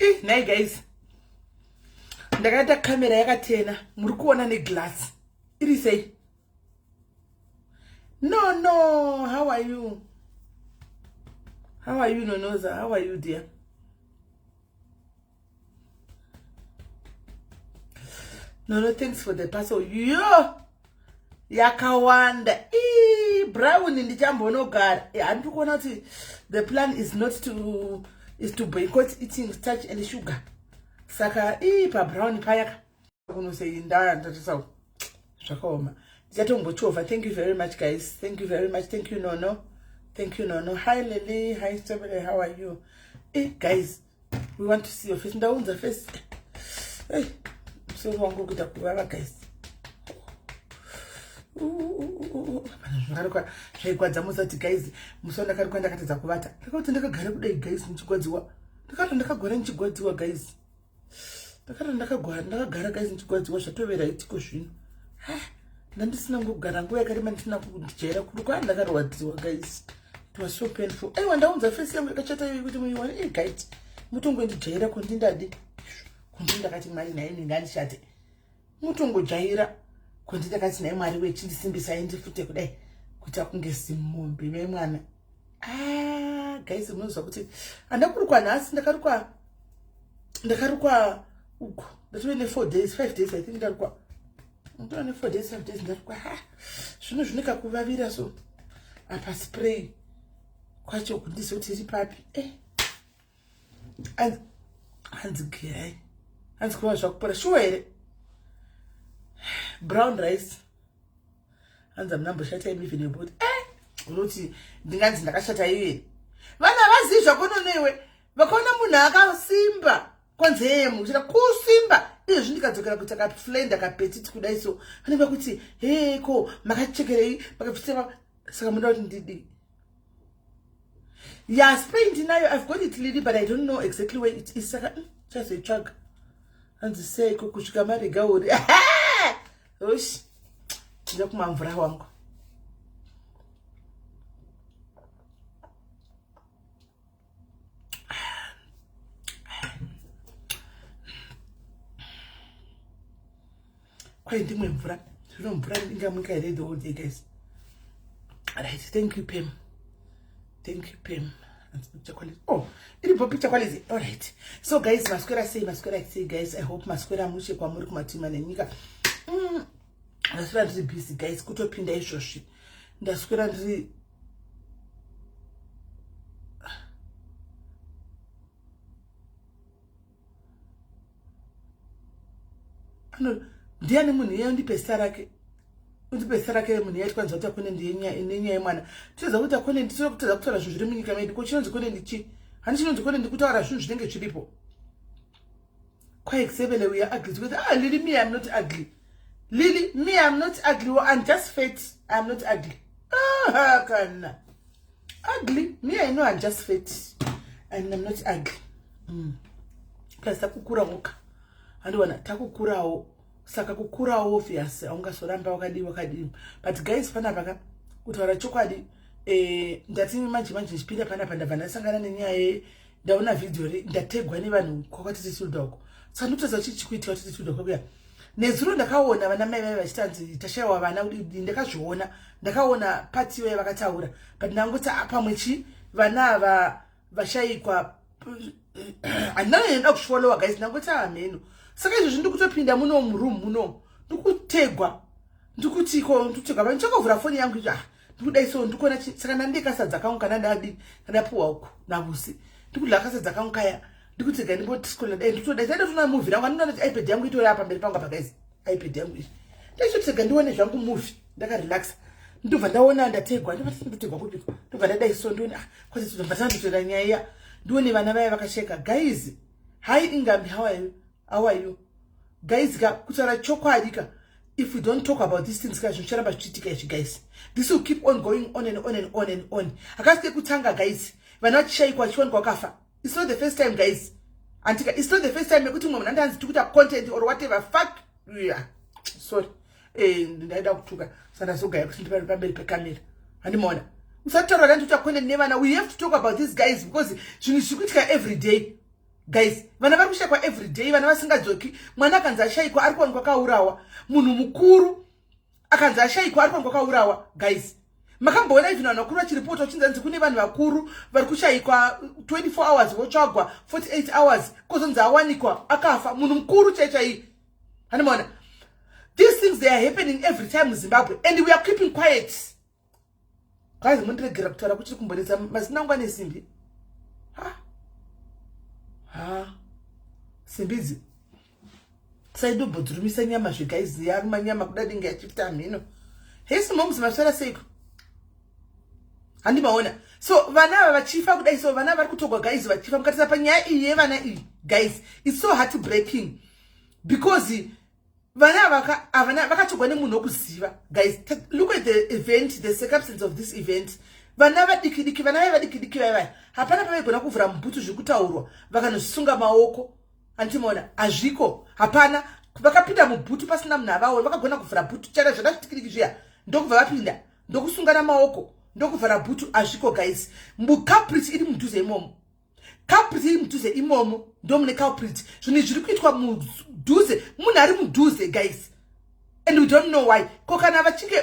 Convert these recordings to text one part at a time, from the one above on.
Ih, nhai guys. Ndakaita camera yakatena, muri kuona neglass. Iri sei? No, no, how are you? How are you, Nonoza? How are you, dear? No, no, thanks for the parcel. Yo! Yakawanda. Ii, brown ndichambonogara. Handiri kuona kuti the plan is not to is to boycott eating starch and sugar. Saka ii pa brown payaka. Kunosei ndaya ndatisa zvakaoma. Ndichatombochovha. Thank you very much guys. Thank you very much. Thank you Nono. Thank you Nono. Hi Lily. Hi Stebele. How are you? Eh guys, we want to see your face. Ndaunza face. Hey, musoro wangu kuita kuvava guys. Zvakarukwa zvaigwadza musati guys, musoro ndakarukwa ndakatadza kuvata. Ndakati ndakagara kudai guys ndichigwadziwa. Ndakati ndakagara ndichigwadziwa guys. Ndakati ndakagara ndakagara guys ndichigwadziwa zvatovera itiko zvino. Ha, ndandisina kugara nguva yakareba ndisina kujaira kurukwa ndakarwadziwa guys. It was so painful. Aiwa ndaunza face yangu yakachata iyoyi kuti muiwane. Eh guys, mutongondijaira kundindadi. Kundi ndakati Mwari naye ndingandishate. Mutongojaira kundi ndakati naye Mwari wechindisimbisa ndifute kudai kuita kunge zimombe memwana. Ah, guys munoziva kuti andakurukwa nhasi ndakarukwa ndakarukwa uku ndatove ne 4 days 5 days I think ndarukwa. Ndatove ne 4 days 5 days ndarukwa. Ha. Zvino zvineka kuvavira so. Apa spray kwacho kundizoti iri papi eh hanzi gerai hanzi kuva zvakupora shuwa here brown rice hanzi hamuna mboshata imi even about eh unoti ndinganzi ndakashata iye vana havazivi zvakononewe vakaona munhu akasimba kwanzi heye muchida kusimba izvezvi ndikadzokera kuita kaflenda kapetit kudai so vanenge vakuti hee ko makachekerei makabvisema saka munoda kuti ndidii ya spray ndinayo I've got it Lily but I don't know exactly where it is saka chazoitsvaga hanzi seiko kusvika marega uri osh ndida kumwa mvura wangu kwai ndimwe mvura zvino mvura ingamwika here the whole day guys right thank you Pam thank you Pam picture quality oh iripo picture quality all right so guys maswera sei maswera sei guys I hope maswera mushe kwamuri kumatima nenyika ndaswera ndiri busy guys kutopinda izvozvi ndaswera ndiri ndiani munhu iye undipe zita rake undipe zita rake munhu iye tikwanisa kuti akone nenyaya yemwana tinoza kuti akone tinoda kutadza kutaura zvinhu zviri munyika medu ko chinonzi kone ndichi hani chinonzi kone ndikutaura zvinhu zvinenge zviripo kwaexebele we are ugly together ah Lily me I'm not ugly Lily me I'm not ugly well, I'm just fat I'm not ugly ah kana ugly me I know I'm just fat and I'm not ugly plus takukura woka andiwana takukurawo saka kukurawo obvious aungasoramba wakadii wakadii but guys panapa ka kutaura chokwadi eh, ndati manje manje ndichipinda panapa ndabva ndasangana nenyaya ndaona video ndategwa nevanhu kwakatiti tilda uko saka ndikutadza chii chikuitiwa titi tilda kwakuya nezuro ndakaona vana mai vaive vachitanzi tashaiwa vana ndakazviona ndakaona pati vaive vakataura but ndangoti pamwe chi vana ava vashaikwa handina nenda kuzvifollowa guys ndangoti hameno saka izvozvi ndikutopinda muno muroom muno ndikutegwa ndikutiko ndikutegwa vanhu chakovhura foni yangu izvo ah ndikudai so ndikuona saka ndandika sadza kangu kana ndadi kandapuwa uku navusi ndikudla kasadza kangu kaya ndikutega ndimbotisikola dai ndikutodai saida tona movie rangu andinoona kuti ipad yangu itori apa pamberi pangu apa guys ipad yangu izvi ndaisotega ndione zvangu movie ndakarelaxa ndobva ndaona ndategwa ndotegwa kupiko ndobva ndadai so ndione ah kwazi ndobva ndandotora nyaya iya ndione vana vaya vakasheka guys hi Ingambi how are you how are you guys ka kutaura chokwadi ka if we don't talk about these things ka zvinhu zvicharamba zvichiitika izvi guys this will keep on going on and on and on and on hakasi kekutanga guys vana vachishaikwa vachiwanikwa vakafa it's not the first time guys antika it's not the first time yekuti mumwe munhu andanzi tikuita content or whatever fuck yeah sorry eh ndaida kutuka sandazogaya kuti ndipari pamberi pekamera handimaona usataura ndandikuita content nevana we have to talk about these guys because zvinhu zviri kuitika every day. Guys, vana vari kushayikwa every day, vana vasingadzoki. Mwana akanzi ashayikwa ari kuwanikwa akaurawa. Munhu mukuru akanzi ashayikwa ari kuwanikwa akaurawa. Guys, makamboona even vanhu vakuru vachiripota vachinzi anzi kune vanhu vakuru vari kushayikwa 24 hours votsvagwa 48 hours kozonzi awanikwa akafa munhu mukuru chai chai. Handimaona these things, they are happening every time muZimbabwe and we are keeping quiet. Guys, mundiregera kutaura kuchiri kumboredza mazina angu ane simbi. Ha ha, simbi idzi saidobhodzurumisa nyama zveguys, yaruma nyama kuda dinge yachifita mhino. Hesi moms, maswera seiko? Handimaona. So vana ava vachifa kudai, so vana vari kutogwa guys, vachifa. Mukatarisa panyaya iyi yevana iyi guys, it's so heart breaking because vana ava havana vakatogwa nemunhu wokuziva. Guys, look at the event, the circumstance of this event. Vana vadiki diki, vana vai vadiki diki vai vai, hapana pavaigona kuvhura mubhutu zviri kutaurwa vakanozvisunga maoko. Handimaona, hazviko, hapana. Vakapinda mubhutu pasina munhu avaona, vakagona kuvhura bhutu chana zvana zvidiki diki zviya, ndokubva vapinda, ndokusungana maoko, ndokuvhara bhutu. Hazviko guys. Muculprit iri mudhuze imomo, culprit iri mudhuze imomo, ndo mune culprit. Zvinhu zviri kuitwa mudhuze, munhu ari mudhuze guys, and we don't know why. Ko kana vachinge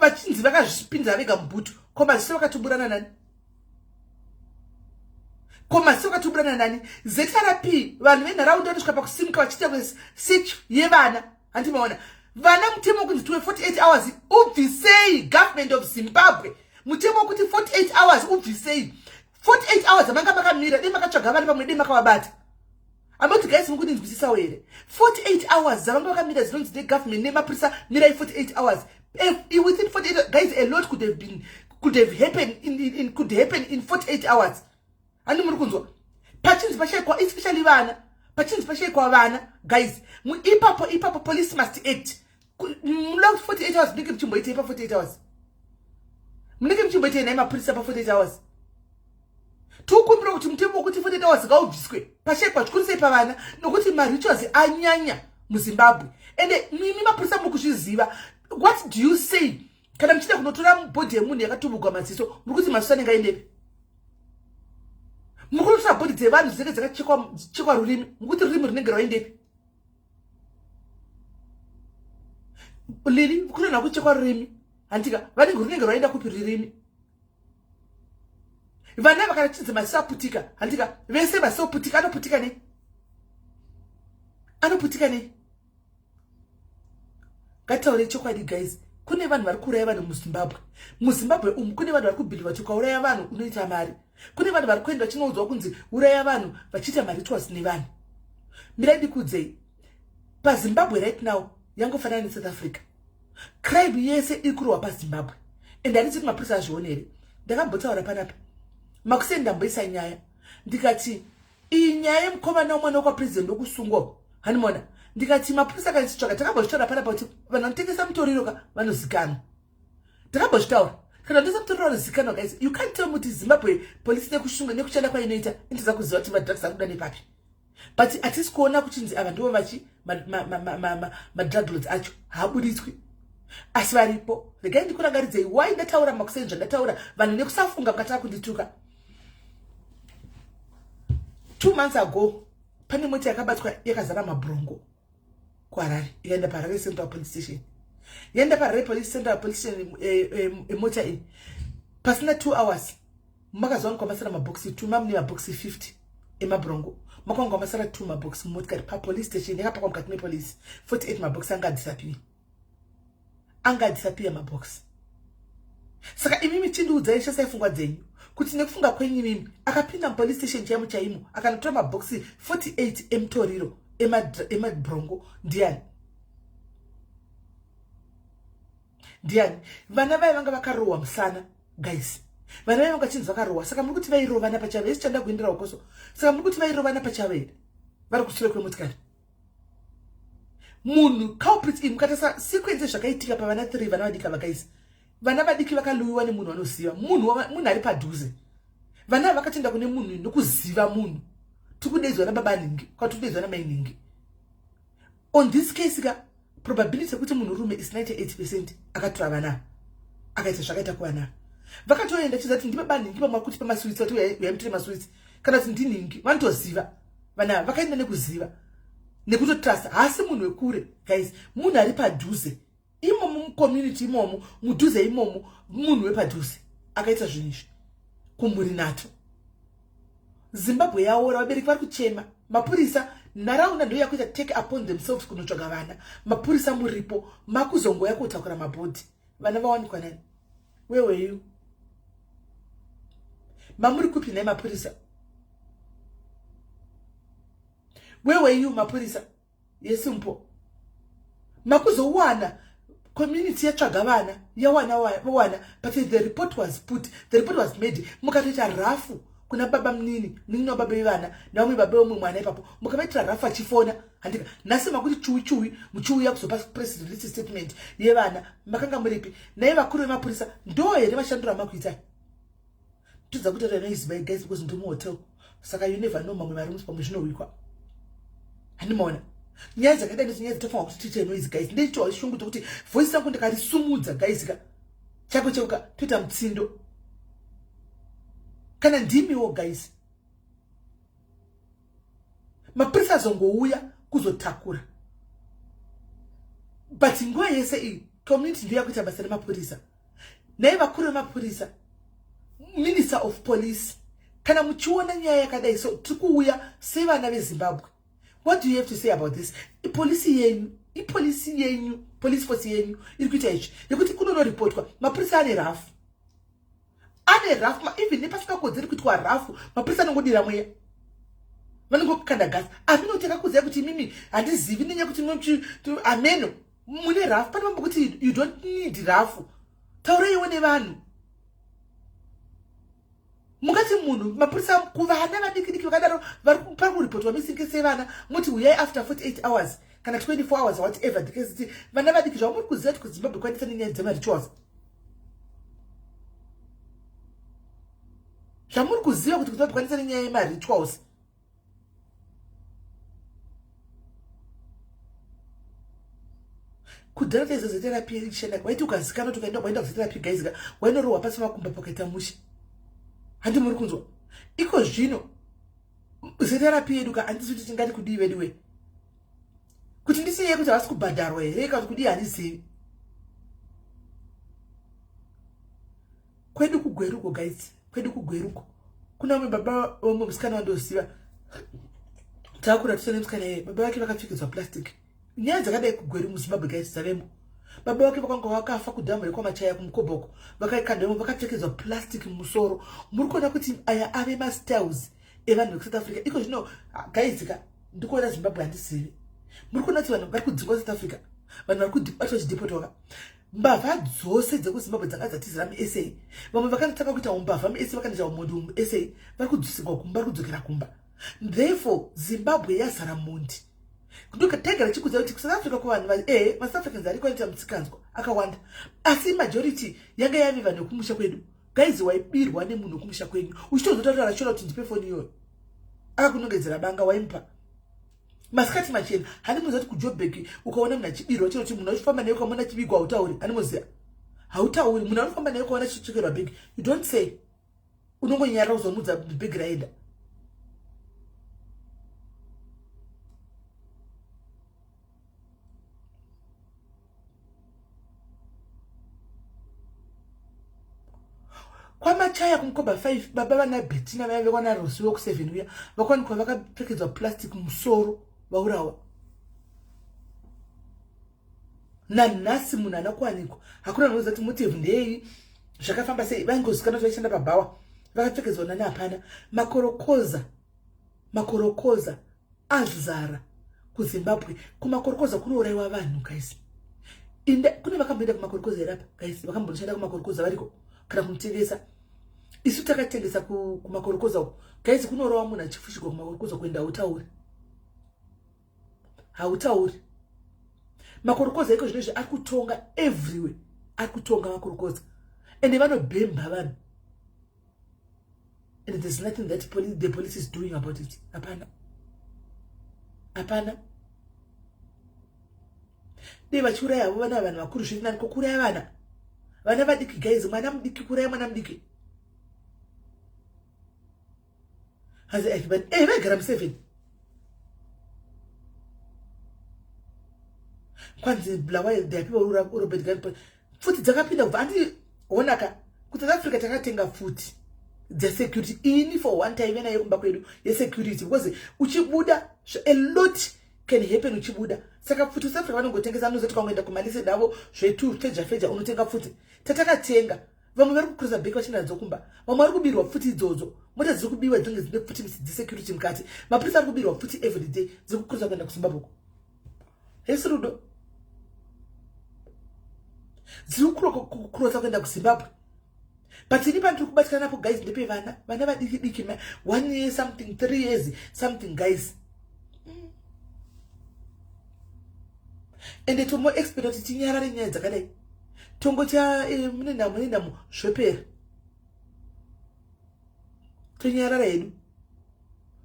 vachinzi vakazvipinza vega mubhutu, ko maziso vakatoburana nani? Ko maziso vakatoburana nani? ZRP, vanhu venharaunda vanosvika pakusimuka vachiita search yevana. Handimaona vana, mutemo wekunzi tuwe 48 hours ubvisei. Government of Zimbabwe, mutemo wekuti 48 hours ubvisei. 48 hours amanga makamira, dei makatsvaga vana pamwe, dei makavabata. Amoti guys, mukundinzwisisawo here? 48 hours dzavanga vakamira dzinonzi negovernment nemapurisa, mirai 48 hours. If within 48, guys, a lot could have been could have happened in could happen in 48 hours. Handi muri kunzwa pachinzi pashayikwa, especially vana, pachinzi pashayikwa vana guys, ipapo ipapo police must act. Muda kuti 48 hours munenge muchimboitei pa48 hours? Munenge muchimboitei nai mapurisa pa48 hours? Tikukumbira kuti mutemo wekuti 48 hours ngaubviswe. Pashayikwa zvikuru sei pavana, nokuti marituals anyanya muZimbabwe. Ende mimi mapurisa mukuzviziva. What do you say kana muchida kunotora body yemunhu yakatubugwa maziso? Muri kuti maziso anenge aendepi? Muri kunotora body dzevanhu dzinenge dzakachekwa rurimi, mukuti rurimi runenge rwaendepi? Lili kunonha kuchekwa rurimi, handika vanenge runenge rwaenda kupi rurimi? Vana vakarachidza maziso aputika, handika vese maziso oputika. Anoputika nei? Anoputika nei? Ngataure chokwadi guys, kune vanhu vari kuuraya vanhu muZimbabwe. MuZimbabwe umu kune vanhu vari kubhilivha kuti ukauraya vanhu unoita mari. Kune vanhu vari kuenda vachinoudzwa kunzi uraya vanhu, vachiita marituals nevanhu. Mirai ndikuudzei, paZimbabwe right now yangofanana neSouth Africa. Crime yese iri kurohwa paZimbabwe, and handiti kuti mapurisa azvione here. Ndakambotaura panapa makuseni, ndamboisa nyaya, ndikati iyi nyaya yemukomana womwana wekwapresident wokusungwa, hanimona, ndikati mapurisa akaitsvaga. Takambozvitaura panapa kuti vanhu vanotengesa mutoriro ka vanozikanwa. Takambozvitaura, kana vanotengesa mutoriro vanozikanwa. Guys, you can't tell me kuti Zimbabwe Police nekushunga nekushanda kwainoita inotoza kuziva kuti madrugs ari kuda nepapi, but hatisi kuona kuchinzi ava ndivo vachi madrug lords acho haabuditswi, asi varipo. Regai ndikurangaridzei why ndataura makuseni zvandataura. Vanhu nekusafunga mukatava kundituka. 2 months ago pane mota yakabatwa yakazara mabhurongo kuHarare, ikaenda paHarare Central Police Station. Yaenda paHarare Police Central Police Station mota iyi, pasina 2 hours makazowanikwa masara mabhokisi 2, mamune mabhokisi 50 emabhurongo. Makawanikwa masara 2 mabhokisi mumotikari papolice station, yakapakwa mukati mepolice. 48 mabhokisi anga adisappear, anga adisappear mabhokisi. Saka imimi chindiudzai, shasai pfungwa dzenyu kuti nekufunga kwenyu imimi, akapinda mupolice station chaimo chaimo akanotora mabhokisi 48 emutoriro, emabrongo, ndiani? Ndiani? Vana vai vanga vakarohwa musana guys, vana vai vanga vachinzi vakarohwa. Saka muri kuti vairovana pachavo? Isi chanda kuendera ukoso. Saka muri kuti vairovana pachavo here vari kusure kwemotikari? Munhu culprit iyi, mukatarisa sequence zvakaitika pavana 3, vana vadiki ava guys, vana vadiki vakaluwiwa nemunhu vanoziva, munhu ari padhuze. Vana ava vakatoenda kune munhu nokuziva munhu, tikudedzwa nababa nhingi, kwati kudedzwa namai nhingi. On this case ka, probability yekuti munhurume is 98% akatora vana, akaita zvakaita kuvana. Vakatoenda chiza kuti ndibaba nhingi, pamwe kuti pamaswitsi, vati uyai mutore maswitsi, kana kuti ndinhingi, vanotoziva. Vana ava vakaenda nekuziva nekutotrust. Haasi munhu wekure guys, munhu ari padhuze imomo mucommunity imomo mudhuze imomo, munhu wepadhuze akaita zvinhu izvi kumhuri nato. Zimbabwe yaora, vabereki vari kuchema, mapurisa nharaunda ndo yakuita take upon themselves kunotsvaga vana. Mapurisa muripo, makuzongoya kotakura mabhodhi, vana vawanikwa nani? Where were you? Mamuri kupi nhai mapurisa? Where were you mapurisa? Yes mpo. Makuzowana community yatsvaga vana, yawana wana, but the report was put, the report was made, mukatoita rafu kuna baba munini, munini wababa vevana nevamwe baba vemumwe mwana ipapo, mukavaitira rafu achifona handika. Nhasi makuti chuwi chuwi muchiuya kuzopa press release statement yevana, makanga muripi naye? Vakuru vemapurisa ndo here vashandura makuitai? Todza kutoita noise by guys because ndiri muhotel, saka you never know, mamwe marooms pamwe zvinowikwa. Handimaona nyaya dzakadai ndidzo nyaya dzitofanwa kuti tiite noise guys. Ndeitoa shungu tokuti voice rangu ndikarisumudza guys ka chako cheuka toita mutsindo kana ndimiwo guys. Mapurisa azongouya kuzotakura, but nguva yese iyi community ndiyo yakuita basa remapurisa. Naye vakuru vemapurisa, minister of police, kana muchiona nyaya yakadai so, tiri kuuya sevana veZimbabwe, what do you have to say about this? Ipolisi yenyu, ipolisi yenyu, police force yenyu iri kuita izvi yekuti kunonoripotwa mapurisa ane rafu, ane rafu even nepasikakodzeri kuitwa rafu, mapurisa anongodira mweya, vanongokanda gasi. Ameno takakuziva kuti imimi handizivi nenyaya kuti ameno mune rafu pane mambo kuti you don't need rafu. Tauraiwo nevanhu mungati munhu mapurisa kuvana vadiki diki vakadaro vari kuripotwa missing sevana, muti huyai after 48 hours kana 24 hours, whatever the case. Vana vadiki zvamuri kuziva kuti kuZimbabwe kwanisa nenyaya dzemarituals, zvamuri kuziva kuti kuZimbabwe kwanisa nenyaya yemarituals. Kudhara taizoze therapy ichishanda, waiti ukazikana kuti ukaenda waenda kuzotherapy guys ka, wainorohwa pasi makumba pakaita mushe. Handi muri kunzwa? Iko zvino zetherapy yedu ka, handisi kuti tingati kudii vedu we, kuti ndisiye kuti havasi kubhadharwa here kana kuti kudii, handizivi. Kwedu kuGweruko guys, kwedu kuGweruko kuna umwe baba umwe musikana wandoziva, takura tose nemusikana iye, baba vake vakapfekedzwa plastic. Nyaya dzakadai kuGweru muZimbabwe guys dzavemo. Baba vake vakanga vakafa kudhamu rekwaMachaya kuMukobhoko, vakaikandamo vakapfekedzwa plastic mumusoro. Muri kuona kuti aya ave mastyles evanhu vekuSouth Africa iko zvino guys ka. Ndikuona Zimbabwe handizivi. Muri kuona kuti vanhu vari kudzingwa South Africa, vanhu vari kubatwa chidhipotwaka. Mbavha dzose dzekuZimbabwe dzanga dzatizira muSA, vamwe vakanotanga kuita umbavha muSA, vakanoita umondi muSA, vari kudzoserwa kumba, vari kudzokera kumba. Therefore Zimbabwe yazara mondi. Taigara chikuziva kuti kuSouth Africa kuvanhu maSouth Africans ariko anoita musikanzwa akawanda, asi majority yanga yave vanhu vekumusha kwedu guys. Waibirwa nemunhu wekumusha kwenyu, uchitozotaura rachora kuti ndipe foni iyoyo, akakunongedzera banga, waimupa masikati machena. Handimuziva kuti kuJobek ukaona munhu achibirwa, chero kuti munhu achifamba naye ukamuona achibigwa, hautauri. Handimuziva, hautauri. Munhu anofamba naye ukaona achichekerwa bhegi, you don't say, unongonyarara kuzomudza bhegi raenda. KwaMachaya kuMukoba 5, baba vana Betina vaive kwana Rosi weku7 uya, vakawanikwa vakapfekedzwa plastic musoro, vaurawa. Nanhasi munhu ana kuwanikwa, hakuna anoziva kuti motive ndeyei, zvakafamba sei. Vaingozikana kuti vaishanda pabhawa, vakapfekedzwa nani hapana. Makorokoza, makorokoza azara kuZimbabwe. Kumakorokoza kunourayiwa vanhu guys. Inde kune vakamboenda kumakorokoza here apa guys? Vakambonoshanda kumakorokoza variko kana kunotengesa? Isu takatengesa kumakorokoza uko guys, kunorova munhu achifushigwa kumakorokoza. Kuenda hautauri, hautauri. Makorokoza iko zvino izvi ari kutonga everywhere, ari kutonga makorokoza, ende vanobhemba vanhu, and there's nothing that the police is doing about it. Hapana, hapana. Dei vachiuraya havo vana vanhu vakuru zviri nani kokuuraya vana vadiki guys. Mwana mudiki, kuuraya mwana mudiki. Hanzi vaigara mu7. Kwanzi Bulawayo there are people who robert gun. Pfuti dzakapinda kubva andi honaka kuSouth Africa takatenga pfuti dzesecurity ini for one time nayo kumba kwedu yesecurity because uchibuda a lot can happen uchibuda. Saka pfuti South Africa vanongotengesa anozoti kwangoenda kumalise davo zvetu feja feja unotenga pfuti. Tatakatenga vamwe vari kucrossa back vachienda nadzo kumba, vamwe vari kubirwa pfuti idzodzo, mota dziri kubiwa dzinenge dzine pfuti dzesecurity mukati, mapurisa ari kubirwa pfuti everyday dziri kucrossa kuenda kuZimbabwe uko. Hesi rudo dziri kucrossa kuenda kuZimbabwe. But ini pandiri kubatikana napo guys ndepevana, vana vadiki diki, 1 year something, 3 years something guys. Ende tomo expect kuti tinyarare nyaya dzakadai, tongoti mune nhamo nenhamo zvopera, tonyarara hedu.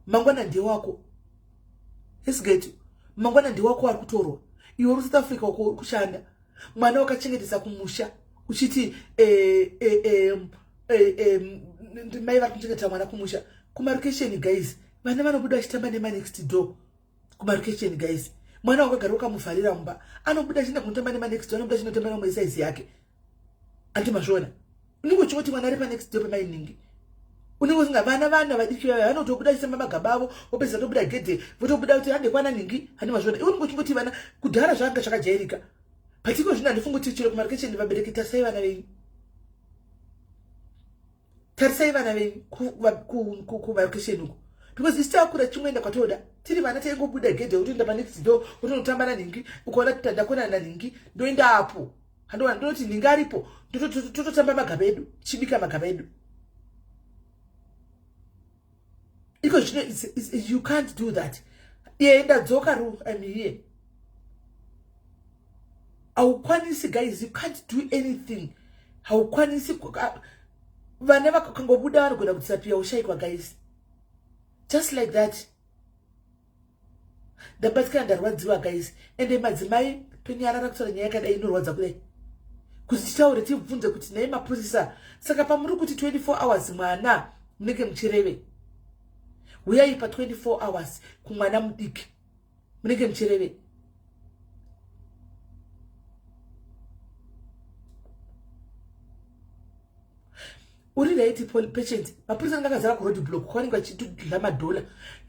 Mangwana ndewako esigetu, mangwana ndewako ari kutorwa. Iwe uri South Africa uko uri kushanda, mwana wakachengetesa kumusha uchiti mai vari kuchengetera mwana kumusha. Kumarokesheni guys, vana vanobuda vachitamba nemanext door kumarokesheni guys. Mwana wakagara ukamuvharira mumba anobuda achienda kunotamba nemanext door, anobuda achinotamba nemwe saizi yake. Andi mazviona, unenge uchingoti mwana ari panext door pamainingi, unenge usinga vana vana vadiki vaya vanotobuda achitamba magaba avo, vopedza tobuda gedhe votobuda kuti hande kwana ningi. Handi mazviona, iwe unenge uchingoti vana kudhara zvanga zvakajairika, but iko zvino handifungi kuti chero kumarokesheni. Vabereki, tarisai vana venyu, tarisai vana venyu kumarokesheni uko, because isu takura chimwenda kwatoda tiri vana taingobuda gedhe utoenda panext door utonotamba nanhingi. Ukaona kuti ndakona nanhingi, ndoenda apo, handiona ndinoti nhingi aripo, tototamba magaba edu, chibika magaba edu. Iko zvino you can't do that. Iye ndadzoka ru, I'm here. Haukwanisi guys, you can't do anything, haukwanisi. Vana vakangobuda vanogona kudisappear, ushayikwa guys, just like that. Ndabatikana, ndarwadziwa guys. Ende madzimai tonyarara kutaura nyaya yakadai inorwadza kudai, kuti titaure tibvunze kuti nhai mapurisa, saka pamuri kuti 24 hours mwana munenge muchireve? Uyai pa24 hours kumwana mudiki munenge muchireve? Uri right patient. Mapurisa anenge akazara kuroad block kwavanenge vachidla madhola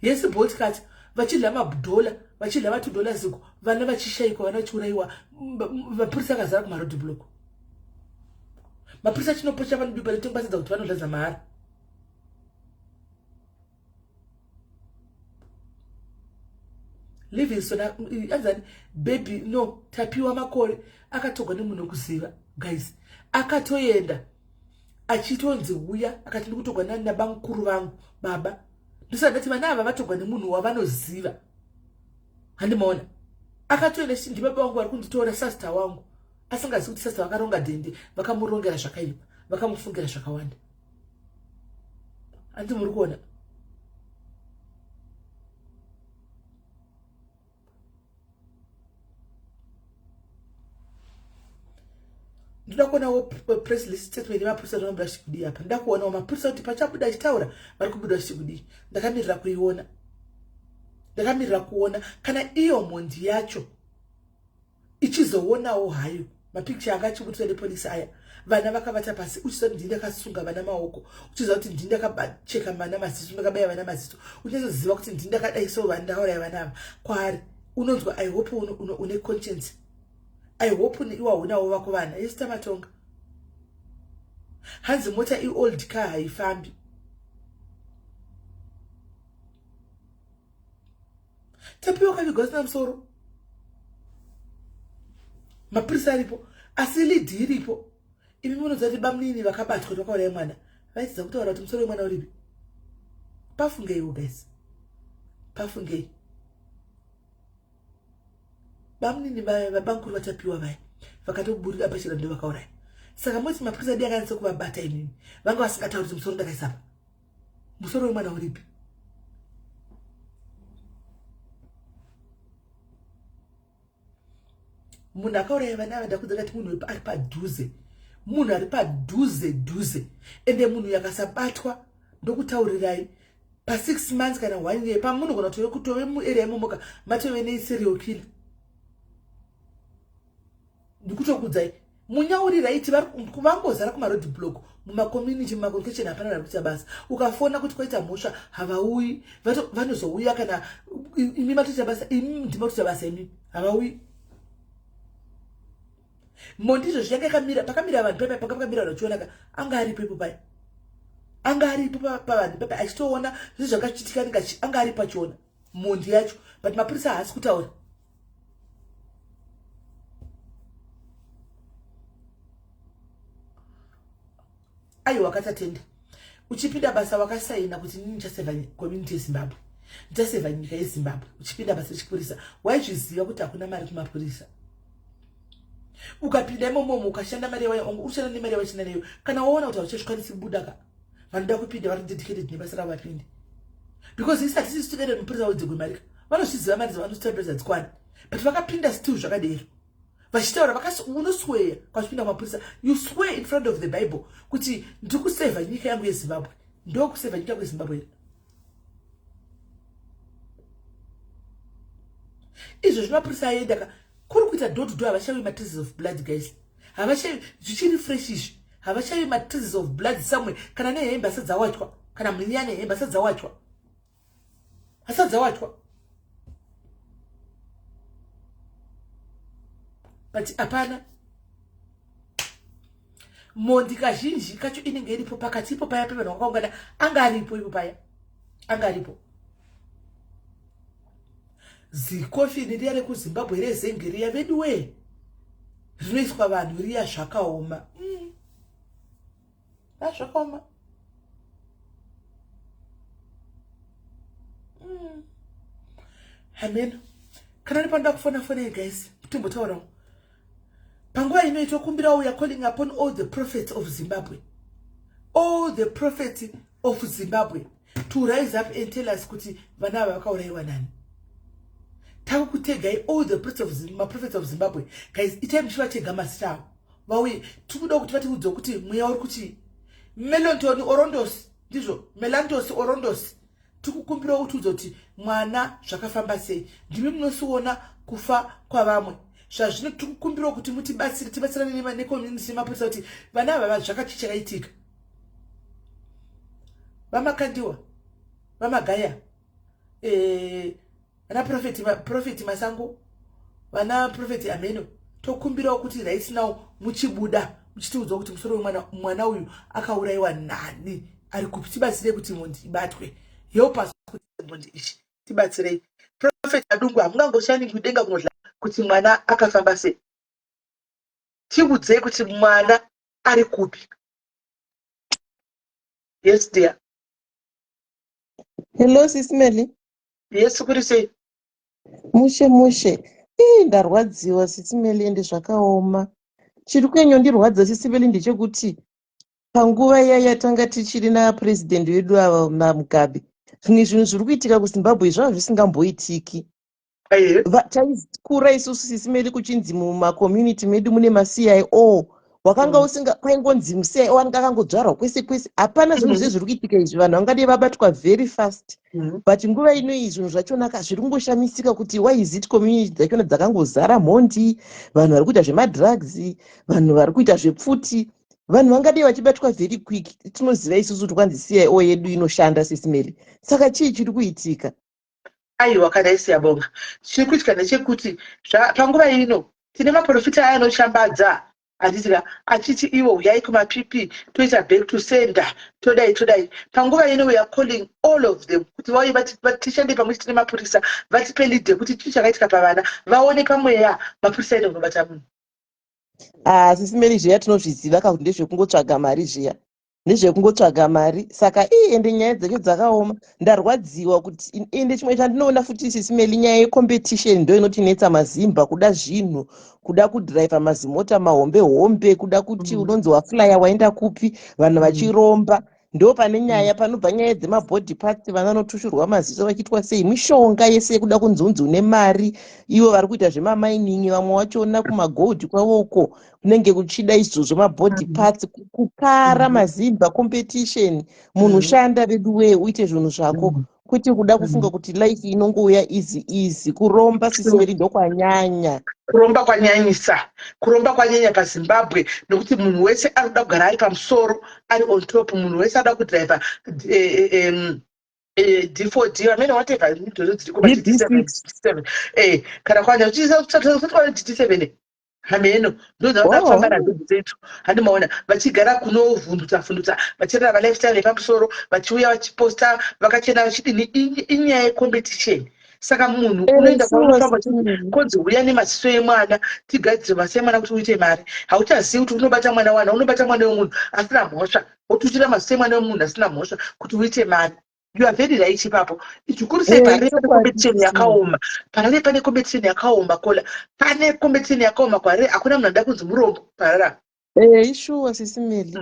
yesi boltcat, vachidla madhola, vachidla ma2 dollars iko, vana vachishayikwa, vana vachiurayiwa. Mapurisa akazara kumaroad block. Mapurisa achinopocha vanobipa netongwasidza kuti vanodladza mahara. Livingston anzani baby no Tapiwa Makore akatogwa nemunhu wekuziva guys. Akatoenda achitonzi uya, akati ndikutogwa nabamukuru vangu baba. Ndosati ndati vana ava vatogwa nemunhu wavanoziva. Handimaona akatoenda chiti ndibaba vangu vari kunditora, sasta wangu, asingazivi kuti sasta vakaronga dhende, vakamurongera zvakaipa, vakamufungira zvakawanda. Handi muri kuona? Ndoda kuonawo press list statement yemapurisa vanobuda chikudii apa. Ndoda kuonawo mapurisa kuti pachabuda achitaura vari kubuda chikudii. Ndakamirira kuiona, ndakamirira kuona kana iyo mhondi yacho ichizoonawo hayo mapicture anga achibudiswa nepolisi aya, vana vakavata pasi, uchiziva kuti ndini ndakasunga vana maoko, uchiziva kuti ndini ndakacheka vana maziso, ndakabaya vana maziso, uchinyatsoziva kuti ndini ndakadai so vana ndakauraya vana ava. Kwaari unonzwa, I hope une conscience. I hope iwe haunawo vako vana. Yesi tamatonga hanzi mota iold car haifambi. Tapiwa kavigwa asina musoro, mapurisa aripo asi lead iripo. Imi munoziva kuti bamunini vakabatwa kuti vakauraya mwana vaitidza kutaura kuti musoro wemwana uripi. Pafungeiwo guys, pafungei. Bamunini vabamukuru vatapiwa vaya vakatoburira pachena ndo vakauraya. Saka moti mapurisa adi akanatsa kuvabata imimi vanga vasingatauri kuti musoro ndakaisapa, musoro wemwana uripi? Munhu akauraya vana ava, ndakudza kati munhu ari padhuze, munhu ari padhuze dhuze. Ende munhu yakasabatwa, ndokutaurirai, pa6 months kana one year pamunogona kutove kutove muarea imomoka matove neserial killer. Ndikutokudzai munyauri right, vangozara kumaroad block, mumacommunity, mumaconfession, hapana vari kuita basa. Ukafona kuti kwaita mhosva, havauyi. Vanozouya kana imi matoita basa, imi ndima kutoita basa, imi havauyi. Mondizvo zviyanga yakamira pakamira vanhu paipa, panga pakamira vanhu vachionaka. Anga aripo ipo pai, anga aripo pavanhu paipa achitoona zvinhu zvanga zvichiitika, anenge anga aripo achiona mhondi yacho, but mapurisa haasi kutaura. Aiwa, akatatenda. Uchipinda basa wakasaina kuti nini ndichasevha community yeZimbabwe, ndichasevha nyika yeZimbabwe. Uchipinda basa rechipurisa waizviziva kuti hakuna mari kumapurisa. Ukapinda imomomo ukashanda, mari ushanda nemari yawachina nayo, kana waona kuti hauchazvikwanisi kubuda ka, vanoda kupinda vari dedicated nebasa ravo vapinde, because isi hatisi tikaenda mupurisa wedzegwe mari ka, vanozviziva mari dzavanotambira dzikwani, but vakapinda still zvakadero vachitaura. Unosweya kwachipinda kumapurisa, you swear in front of the Bible kuti ndiri kusevha nyika yangu yeZimbabwe. Ndokusevha nyika yangu yeZimbabwe. Izvo zvimapurisa aenda ka, kuri kuita door to door, havashavi matraces of blood, guys. Havashavi, zvichiri fresh izvi, havashavi matraces of blood somewhere, kana nehembe asati dzawachwa, kana mhinya nehembe asati dzawachwa, asati dzawachwa, but hapana mondi. Kazhinji kacho inenge iripo pakati ipo paya pevanhu vakaungana. Anga aripo ipo paya, anga aripo. Zikofini riya rekuZimbabwe rezenge riya, vedu wee, rinoiswa vanhu riya, zvakaoma. Zvakaoma. Amen. Kana ndipanoda kufona, fonai guys, timbotaurawo. Panguva ino itokumbirawo, we are calling upon all the prophets of Zimbabwe, all the prophets of Zimbabwe to rise up and tell us kuti vana ava vakaurayiwa nani. Takukutegai, all the maprophets of Zimbabwe, guys, itai muchivatega mazita avo vauye. Tikuda kuti vatiudze kuti mweya uri kuti Melontoni Orondos, ndizvo, Melantos Orondos, tikukumbirawo kutiudza kuti mwana zvakafamba sei. Ndimi munosiona kufa kwavamwe zvazvino. Tikukumbirawo kuti mutibatsire, tibatsirane necommunity nemapurisa kuti vana ava zvakachi chakaitika. VaMakandiwa, VaMagaya, vana Prophet Masango, vana Prophet Ameno, tokumbirawo kuti right now muchibuda muchitiudza kuti musoro wemwana, mwana uyu akaurayiwa nani, ari kupi. Tibatsirei kuti mhondi ibatwe. Help us kuti mhondi ichi, tibatsirei. Prophet Adungu, hamungangoshani kudenga kunodla kuti mwana akafamba sei. Tiudzei kuti mwana ari kupi. Yes dear. Hello, Sis Melly. Yes, kuri sei? Mushe mushe. Ii, ndarwadziwa, Sis Melly, ende zvakaoma. Chiri kunyanyondirwadza, Sis Melly, ndechekuti panguva iya yatanga tichiri napurezidendi wedu ava naMugabe, zvimwe zvinhu zviri kuitika kuZimbabwe zvava zvisingamboitiki. Taikura isusu, Sis Melly, kuchinzi mumacommunity medu mune maCIO. Wakanga usinga kwaingonzi muCIO anenge akangodzvarwa kwese kwese, hapana zvinhu zvezviri kuitika izvi. Vanhu vangadai vabatwa very fast, but nguva ino zvinhu zvachonaka zviri kungoshamisika kuti why is it community dzachona dzakangozara mhondi, vanhu vari kuita zvemadrugs, vanhu vari kuita zvepfuti, vanhu vangadai vachibatwa very quick. Tinoziva isusu kuti kwanzi CIO yedu inoshanda, Sis Melly, saka chii chiri kuitika? Aiwa, kana isiyabonga, chiri kuitika ndechekuti panguva ino tine maprofita aya anoshambadza, handitika, achiti ivo uyai kumapp, toita back to sender, todai todai. Panguva ino we are calling all of them kuti vauye tishande pamwe chete nemapurisa, vatipe lead yekuti chii chakaitika pavana, vaone pamweya mapurisa ine kunobata munhu. Ah, Sis Melly, zviya tinozviziva ka kuti ndezvekungotsvaga mari, zviya ndezvekungotsvaga mari. Saka ii, ende nyaya dzacho dzakaoma. Ndarwadziwa kuti ende chimwe chandinoona futi, Sis Melly, nyaya yecompetition ndo inotinetsa mazimba, kuda zvinhu, kuda kudhiraivha mazimota mahombe hombe, kuda kuti unonzi waflya waenda kupi, vanhu vachiromba. Ndo pane nyaya, panobva nyaya dzemabody parts, vana vanotushurwa maziso vachiitwa sei, mishonga yese yekuda kunzi une mari. Ivo vari kuita zvemamining, vamwe vachona kumagold kwavo uko kunenge kuchida izvozvo, mabody parts, kukara. Mazimba, competition. Munhu shanda vedu wee, uite zvinhu zvako. Kwete kuda kufunga kuti life inongouya easy easy. Kuromba, Sisi Meri, ndokwanyanya. Kuromba kwanyanyisa, kuromba kwanyanya paZimbabwe, nekuti munhu wese ari kuda kugara ari pamusoro, ari on top. Munhu wese ada kudhiraivha D4D, vamene whatever midhori dziriko, DD6. Kana kwanya uchikwana DD7, hameno ndodza kufamba nadzo dzetu. Handimaona vachigara kunovhundutsa vhundutsa, vachirarama lifestyle yepamusoro, vachiuya vachiposta vakachena, vachidini. Inyaya yecompetition. Saka munhu unoenda kwaunofamba konzi uya nemaziso emwana, tigadzire maziso emwana kuti uite mari. Hauchazivi kuti unobata mwana wana, unobata mwana wemunhu asina mhosva, wotuchira maziso emwana wemunhu asina mhosva kuti uite mari. You are very right ipapo. Zvikuru sei parare pane competition yakaoma. Parare pane competition yakaoma kola, pane competition yakaoma kwarare. Hakuna munhu anoda kunzi murombo parara. Ishuwa, Sisi Meli.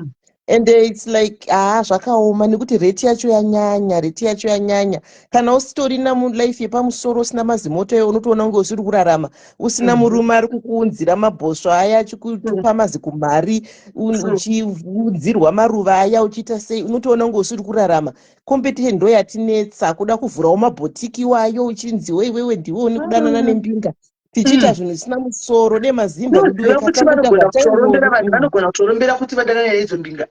And it's like, haa, zvakaoma nekuti rate yacho yanyanya, rate yacho yanyanya. Kana usitorina mulife yepamusoro, usina mazimoto eyo, unotoona kunge usiri kurarama. Usina murume ari kukuunzira mabhosvo aya, achikupa mazikumari, uchiunzirwa maruva aya, uchiita sei, unotoona kunge usiri kurarama. Competition ndo yatinetsa. Kuda kuvhurawo mabhotiki iwayo, uchinziwo iwewe ndiwe une kudanana nembinga, tichiita zvinhu zvisina musoro nemazimba. Kuti vanogona kutorombera vanhu, vanogona kutorombera kuti vadanane neidzo mbinga.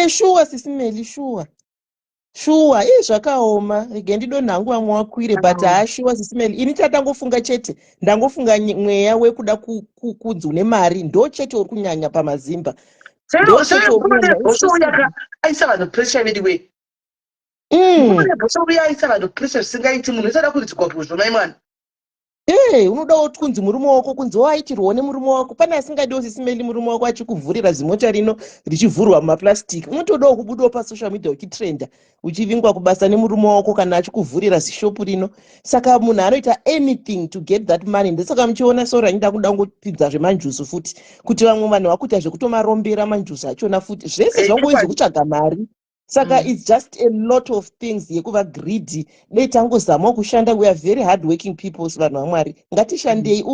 Shuwa, Sisi Meli, shuwa, shuwa. Ii, zvakaoma. Rege ndidonha hangu, vamwe wakwire, but haa, shuwa, Sisi Meli, ini chatangofunga chete, ndangofunga mweya wekuda kunzi une mari ndo chete uri kunyanya pamazimba. Aisa vanhu pressure anyway. Bhosvo uya aisa vanhu pressure zvisingaiti. Munhu usada kuridzigwa bhosvo, mai mwana. Ee, unodawo kunzi murume wako, kunzi waitirwawo nemurume wako. Pane asingadiwo, Sisi Meli, murume wako achikuvhurira zimota rino richivhurwa mumaplastic? Unotodawo kubudawo pasocial media uchitrenda, uchivingwa kubasa nemurume wako kana achikuvhurira zishopu rino. Saka munhu anoita anything to get that money. Ndosaka muchiona soro anyida kuda kungopidza zvemanjuzu futi, kuti vamwe vanhu vakuita zvekutomarombera manjuzu achona futi. Zvese zvangoizvi kutsvaga mari. Saka it's just a lot of things yekuva greedy. Dei tangozamawo kushanda. We are very hard working people, vanhu vaMwari. Ngatishandei.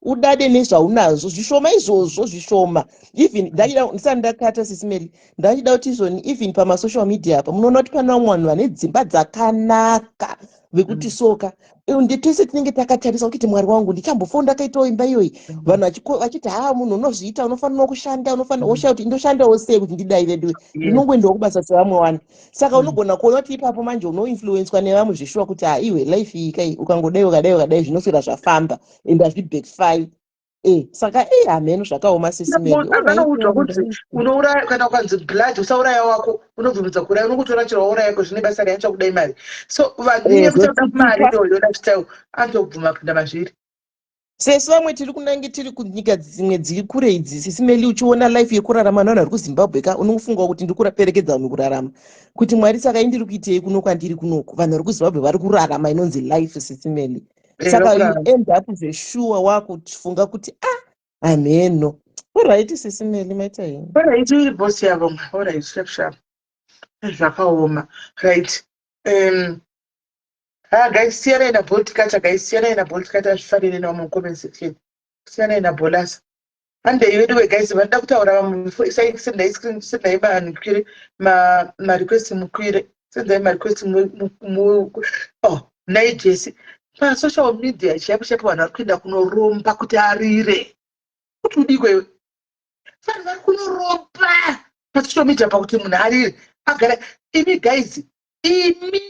Udade nezvaunazvo, zvishoma izvozvo, zvishoma. Even ndisati ndakata, Sisi Meli, ndachida kuti izvoni, even pamasocial media apa, munoona kuti pane vamwe vanhu vane dzimba dzakanaka vekuti soka tese tinenge takatarisa kuti, "Mwari wangu, ndichambofawo ndakaitawo imba iyoyi." Vanhu vachiti, "Ha, munhu unozviita, unofanira kushanda, unofanira." Woshaya kuti ndoshandawo sei kuti ndidai veduwe. Ndinongoendawo kubasa sevamwe vanhu. Saka unogona kuona kuti ipapo manje unoinfluenswa nevamwe zveshuwa, kuti haiwe, life iyi kai, ukangodai, ukadai, ukadai, zvinoswera zvafamba and hazvibackfire. Saka hameno, zvakaoma, Sisi Meli. Vanoudzwa kuti unouraya kana ukanzi blood, usauraya wako, unobvumidza kuuraya, unongotora chero wauraya ko zvine basa reatsva kudai mari. So vanhu yekuti mari iyoyo lifestyle anotobvuma kupinda mazviri. Sesu vamwe tiri kunange tiri kunyika dzimwe dziri kure idzi, Sisi Meli, uchiona life yekurarama navanhu vari kuZimbabwe ka, unofunga kuti ndiri kuraperekedza vanhu kurarama, kuti Mwari, saka indiri kuitei kuno kwandiri kunoku? Vanhu vari kuZimbabwe vari kurarama inonzi life, Sisi Meli. Saka you end up zveshuwa wakufunga kuti, ah, hameno. Alright, Sisi Meli, maita henyu. Alright, uri bosi yavo. Alright, sharp sharp. Zvakaoma. Right, ah, guys, siyanai naBolt Cutter. Guys, siyanai naBolt Cutter, azvifanire navamwe mucomment section. Siyanai naBolasa. Handei veduwe. Guys, vanoda kutaura vamwe, sendai screen, sendai makwire marequest, mukwire, sendai marequest. Oh, nai Jesi, pasocial media chaipo chaipo, vanhu vari kuenda kunoromba kuti arire, kuti udikwe iwe. Vanhu vari kunoromba pasocial media pakuti munhu arire agara. Imi guys, imi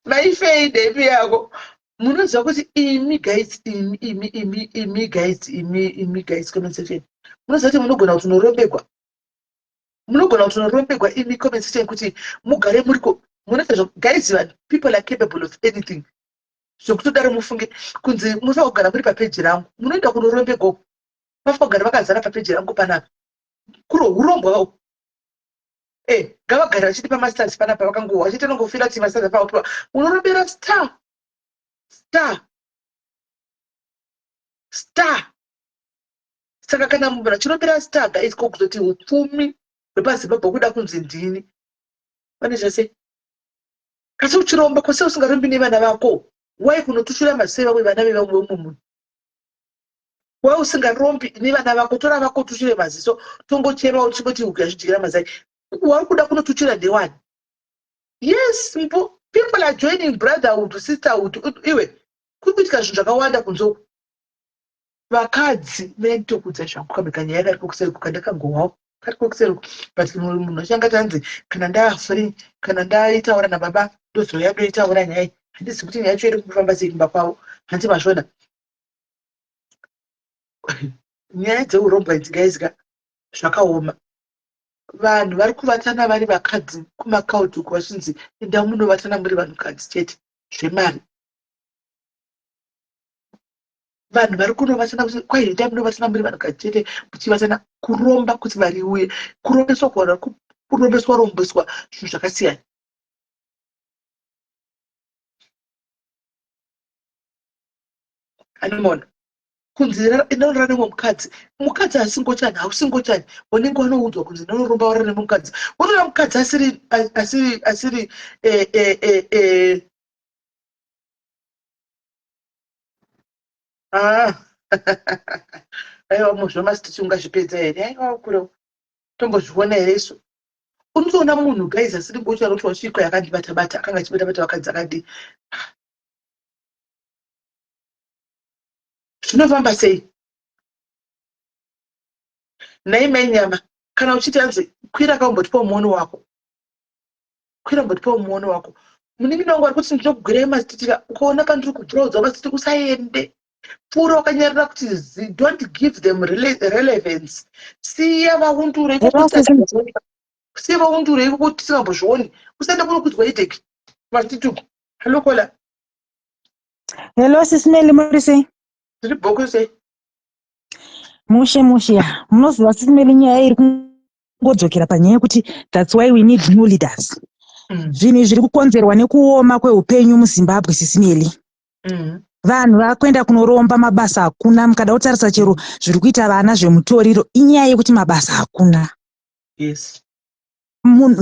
maifei ndepi yako? Munoziva kuti imi guys, imi, imi, imi, imi guys, imi, imi guys, comment section, munoziva kuti munogona kuti unorombegwa, munogona kuti unorombegwa imi, comment section, kuti mugare muriko. Munoita zvo guys, vanhu, people are capable of anything. Zvekutodaro mufunge kunzi munofanira kugara muri papeji rangu, munoenda kunorombegwa. Mafanira kugara vakazara papeji rangu panapa. Kuro urombwa uku. Ngavagare vachitipa mastars panapa, vakangohwa vachiita nongofira kuti mastars apaopiwa. Unorombera star, star, star. Saka kana munhu achirombera star, guys, ko kuzoti upfumi hwepaZimbabwe kuda kunzi ndini pane zvese? Kasi uchiromba kwose, usingarombi nevana vako, wai kunotushura maziso evamwe vana vevamwe vemumwe munhu? Wai usingarombi nevana vako? Tora vako, utushure maziso, tongochema uchingoti huku yazvidyira mazai. Wari kuda kunotuchira ndewani? Yes, mpo people are joining brotherhood, sisterhood. Iwe, kuri kuitika zvinhu zvakawanda kunze uku. Vakadzi vaitokudza zvangu kamwe kanyaya kariko kuseri kukandakangohwawo kariko kuseri, but munhu achangati hanzi kana ndafree, kana ndaitaura nababa, ndozouya ndoitaura nyaya. Handizi kuti nyaya yacho iri kufamba sei kumba kwavo. Hanzi mazvona nyaya dzeurombwa idzi, guys ka, zvakaoma. Vanhu vari kuvatana vari vakadzi kumakauti uku, vachinzi enda munovatana muri vanhukadzi chete, zvemari. Vanhu vari kunovatana kwai enda munovatana muri vanhukadzi chete, muchivatana kuromba kuti mari iuye, kurombeswa, kuvanhu vari kurombeswa rombeswa zvinhu zvakasiyana. Anomona kunzi inorara nemumwe mukadzi, mukadzi asingochani, hausingochani, unenge wanoudzwa kunzi inoromba warara nemumwe mukadzi, unoona mukadzi asiri asiri asiri eh, eh, eh, eh. Ah. Aiwa, muzvo masititi ungazvipedza here? Aiwa, kure tombozviona here isu? Unotoona munhu, guys, asiri ngochani, kuti wasvika yakandibata bata, akanga achibata bata vakadzi akadii, zvinofamba sei? Nhai mai Nyama, kana uchiti hanzi kwira kaumbotipawo muono wako, kwira umbotipawo muono wako. Munin'ina wangu ari kuti ndinokugwirai masititira, ukaona pandiri kubvuraudza masititi, usaende, pfuura wakanyarara kuti don't give them relevance. Siya vaundure ikoko, siya vaundure ikoko, tisingambozvioni. Usaenda kunokudzwa ideki masititi uko. Hello caller. Hello Sis Melly, muri sei? Tiri bhoko, sei? Mushe mushe. Ya, munoziva Sis Melly, nyaya iri kungodzokera panyaya yekuti that's why we need new leaders. Zvinhu izvi zviri kukonzerwa nekuoma kweupenyu muZimbabwe, Sis Melly. Vanhu vakuenda kunoromba, mabasa hakuna. Mukada kutarisa chero zviri kuita vana zvemutoriro, inyaya yekuti mabasa hakuna.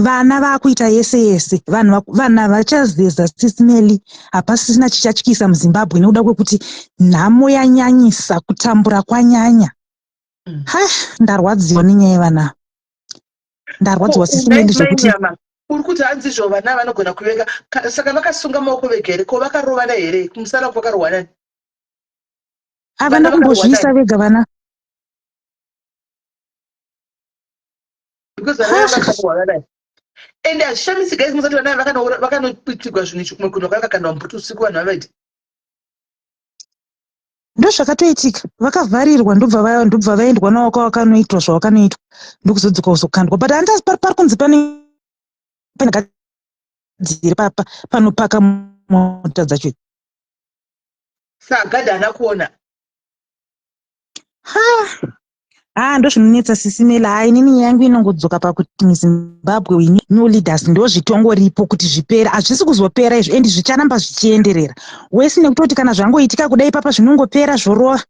Vana vakuita yese yese, vanhu vana vachazeza, Sis Melly. Hapasisina chichatyisa muZimbabwe nekuda kwekuti nhamo yanyanyisa, kutambura kwanyanya. Ha, ndarwadziwa nenyaya yevana, ndarwadziwa, Sis Melly, zvekuti Nyama, uri kuti hanzi izvo vana vanogona kuvenga, saka vakasunga maoko vega here? Ko vakarovana here kumusana uko? Vakarohwa nani? Havana Vana vakarohwa kumbozviisa nani? vega vana. Because vana vakarohwa vanani, ende hazvishamisi, guys, musati vana vakanoitirwa zvinhu ichi kumwe kunhu kwavakakandwa mbuti usiku, vanhu vavaiti. Ndozvakatoitika, vakavharirwa, ndobva vaendwa navo kwavakanoitwa zvavakanoitwa, ndokuzodzoka kuzokandwa. But handazi pari kunzi pane gadziri panopaka mota dzacho. Saka gadhi haana kuona? Ha, ah, ndozvinonetsa, Sis Melly. Ha, inini nyaya yangu inongodzoka pakuti muZimbabwe we need new leaders. Ndozvitongoripo kuti zvipere, hazvisi kuzopera izvo, and zvicharamba zvichienderera wese, nekutoti kana zvangoitika kudai ipapa zvinongopera, zvorova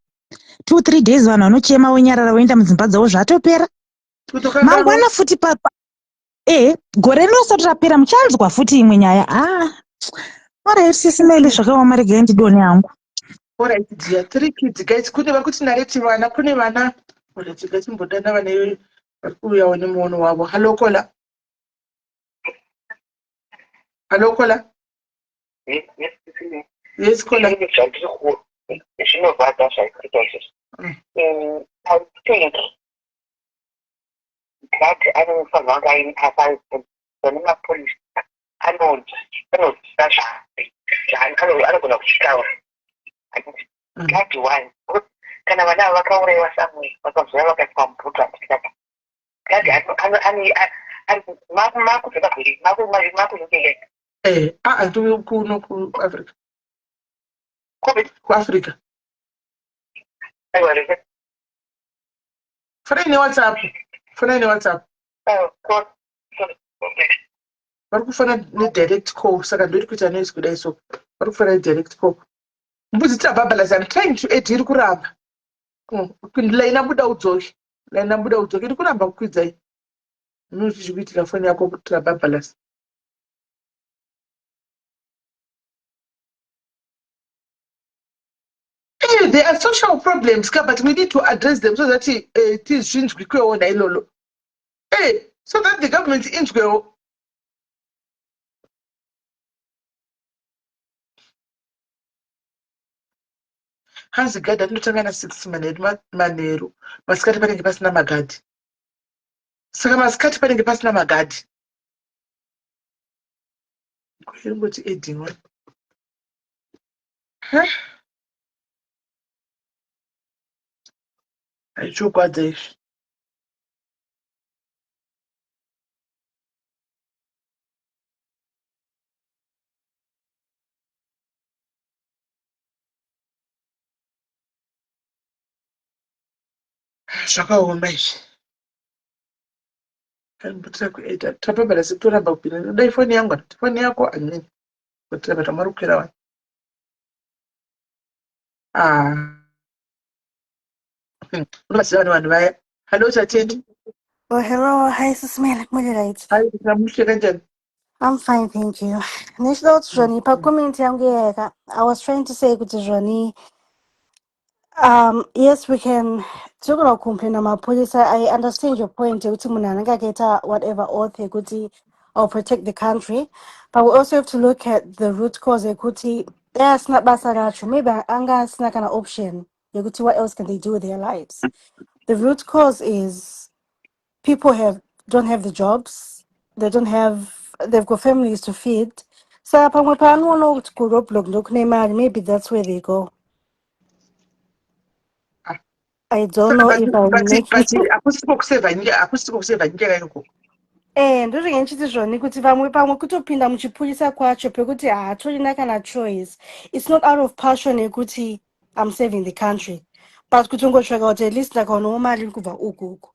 2-3 days, vanhu vanochema, vonyarara, voenda mudzimba dzavo, zvatopera. Kutokanganwa. Mangwana futi papa, gore rino risati rapera, muchanzwa futi imwe nyaya. Ah, alright, Sis Melly, zvakaoma, regai ndidone hangu. Alright dear, three kids, guys, kune vari kuti nareti vana, kune vana. Alright, ngatimbodana vana iyoyo vari kuuyawo nemuono wavo. Hello caller. Hello caller. Yes. Yes caller. Zvandiri ku zvinorwadza zvaikuita izvozvo. I think that anofanira kunge aine nemapurisa anoziva zvaanogona kuchitaura. That one, kana vana ava vakaurayiwa somewhere, vakazoya vakaiswa mubhutu, handitikati gadi makuZimbabwe, makuUK? Eh, ah, tiri kuno kuAfrica. Kupi? KuAfrica. Aiwa, rese. Fonai neWhatsApp. Fonai neWhatsApp. Oh, sorry. Okay. Vari kufona nedirect call, saka ndori kuita noise kudai so. Vari kufona nedirect call. Mbudzi tabhabhalas, I'm trying to add, iri kuramba. Laina buda udzoke. Laina buda udzoke, iri kuramba kukwidzai. Unoti kuitira foni yako tabhabhalas. Eh, there are social problems ka, but we need to address them so that tizvinzwikwewo nailolo. Eh, So that the government inzwewo. Hanzi gadhi atinotanga na6 manheru, manheru masikati panenge pasina magadhi. Saka masikati panenge pasina magadhi. Kuringoti adding one. Huh? Haichokwadza izvi. Zvakaoma izvi. Mbutira kuita tapabara sekutoramba kupinda. Dai foni yangu, foni yako amene. Kutiramba tamari kukwira wani. Ah. Unobatsira vanhu vaya. Hello Tatende. Oh, hello. Hi, Sis Mel. Muri right? Hi, namushe kanjani? I'm fine, thank you. Ndichida kuti zvoni pa-comment yangu yeka, I was trying to say kuti zvoni, yes, we can tinogona kucomplaina mapurisa. I understand your point yekuti munhu anenge akaita whatever oath yekuti I'll protect the country, but we also have to look at the root cause yekuti dai asina basa racho, maybe anga asina kana option yekuti what else can they do with their lives. The root cause is people have don't have the jobs, they don't have, they've got families to feed. Saka pamwe paanoona kuti kuroadblock ndokune mari, maybe that's where they go. Ah. I don't know if I'm But making but hakusiko kusevha nyika, hakusiko kusevha nyika ikoko. Ndozvinge ndichiti zvoni kuti vamwe pamwe kutopinda muchipurisa kwacho pekuti haatorina kana choice. It's not out of passion yekuti I'm saving the country, but kutongotsvaka kuti at least ndakaonawo mari iri kubva uku uku,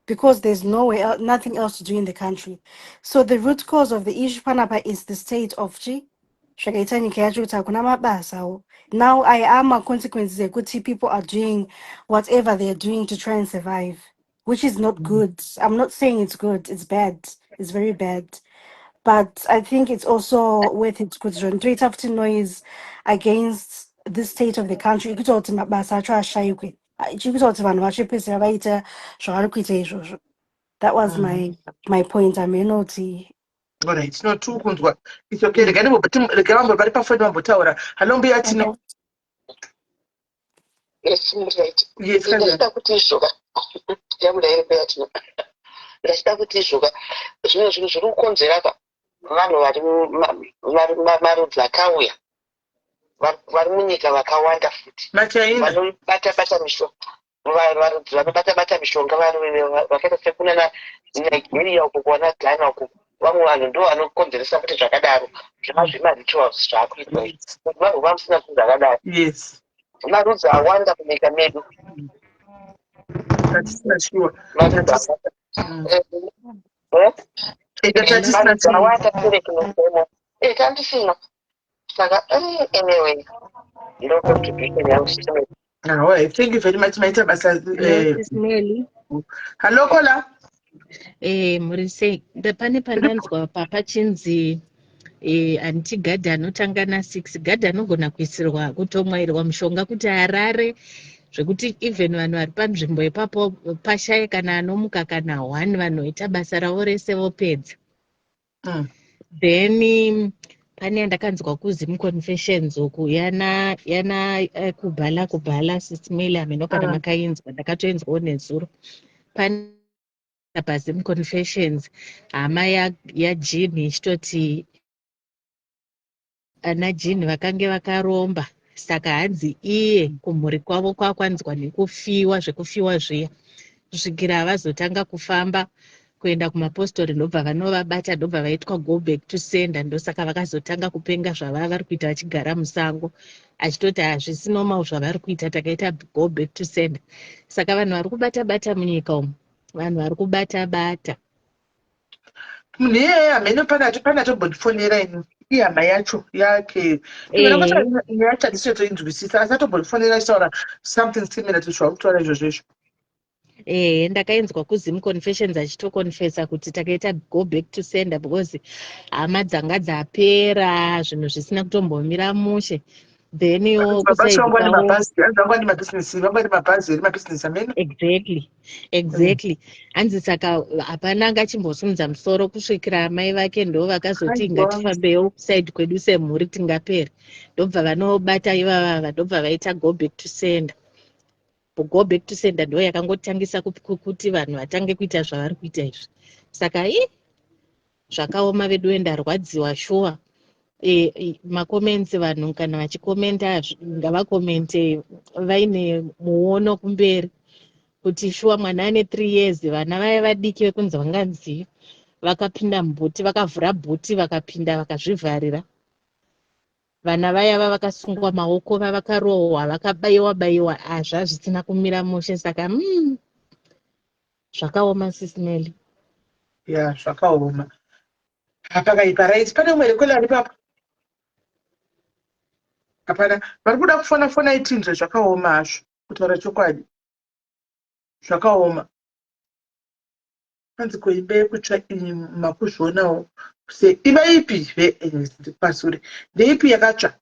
because there's no way, nothing else to do in the country. So the root cause of the issue panapa is the state of chi zvakaita nyika yacho kuti hakuna mabasawo. Now I am consequences ekuti people are doing whatever they are doing to try and survive, which is not good. I'm not saying it's good. It's bad. It's very bad. But I think it's also worth it kuti zvoni toita futi noise against the state of the country ikuita kuti mabasa acho ashayikwe, ichikuita kuti vanhu vachipedzisira vaita zvavari kuita izvozvo. That was my point. Amenoti. Alright, no tiri kunzwa. It's okay. Rega rega vambo vari pafoni vambotaura. Hello mbuya Tino. Okay. Yes, right. Yes, kanjani? Ndachida kuti izvoka yabuda iri mbuya Tino. Ndachida kuti izvoka zvimwe zvinhu zviri kukonzera ka vanhu vari marudzi akauya vari munyika vakawanda futi Machaina. vanobata bata mishonga, varudzi vanobata bata mishonga vari vakaita sekunana Nigeria uko, kuwana Ghana uko, vamwe vanhu ndo vanokonzeresa futi zvakadaro zvava zvemarituals zvaakuitwa izvi, kuti vanhu vamusina zvinhu zvakadaro. Marudzi awanda munyika medu. Tatisina sure. Marudzi awanda. Eh? Ega tatisina Marudzi sure. awanda kure kunosema tandisina. Saka anyway, ndo contribution yangu sistema. Ah, alright. Thank you very much. Maita basa. Hello, Sis Melly. Hello Kola. Muri sei? Pane pandanzwa papa chinzi anti gadhi anotanga na6, gadhi anogona kuisirwa kutomwairwa mushonga kuti arare zvekuti even vanhu vari panzvimbo ipapo pashaye kana anomuka kana one, vanoita basa ravo rese vopedza. Then pane yandakanzwa kuZim Confessions uku yana kubhala kubhala, Sis Melly, hameno kana makainzwa. Ndakatoinzwawo nezuro pane paZim Confessions, hama yaJini ichitoti ana Jini vakange vakaromba, saka hanzi iye kumhuri kwavo kwakwanzwa nekufiwa zvekufiwa zviya kusvikira vazotanga kufamba kuenda kumapostori, ndobva vanovabata, ndobva vaitwa go back to sender, ndosaka vakazotanga kupenga zvavava vari kuita vachigara musango. Achitoti hazvisi normal zvavari kuita, takaita go back to sender. Saka vanhu vari kubata bata munyika umu, vanhu vari kubata bata. Munhu iyeye hameno pane atombondifonera ini, ihama yacho yake. Nyaya yacho handisi asi atombondifonera achitaura something similar to zvauri kutaura izvozvo izvo. Ndakainzwa kuZim Confessions achitoconfessa kuti takaita go back to sender because hama dzanga dzapera, zvinhu zvisina kutombomira mushe. Then yo Baba kusaidi vangu vane kwavo mabhazi, hanzi vangu vane mabhizinesi, vangu vane mabhazi here mabhizinesi amene. Exactly. Hanzi saka hapana anga achimbosimudza musoro kusvikira amai vake ndo vakazoti Aiwa. ngatifambewo kusaidi kwedu semhuri tingapere. Ndobva vanobata ivavava, ndobva vaita go back to sender. Go back to sender ndo yakangotangisa kuti vanhu vatange kuita zvavari kuita izvi. Saka i zvakaoma veduwe, ndarwadziwa shuwa. Macomments, vanhu kana vachikomenta ngavakomente vaine muono kumberi kuti shuwa mwana ane 3 years, vana vaya vadiki vekunzi vanganzi vakapinda mubhuti, vakavhura bhuti, vakapinda, vakazvivharira. Vana vaya vavakasungwa maoko, vavakarohwa, vakabayiwa bayiwa, hazva zvisina kumira mushe. Saka zvakaoma, Sis Melly. Ya, zvakaoma. Hapakaipa. Right, pane umwe rekwela ari papo? Hapana. Vari kuda kufona, fona itinzwe. Zvakaoma hazvo, kutaura chokwadi zvakaoma. Hanzi kuimba yekutsva iyi makuzvionawo se imba ipi? Pasure ndeipi yakatsva?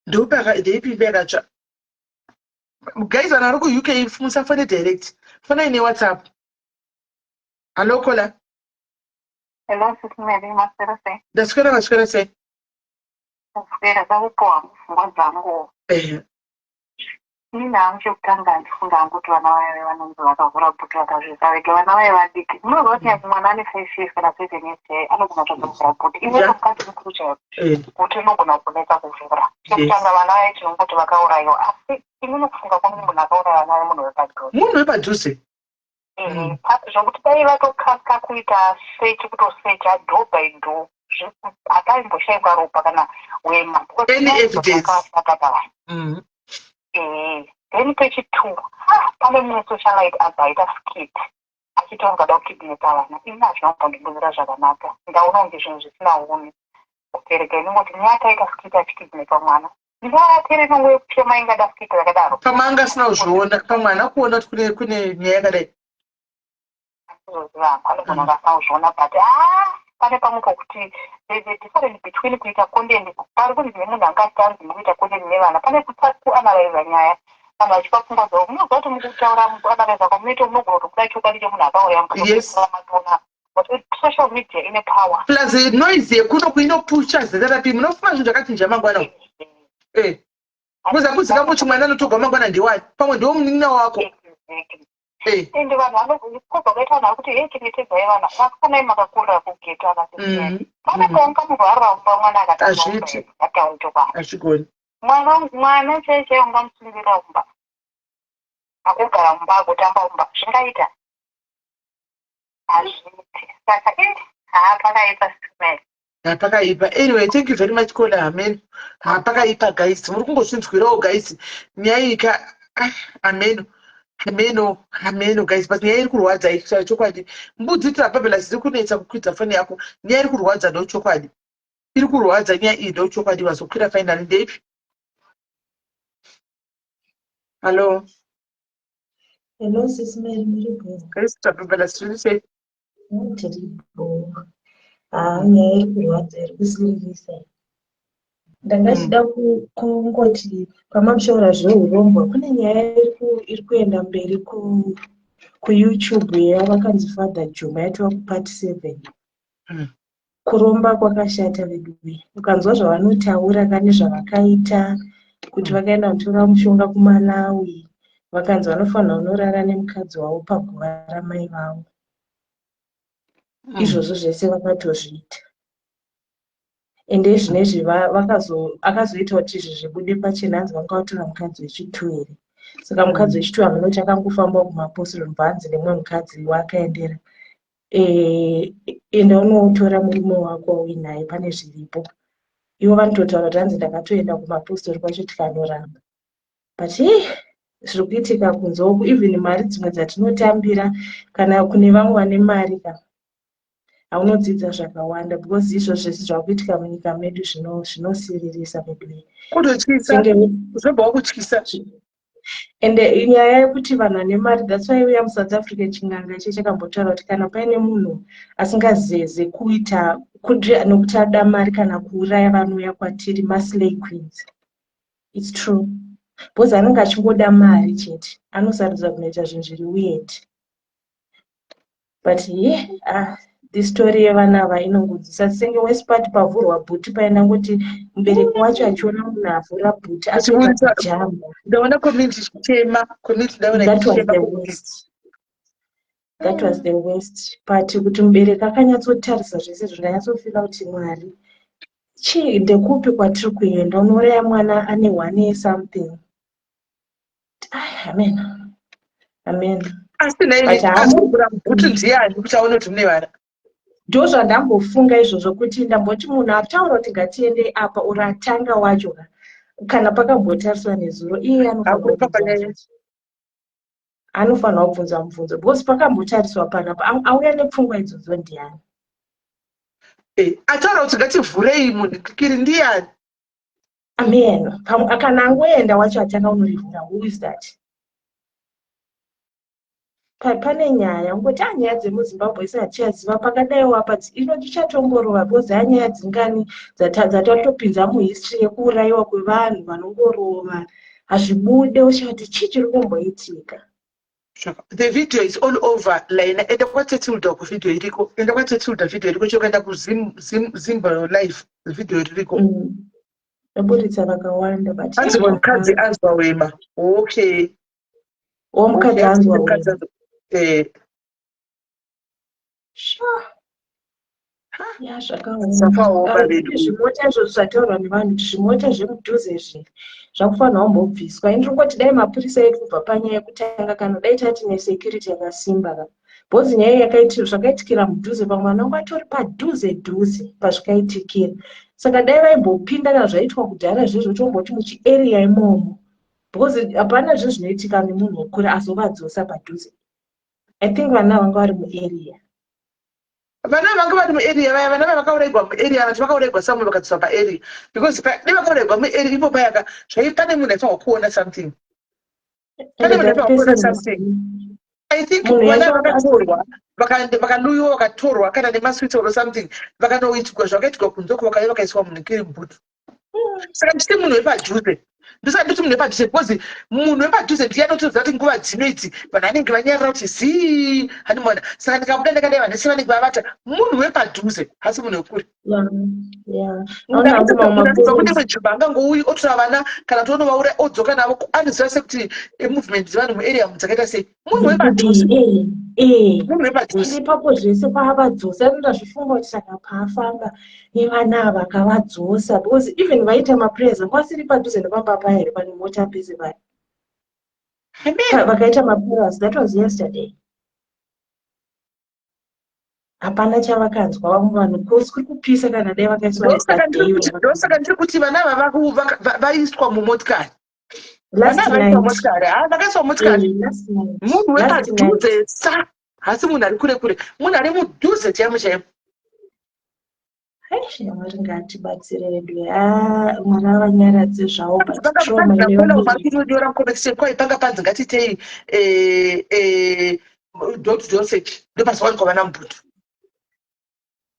Ndeipi imba yakatsva? Guys, vanhu vari kuUK, musafone direct, fonai neWhatsApp. Hallo, caller. Hello, Sis Melly, maswera sei? Ndaswera, maswera sei? Ndaswera, ndakupowa pfungwa dzangu. Inini hangu chekutanga handifunga hangu kuti vana vaya vanonzi vakavhura bhuti vakazvisa vega, vana vaya vadiki. Munoziva kuti nyangwe mwana ane 5 years kana 7 years chaiye anogona kutadza kuvhura bhuti. Iwe mukadzi mukuru chaivo, bhuti rinogona kunetsa kuvhura. Chekutanga, vana vaya tinongoti vakaurayiwa, asi inini kufunga kwangu munhu akauraya vana vaya munhu wepadhuze. Munhu wepadhuze. Zvokuti dai vatokasika kuita search, kutosecha door by door, hapaimboshaikwa ropa kana wema. Any evidence. Then pechitwo, pane mumwe socialite abva aita skit achiti ungada kukidnapa vana. Ini hazvina kumbondibudira zvakanaka, ndaona kunge zvinhu zvisina unhu. Kupereka inongoti nyaya akaita skit achikidnapa mwana, ndingavateri inongo yekuchema ingada skit rakadaro? Pamwe anga asina kuzviona, pamwe haana kuona kuti kune nyaya yakadai. Andizoziva, anogona kunge asina kuzviona, but ah, pane pamwe pokuti there's a difference between kuita content pari kunzi nemunhu anga achitanzi mukuita content nevana, pane kuanalyza nyaya vanhu vachipa pfungwa dzavo. Munoziva kuti mukutaura, mukuanalyza kwamunoita, munogona kutobuda chokwadi chemunhu akauraya mukatomatona, but social media ine power. Plus noise yekuno kuinopusha ZRP. Munofunga zvinhu zvakachinja mangwana kuza kuzika kuti mwana anotogwa mangwana ndewani, pamwe ndiwo munin'ina wako. Ende vanhu vanokobva kaita vanhu vakuti hei, chengetedzai vana vasikana, makakurira kughetto akasiyana. Pane paungamurwarira mumba mwana Hazviiti. akataura chokwadi. Hazvigoni. Mwana, mwana chai chai ungamusungirira mumba, akugara mumba, agotamba mumba, zvingaita? Hazviiti. Saka haa, pakaipa, Sis Melly. Hapakaipa. Anyway, thank you very much, caller. Amen. Hapakaipa, guys. Muri kungozvinzwirawo, guys, nyaya iyi ka. Ah, ameno, ameno, ameno, guys, but nyaya iri kurwadza iyi, chokwadi. Mbudzi tirabhabhela dziri kunetsa kukwidza foni yako. Nyaya iri kurwadza, ndo chokwadi, iri kurwadza nyaya iyi, ndo chokwadi. Vazokwira finally ndeipi? Hallo. Hello, Sis Melly, muri bho? Guys, tirabhabhela zviri sei? Tiri bho. Haa, nyaya iri kurwadza, iri kusiririsa. Ndanga chida kungoti pamamushaura zveurombwa, kune nyaya iri kuenda mberi kuYouTube yavakanzi Father Juma, yatova kupart 7. Kuromba kwakashata veduwe. Ukanzwa zvavanotaura kane zvavakaita kuti vakaenda kunotora mushonga kuMalawi, vakanzi vanofanira kunorara nemukadzi wavo paguva ramai vavo. Izvozvo zvese vakatozviita. Ende zvinezvi akazoita kuti izvi zvibude pachena, hanzi vanga vatora mukadzi wechitwo here. Saka mukadzi wechitwo hamunoti akangofamba kumapostori, ndobva hanzi nemumwe mukadzi waakaendera, enda unotora murume wako wauinaye, pane zviripo. Ivo vanototaura kuti hanzi ndakatoenda kumapostori kwacho tikanoramba. But hei, zviri kuitika kunze uku, even mari dzimwe dzatinotambira, kana kune vamwe vane mari ka, haunodzidza zvakawanda, because izvo zvese zvava kuitika munyika medu zvinosiririsa veduwe. Kutotyisa, zvinobva wakutyisa. Ende nyaya yekuti vanhu vane mari, that's why uya muSouth Africa chinganga iche chakambotaura kuti kana paine munhu asingazeze kuita kuti nokuti ada mari kana kuuraya, vanouya kwatiri maslay queens. It's true, because anenge achingoda mari chete, anosarudza kunoita zvinhu zviri weird. But ye, ah, the story yevana ava inongodzisa senge wesipati pavhurwa bhuti paenda ngoti mubereki wacho achiona munhu avhura bhuti atoita kujamba. Ndaona community ichichema, community ndaona That was ichichema. the worst, that was the worst part, kuti mubereki akanyatsotarisa zvese izvo, ndanyatsofila kuti Mwari, chii, ndekupi kwatiri kuenda? Unouraya mwana ane one something. Ai, amen, amen. Asi naini But azovhura bhutu ndiani kuti aone kuti mune vana? Ndo zvandambofunga izvozvo, kuti ndamboti munhu ataura kuti ngatiendei apa uri atanga wacho ka, kana pakambotariswa nezuro iye anofanira Hakupa kubvunza panyaya. mubvunzo. Anofanira kubvunza mubvunzo because pakambotariswa panapa auya nepfungwa idzodzo ndiani? Ataura kuti ngativhurei munhu kiri ndiani? Amen. Kana angoenda wacho atanga unorivhura, who is that? Pane nyaya ungoti a nyaya dzemuZimbabwe isi hatichaziva pakadaiwo apa ino tichatongorova because anyaya dzingani dzatatopinza muhistory yekuurayiwa kwevanhu vanongorova, hazvibude, ushati chii chiri kumboitika. The video is all over line. Enda kwaTetilda ku video iriko, enda kwaTetilda, video iriko. Chokaenda kuZimba Live, video ririko. Yaburitsa vakawanda, but Anzi mukadzi anzwa wema, okay. Wo mukadzi anzwa Mukadzi wema. Sure. Ya, zvakaoma. Zvakaoma vedu. Zvimota izvozvo zvataurwa nevanhu kuti zvimota zvemudhuze izvi zvakufanira kumbobviswa. Ini ndiri dai mapurisa edu kubva panyaya yekutanga, kana dai tati nesecurity yakasimba ka, because nyaya zvakaitikira mudhuze, pamwe vana vangu vatori padhuze dhuze pazvikaitikira, saka dai vaimbopinda kana zvaiitwa kudhara izvozvo, tomboti muchiarea imomo, because hapana zve zvinoitika nemunhu wekure azovadzosa padhuze. I think vana vanga vari muarea. Vana vanga vari muarea vaya, vana vakauraigwa muarea, vati vakauraigwa samwe vakadziswa paarea, because dai vakauraigwa muarea ipo payaka zvai pane munhu aifanirwa kuona something, pane munhu aifanirwa kuona something. I think Munhu vana yacho vakatorwa, vakaluyiwa, vakatorwa kana nemaswits or something, vakanoitigwa zvakaitigwa kunze uko, vakauya vakaiswa munhu bhutu. Saka nditi munhu wepadhuze, ndisati nditi munhu wepadhuze, because munhu wepadhuze ndiye anotoziva kuti nguva dzino idzi vanhu vanenge vanyarara kuti zii, handimaona. Saka ndikabuda ndakadai, vanhu vese vanenge vavata. Munhu wepadhuze, hasi munhu wekure. Aona Kune nzvimbo angangouyi otora vana kana kuti onovauraya odzoka navo, anoziva sekuti movement dzevanhu muarea dzakaita sei. Munhu wepadhuze, munhu wepadhuze. Ipapo zvese paavadzosa, anoda zvifunga kuti saka paafamba nevana ava akavadzosa, because even vaita maprayers anga asiri padhuze nepamba paya here, pane mota pese paya. Amen. Vakaita maprayers, that was yesterday, hapana chavakanzwa vamwe vanhu kosi kuri kupisa, kana dai vakaiswa that day. Ndosaka ndiri kuti vana ava vaiswa mumotikari. Last Vana vaiswa night. mumotikari, ha, vakaiswa mumotikari. Last night. Munhu Last night. wepadhuze sa hasi munhu ari kure kure, munhu ari mudhuze chaimo chaimo. Hai, Mwari ngaatibatsire vedu. Ah, Mwari avanyaradze zvavo, but trauma inoyamurira. Kunyora muconnection kwai panga panzi ngatitei door to door search, ndopazowanikwa vana mubhutu.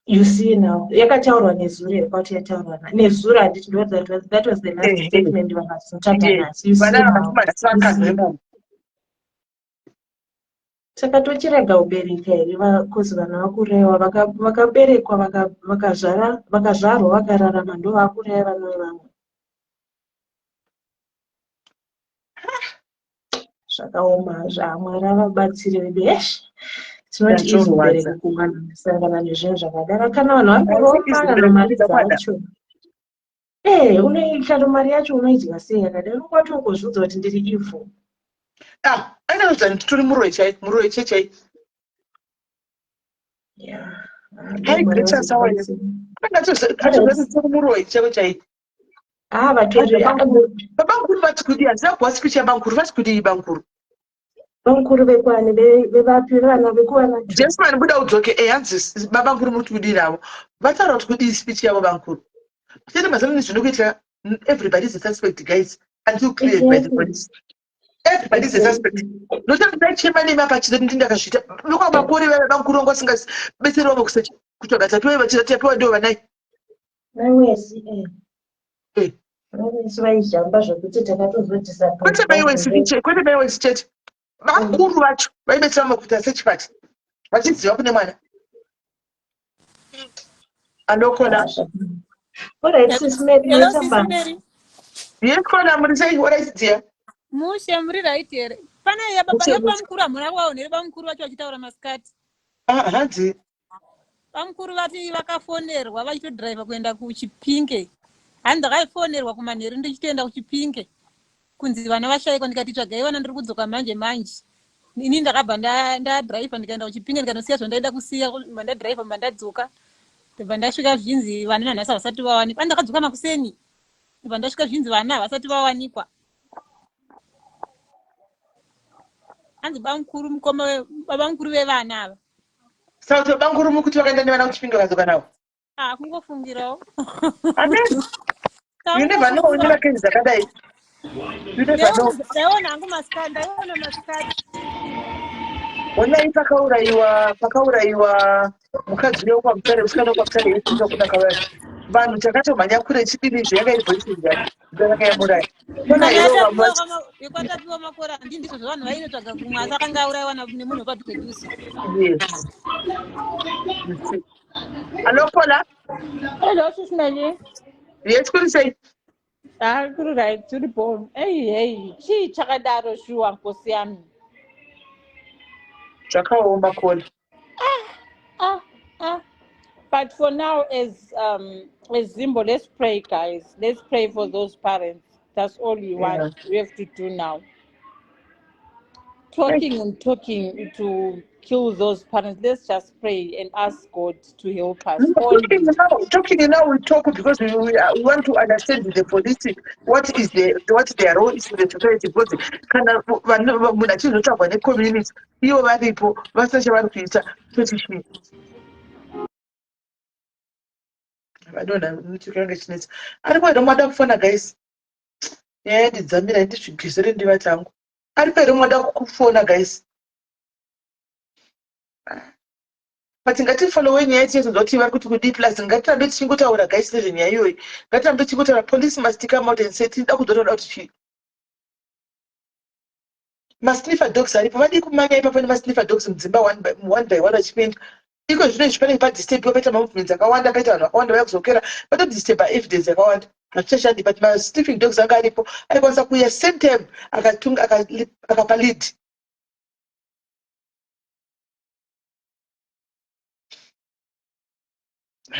You see now, yakataurwa nezuro here? Kwati yataurwa nezuro, handiti? Ndo that was the last statement vakazotsvaga nhasi. You see Vana now. vakatumana vakanzwa imomo. Saka tochirega kubereka here kozi vana vakurewa vakaberekwa vakazvara, vakazvarwa, vakararama, ndo vakuraya vana vevamwe? Zvakaoma zvaMwari avabatsire vedu. Esh, tinoti izi Zvatorwadza. mubereki kusangana nezvinhu zvakadaro, kana vanhu vari kuromba, kana mari dzacho. Kana mari yacho unoidya sei yakadai? Unongoti ungozviudza kuti ndiri evil. Ah, ainoudza nditori muroyi chai, muroyi chechai. Hai, Hai, Gracious, how are you? Tori muroyi chaivo chai. Ah, vatori. Babankuru vati kudii? Handina kuwa speech yabankuru. Vati kudii bankuru? Vankuru vekwani, vevapi, vevana vekuvana? Jesman, buda udzoke. Hanzi babankuru muri kuti kudii navo? Vataura kuti kudii speech yavo bankuru? Chete mazano nezvinokuitira, everybody is a suspect, guys, until cleared by the police. Everybody is a suspect. Nokuti ndaichema nemi apa chida ndi ndakazviita. Vekwamakore vaya bamukuru vanga vasingabetseri vamwe kusecha kutsvaga tapiwa vachida tapiwa ndivo vanai. Mai Wesi eh. Eh. Mai Wesi vaizhamba zvekuti takatozodisappoint. Kwete mai Wesi chete, kwete mai Wesi chete. Vakuru vacho vaibetsera vamwe kuita search party vachiziva kune mwana. Anokona. Alright, Sis Mary, Hello, maita Sis basa. Mary. Yes, kona muri sei? Alright dear. Mushe muri right here? Pane yababa Mushe, mushe. yabamukuru hamuna kuvaona here bamukuru vacho vachitaura masikati? Ah, hanzi. Bamukuru vati vakafonerwa vachitodhiraivha kuenda kuChipinge. Hanzi ndakafonerwa kumanheru ndichitoenda kuChipinge kunzi vana vashaikwa ndikati tsvagai vana ndiri kudzoka manje manje. Ini ndakabva ndadhiraivha ndikaenda kuChipinge ndikanosiya zvandaida kusiya ndobva ndadhiraivha ndobva ndadzoka. Ndobva ndasvika zvinzi vana nanhasi havasati vawanikwa. Ndakadzoka makuseni. Ndobva ndasvika zvinzi vana havasati vawanikwa. Hanzi bamukuru mukoma babamukuru vevana ava. Saka kuti bamukuru mukuti vakaenda nevana kuChipinge vakadzoka navo? Ah, kungofungirawo. Amen. You never know, une vakenzi dzakadai. You never know. Ndaiona hangu masikati, ndaiona masikati. Honai pakaurayiwa, pakaurayiwa mukadzi uya wekwaMutare, musikana wekwaMutare yekuita kuna kavaya. Vanhu takatomhanya kure chidini izvo yanga iri voice yake. Ndakayamuraya. Kona ivo vamwe Yekwatapiwa makore handi ndizvo zvavanhu vainotsvaga kumwe asi akanga aurayiwa nemunhu wepadhuze dhuze. Yes. Hello, Paula. Hello, Sis Melly. Yes, kuri sei? Ah, kuri right, tiri bho. Hey, hey, chii chakadaro shuwa nkosi yami? Zvakaoma Paula. Ah, ah, ah. But for now, as Zimbo, let's pray, guys. Let's pray for those parents. That's all we want. Yeah. We have to do now. Talking and talking to kill those parents. Let's just pray and ask God to help us. No, talking now, we talk because we want to understand the police, what is the what their role is in the society. Because kana vanhu munhu achizotsvagwa necommunity, ivo varipo vasina chavari kuita toti chii? Vadonha chikanga chinetsa. Ariko here mwada kufona guys? Nyaya yandidzamira ndizvigezere ndivati hangu. Aripo here mwada kufona guys? But ngatifollowe nyaya tichizonzwa kuti vari kuti kudii plus ngatirambe tichingotaura guys nezvenyaya iyoyi. Ngatirambe tichingotaura police must come out and say tinoda kuzotoda kuti chii. Masniffer dogs aripo vadii kumanya ipapo nemasniffer dogs mudzimba one by one vachipinda. Iko zvino izvi panenge padisturbiwa paita mamovements akawanda paita vanhu vakawanda vaya kuzokera patodisturba evidence yakawanda hazvichashandi but masniffing dogs anga aripo aikwanisa kuuya same time akatunga akapa lead.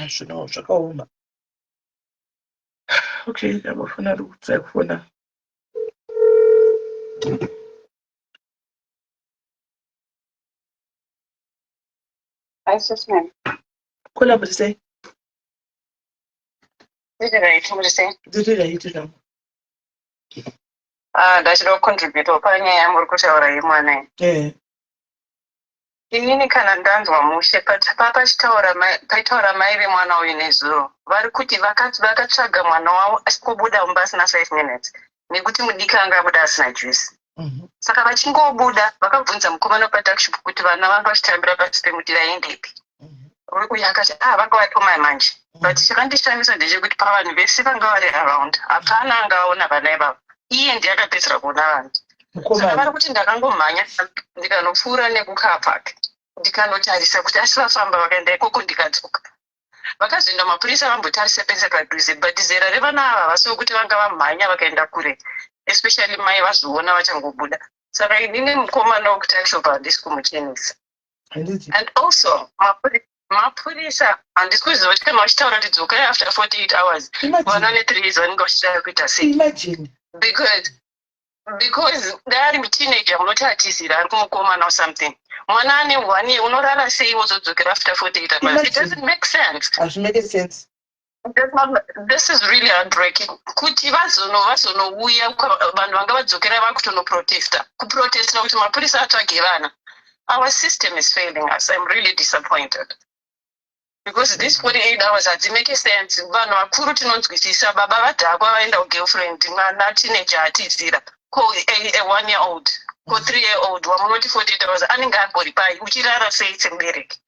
Zvino zvakaoma. Okay, ndambofona ari kutsai kufona. Hi, sis ma'am. Kola muri sei? Ndiri right, muri sei? Ndiri right zvangu. Ah, ndachida kucontribute panyaya yamuri kutaura yemwana iyi. Eh. Inini kana ndanzwa mushe pachitaura paitaura mai vemwana uyu nezuro vari kuti vakatsvaga mwana wavo achingobuda mumba asina 5 minutes nekuti mudiki anga abuda asina juice. Saka vachingobuda vakabvunza mukomana wepatuckshop kuti vana vanga vachitambira pasi pemuti vaendepi. Uyu akati ah vanga vatoma manje. But chakandishamisa ndechekuti pavanhu vese vanga vari around hapana anga aona vana ivavo. Iye ndiye akapedzera kuona vana. Saka vari kuti ndakangomhanya ndikanopfuura nekucar park ndikanotarisa kuti asi vafamba vakaenda ikoko ndikadzoka. Vakazoenda mapurisa vambotarisa pese padhuze but zera revana ava havasi vekuti vanga vamhanya vakaenda kure especially mai vazoona vachangobuda. Saka inini mukomana wekutuckshop handisi kumuchenesa. And also mapurisa handisi kuziva kuti kana vachitaura kuti dzokai after 48 hours vana ne 3 years vanenge vachitaya kuita sei. Imagine. Because dai ari teenager munoti atizira ari kumukomana or something. Mwana ane 1 year unorara sei wozodzokera after 48 hours? It doesn't make sense. Hazvimake sense. This is really heartbreaking. Kuti vazonouya vanhu vanga vadzokera vakutonoprotesta. Kuprotestera kuti mapurisa atsvage vana. Our system is failing us. I'm really disappointed. Because this 48 hours hadzimake sense. Vanhu vakuru tinonzwisisa baba vadhakwa vaenda kugirlfriend mwana teenager atizira. Ko a 1 year old, ko 3 year old wamunoti 48 hours anenge ambori pai? Uchirara sei semubereki?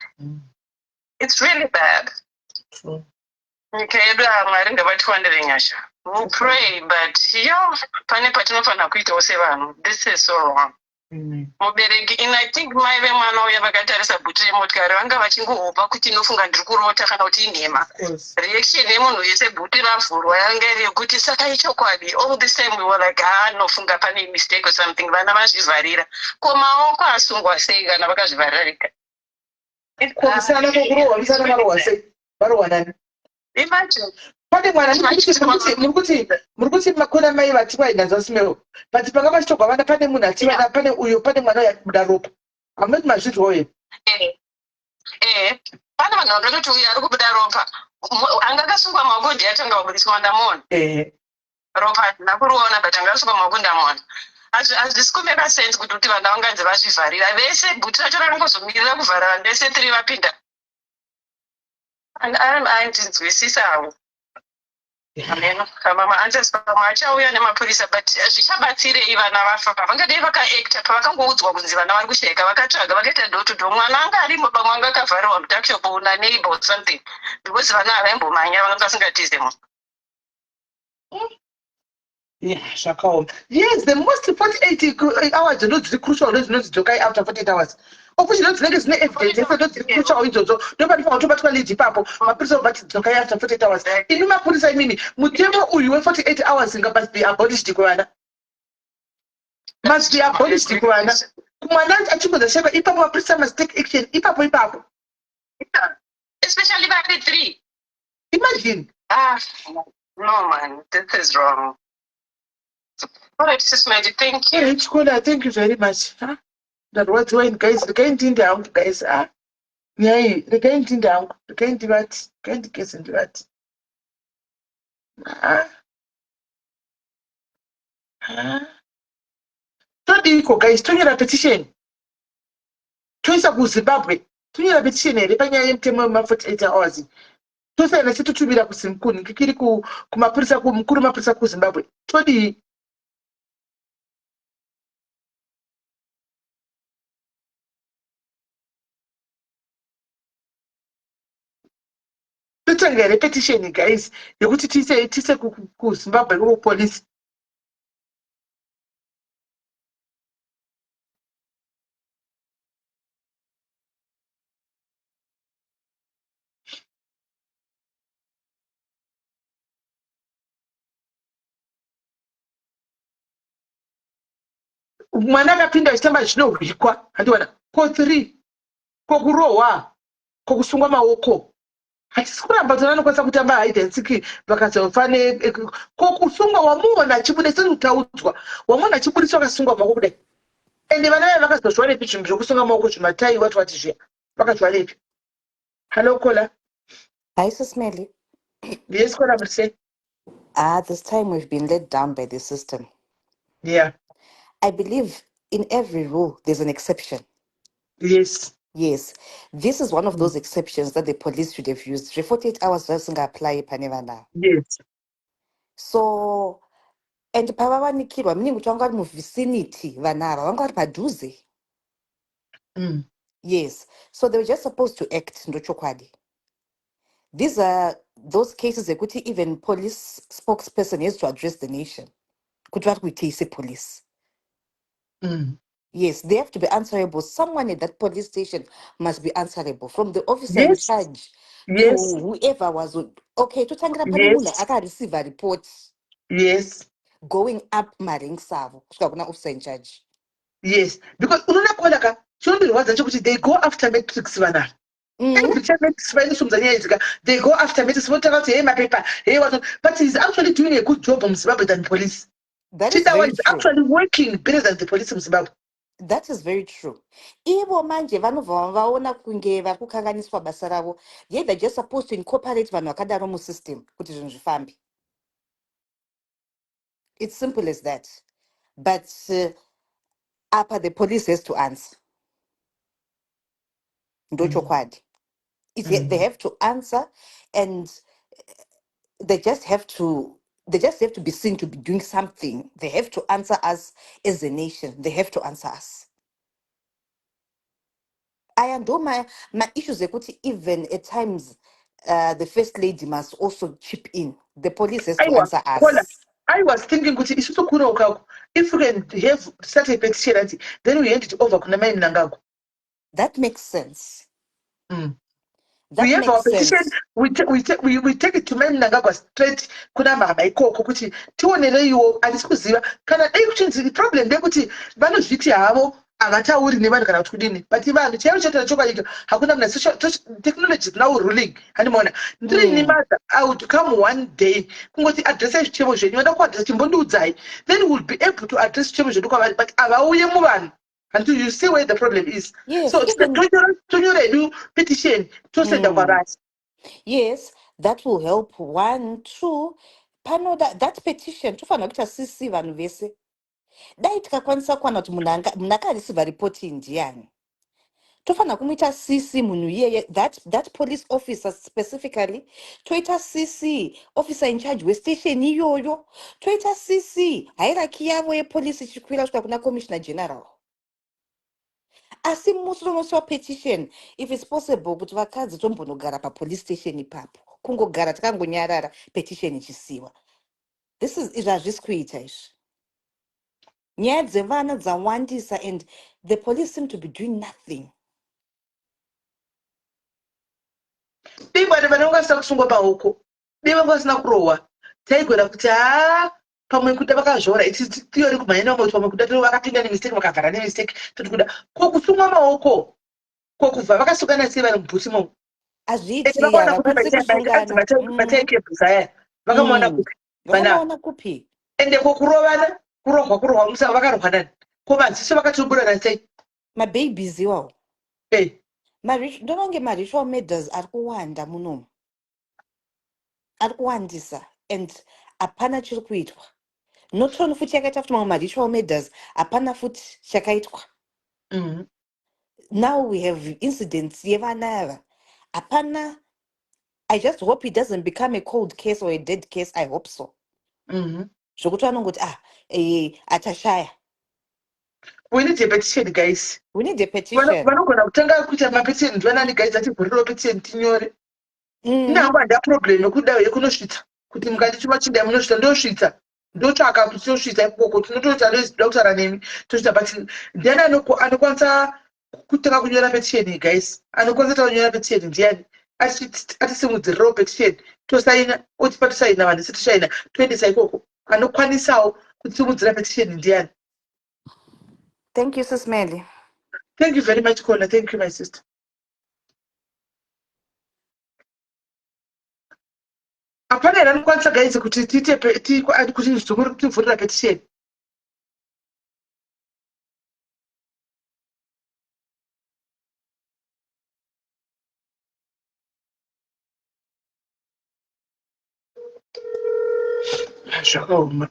It's really bad. Nyika yedu, ah, Mwari ngavatiwanire nyasha. We'll pray, but yo, pane patinofanira kuitawo sevanhu. This is so wrong. Mubereki in, I think mai vemwana uya vakatarisa bhuti remotikari, vanga vachingohopa kuti inofunga ndiri kurota kana kuti inhema. Reaction yemunhu wese bhuti ravhurwa yanga iri yekuti saka ichokwadi. All this time we were like, ah, nofunga pane mistake or something, vana vazvivharira. Ko maoko asungwa sei kana vakazvivharira vega? Ko musana, kokurohwa musana, varohwa sei? Varohwa nani? Imagine. Pane mwana, muri kuti kuna mai vati kwaindanzwa simeo, but panga pachitogwa vana, pane munhu ativana, pane uyo, pane mwana uyo akubuda ropa. Hamunoti mazvinzwawo here? Eh, pane vanhu vakatoti uyu ari kubuda ropa. Anga akasungwa maoko ndiye atanga kubudiswa, ndamuona. Ropa handina kuriona, but anga akasungwa maoko ndamuona. Hazvisi kumeka sense kuti vana vanganzi vazvivharira vese, bhuti racho rakangozomirira kuvhara vanhu vese tiri vapinda. Andinzwisisa hangu. Ameno kana maanswers pamwe achauya nemapurisa, but zvichabatsirei vana vafa? Pavangadai vakaacta pavakangoudzwa kunzi vana vari kusheka, vakatsvaga, vakaita door to door, mwana anga arimo, pamwe anga akavharirwa mutuckshop naneighbor or something, because vana havaimbomhanya, vanga vasingatize munhu. Yeah, zvakaoma. Yes, the most 48 hours ndo dziri crucial, ndo dzinonzi dzokai after 48 hours, of which ndo dzinenge dzine evidence yese, ndo dziri crucial idzodzo, ndo panofanira kutobatwa lead ipapo. Mapurisa obva dzokai after 48 hours. Imi mapurisa imimi, mutemo uyu we48 hours nga must be abolished kuvana, must be abolished kuvana. Kumwana achingonza shekwa ipapo, mapurisa must take action ipapo ipapo. Especially vari three. Imagine. Ah, no man, this is wrong. All right, Sis Mady, thank you. Alright, Chikola, thank you very much. Huh? Ndarwadziwa ini guys, regai ndinde hangu guys. Ah, nyaya iyi, regai ndinde hangu, regai ndivati, regai ndigeze ndivati. Ah. Ah. Todiiko guys, tonyora petition. Toisa kuZimbabwe, tonyora petition here panyaya yemutemo wema48 hours? Tosaina chitotumira kusimkuni kikiri kumapurisa, kumukuru mapurisa kuZimbabwe. Todii? Totanga here petition guys, yekuti tiise kuZimbabwe kupolisi? Mwana akapinda achitamba zvinohwikwa, handiwana ko three, kokurohwa, kokusungwa maoko. Hatisi kuramba kuti vanokwanisa kutamba hide and seek vakazofa. Kokusungwa, wamuona achibuda sekutaudzwa, wamuona achibudiswa akasungwa maoko kudai. Ende vana vaya vakazozviwanepi zvinhu zvokusunga maoko, zvimatai wati wati zviya, vakazviwanepi? Hallo caller. Hi, Sis Melly. Yes caller, muri sei? Ah, this time we've been let down by the system. I believe in every rule there's an exception. Yes, this is one of those exceptions that the police should have used. The 48 hours doesn't apply pane vana. So, and pavavanikirwa, meaning kuti vanga vari muvicinity, vana ava vanga vari padhuze. Yes, so they were just supposed to act, ndochokwadi. These are those cases ekuti even police spokesperson has to address the nation kuti vari kuitei sepolice. Yes, they have to be answerable. Someone at that police station must be answerable, from the officer in charge to whoever was okay. Totangira pane munhu akareceive a report, going up maranks avo kusvika kuna officer in charge. Yes, because unoona kuona ka, chinondirwadza chekuti they go after matrix vana. Every time matrix vainosumudza nyaya idzika, they go after matrix, votanga kuti hey mapepa, hey what, but he's actually doing a good job muZimbabwe than police. That is Chidawa very is true. actually working better than the police muZimbabwe. That is very true. Ivo manje vanobva vaona kunge vari kukanganiswa basa ravo. Yet they're just supposed to incorporate vanhu vakadaro musystem kuti zvinhu zvifambe. It's simple as that. But apa the police has to answer. Ndochokwadi. They have to answer and they just have to They just have to be seen to be doing something. They have to answer us as a nation. They have to answer us. Aya ndo maissues ekuti even at times the first lady must also chip in. The police has to Aiwa, answer Kola, us. I was thinking kuti isusu kuno ukako, if we can have such a petition, ati, then we hand it over kuna Mai Mnangagwa. That makes sense. That We have our makes petition, sense. we take it to Mai Mnangagwa straight kuna mama ikoko kuti tionereiwo. Handisi kuziva kana dai kuchinzi problem ndeyekuti vanozviti havo havatauri nevanhu kana kuti kudini, but vanhu chaivo chataura chokwadi hakuna muna social technology is now ruling. Handimaona ndirini mother, I would come one day kungoti addressai zvichemo zvenyu, vada kuaddressa chimbondiudzai, then we'll be able to address zvichemo zvedu kwavari, but havauye muvanhu until you see where the problem is. Yes, So even tonyora hedu petition tosenda kwavari. Yes, that will help. One, two, panoda that petition tofanira kuita CC vanhu vese. Dai tikakwanisa kuwana kuti munhu akareceiva ripoti ndiani, tofanira kumuita CC munhu iyeye, that police officer specifically, toita CC officer in charge westation iyoyo, toita CC hierarchy yavo yepolice ichikwira kusvika kuna commissioner general. Asi musi unonosiwa petition, if it's possible kuti vakadzi tombonogara papolice station ipapo, kungogara takangonyarara petition ichisiwa. This is izvi hazvisi kuita izvi. Nyaya dzevana dzawandisa and the police seem to be doing nothing. Dai vana vanga vasina kusungwa pahuku, dai vanga vasina kurohwa, taigona kuti haa, pamwe kuda vakazvora. It theory kumhanya nevamwe kuti pamwe kuda vakapinda nemistake, vakavhara nemistake, toti kuda ko kusungwa maoko ko kubva vakasungana sei vari mubhuti imomo? Hazviiti, vakaona kupi? Havakwanisi kusungana. Mataikebhusi aya vakamaona kupi vana? Vakamaona kupi? Ende ko kurovana, kurohwa, kurohwa musa, vakarohwa nani? Ko maziso vakatoburana sei? Mababies iwawo. Ndononge maritual murders ari kuwanda munomu, ari kuwandisa and hapana chiri kuitwa. Norton futi yakaita futi mamwe maritual murders, hapana futi chakaitwa. Now we have incidents yevana ava, hapana. I just hope it doesn't become a cold case or a dead case. I hope so, zvokuti vanongoti, ah, atashaya. We need a petition, guys. We need a petition. Vanogona kutanga kuita mapetition ndivanani, guys? Ativhurirewo petition tinyore. Inhangu handina problem yekuda yekunosvitsa kuti mukandituma chindai munosvitsa, ndosvitsa, ndotsvaka kuti tosvitsa ikoko, tinototi anoda kutaura nemi tosvitsa. But ndiani anokwanisa kutanga kunyora petition, guys? Anokwanisa kutanga kunyora petition ndiani? Atisimudzirirewo petition, tosaina, otipa, tosaina, vanhu ese tosaina, toendesa ikoko. Anokwanisawo kutisimudzira petition ndiani? Thank you, Sis Melly. Thank you very much, Kola. Thank you, my sister. Hapana here anokwanisa, guys, kuti tiite kuti tivhurira petition? Zvakaoma.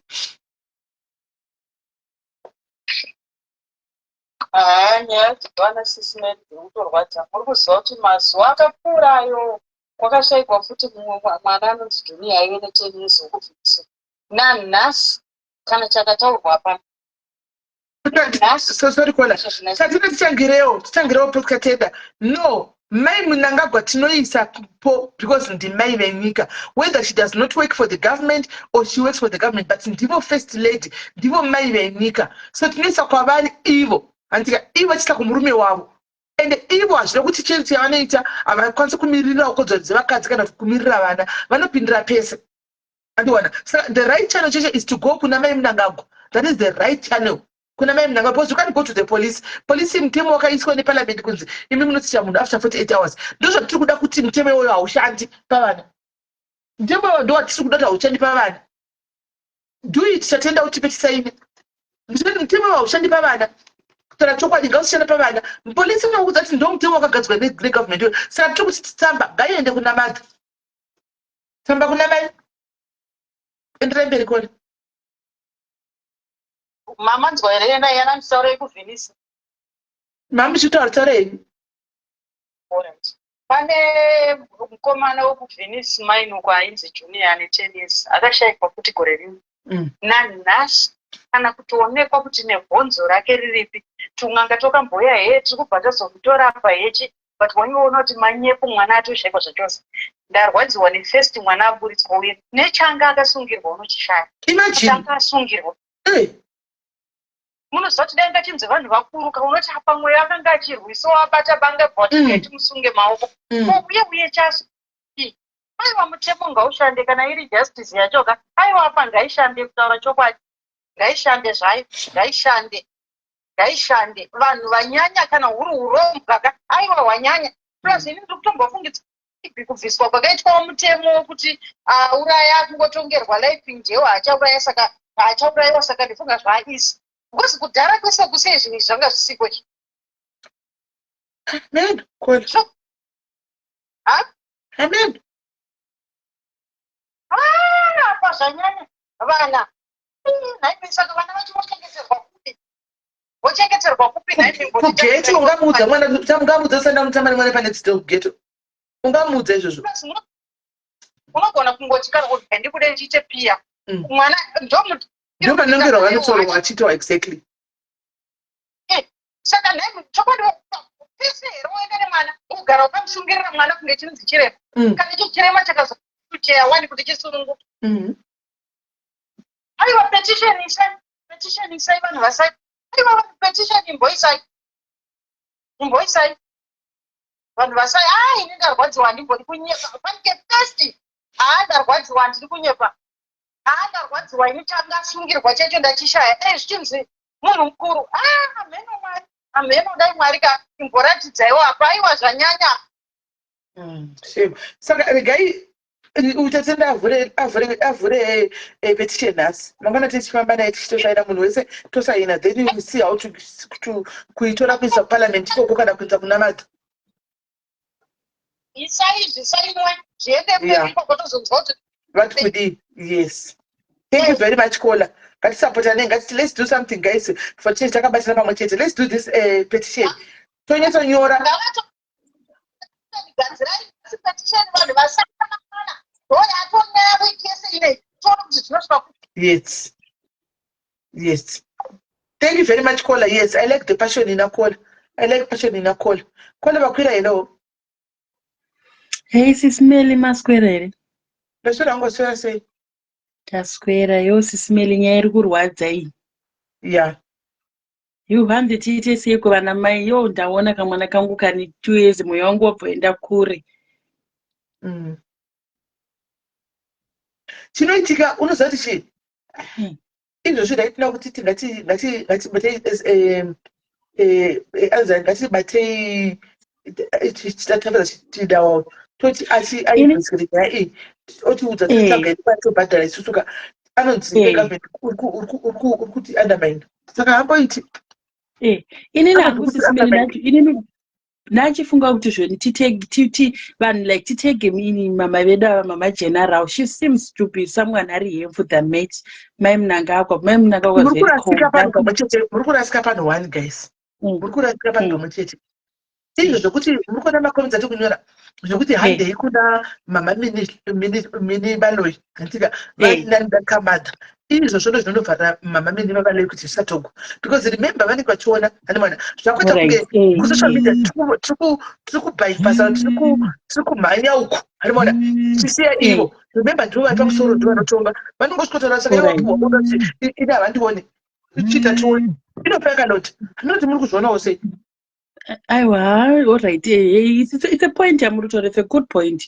Haa, nyaya dzevana, Sis Melly, dziri kutorwadza. Muri kuziva kuti mazuva akapfuura ayo kwakashayikwa futi mumwe mwana anonzi Junior aive ne10 years wokuvhikisa. Nanhasi kana chakataurwa hapana. Nhasi So sorry, Kola. Tatenda, tichangirewo, tichangirewo Tatenda. No, Mai Mnangagwa tinoisa po because ndimai venyika, whether she does not work for the government or she works for the government, but ndivo first lady, ndivo mai venyika, so tinoisa kwavari ivo, handika? Ivo chiisa kumurume wavo. Ende ivo hazvina kuti chero chavanoita havakwanisi kumiririrawo kodzero dzevakadzi kana kuti kumirira vana, vanopindira pese, andiwana. Saka the right channel chete is to go kuna Mai Mnangagwa. That is the right channel, kuna Mai Mnangagwa, because you can't go to the police. Police, mutemo wakaiswa neparliament kunzi imi munotsicha munhu after 48 hours. Ndozvatiri kuda kuti mutemo iwoyo haushandi pavana. Mutemo iwoyo ndo watiri kuda kuti haushandi pavana. Do it, Tatenda, utipe tisaine. Mutemo iwoyo haushandi pavana. Kutaura chokwadi, ngausishanda pavana. Polisi inokuudza kuti ndo mutemo wakagadzirwa negovernment iyoyo. Saka tiri kuti tsamba ngaiende kuna madha, tsamba kuna mai. Enderai mberi, Kona. Mamanzwa here yena yana mitauro yekuvhinisa? Mamuchitaura, taura henyu. Alright. Pane mukomana wekuVenice Mine uko ainzi Junior ane 10 years akashaikwa futi gore rino. Nanhasi kana kutoonekwa kuti nebhonzo rake riripi. Tun'anga twakamboya hee tiri kubva tazomutora apa hechi but wanyoona kuti manyepo mwana atoshaikwa zvachose. Ndarwadziwa nefirst mwana aburitswa uye nechanga akasungirwa unochishaya. Imagine. Changa asungirwa. Hey. Munoziva kuti dai ngachinzi vanhu vakuru ka unoti apa mweya akanga achirwisa wabata banga but timusunge maoko. Ko uye uye chasu. Aiwa mutemo ngaushande kana iri justice yacho ka. Aiwa apa ngaishande kutaura chokwadi. Ngaishande zvayo, ngaishande. Ngaishande. Vanhu vanyanya kana huri hurombwa ka. Aiwa hwanyanya. Plus ini ndiri kutombofungidza kubviswa kwakaitwawo mutemo wekuti auraya akungotongerwa life in jail haachauraya saka haachaurayiwa saka ndifunga zvaaisi because kudhara kwese kusei zvinhu izvi zvanga zvisiko izvi. Amen. Kola. So, ha? Amen. Ah, apa zvanyanya vana. Nhai saka vana vacho vochengeterwa kupi? Vochengeterwa kupi nhai? Kughetto ungamuudza mwana, ungamuudza usanda mutamba nemwana pane door kughetto. Ungamuudza izvozvo. Unogona kungoti kana kuti ndikude ndiite piya. Mwana ndo Ndo manongero avanotaurwa achiitwa exactly. Saka nhai chokwadi pese here woenda nemwana ugara wakamusungirira mwana kunge chinonzi chirema. Kana icho chirema chakazocheya wani kuti chisununguke. Aiwa petition isai, petition isai vanhu vasai. Aiwa vanhu petition imboisai. Imboisai. Vanhu vasai, ah ini ndarwadziwa handimbodi kunyepa. Panike first, ah ndarwadziwa handidi kunyepa. Ah ndarwadziwa ini changasungirwa chacho ndachishaya. Eh zvichinzi munhu mukuru. Ah hameno Mwari. Hameno dai Mwari ka imboratidzaiwo apa. Aiwa zvanyanya. Shame. Saka regai utatenda avhure avhure avhure petition nhasi mangwana tichifamba naye tichitosaina munhu wese tosaina, then we see how to kuitora kuisa kuparliament ikoko kana kuita kunamata. Isai zvisainwe zviende mberi ikoko tozonzwa kuti vati kudii. Yes, thank you very much, Kola. Ngatisapotane, ngati let's do something, guys, for change. Takabatana pamwe chete, let's do this petition tonyatsonyora. Gadzirai petition vanhu vasaina mangwana. Ndo yatonyaya wiki yese inei toona kuti zvinosvika kupi. Yes, thank you very much, Kola. Yes, I like the passion ina Kola. I like passion ina Kola. Kola vakwira, hello. Hei Sis Melly, maswera here? Ndaswera hangu, waswera sei? Taswera yo Sis Melly, nyaya iri kurwadza iyi. Yo hanzi tiite seiko vana mai? Yo ndaona kamwana kangu kane 2 years, mwoyo wangu wabva enda kure. Chinoitika unoziva kuti chii? Izvozvo ndaitina kuti ngatibatei anzi ngatibatei tafedza chidawo toti achi ainvestigate nyaya iyi otiudza totsvaga tobhadhara isusu ka anonzi government uri kuti undermine saka hamboiti. Inini hangu Sis Melly, inini ndachifunga kuti zvoni titi vanhu like titege mini mama vedu ava, mama general. She seems to be someone ari helpful than mate mai Mnangagwa. Mai Mnangagwa Muri kurasika panhu pamwe chete, muri kurasika panhu one, guys. Muri kurasika panhu pamwe chete. Izvo zvokuti muri kuona macomments ati kunyora zvokuti handei kuna mama Mini Baloyi handitika vanandakamada izvo zvono zvinovharira mama Mini vaBaloyi kuti zvisatogwa because remember vanenge vachiona ane mwana zvakuita kunge kusocial media tiri kubypassa, tiri kumhanya uku hanimona tichisiya ivo. Remember ndivo vari pamusoro, ndivo vanotonga, vanongosvikotaura saka ivo vapiwa order kuti ini havandioni chiita tione inopera kanoti handinoti muri kuzvionawo sei? Aiwa, alright, it's a point yamuri kutaura, it's a good point.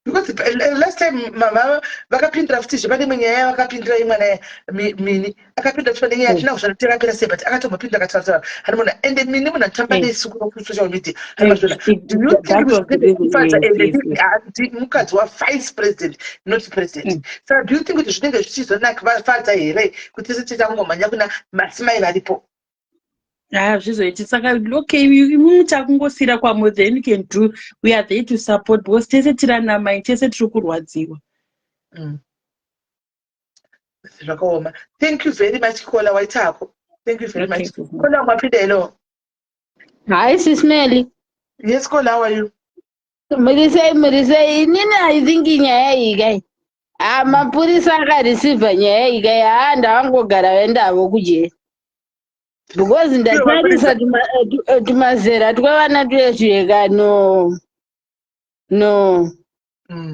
Because last time mama vakapindira futizve pane imwe nyaya yavakapindira imwana Mini akapinda futi pane nyaya hatina kuzvana takapera sei but akatombopinda akataura hanimona ende Mini munhu anotamba nesu kuno kusocial media hanimazvona. Do you think kufadza ende mukadzi wavice president, not president? Saka do you think kuti zvinenge zvichizonaka here kuti tese tichangomhanya kuna masimai varipo? Hazvizoiti. Saka okay, imimi takungosiyira kwamuri, then you can do, we are there to support because tese tiri ana mai, tese tiri kurwadziwa. Zvakaoma. Thank you very much, Kola. Waitako, thank you very much. Kola mwapinda, hello. Hi, Sis Melly. Yes, Kola, how are you? Muri sei muri sei inini I think nyaya iyi kai. Ah mapurisa akareceiver nyaya iyi kai haa ndavangogara vaendavo kujeri. Because ndatarisa tumazera twevana tuye no. No.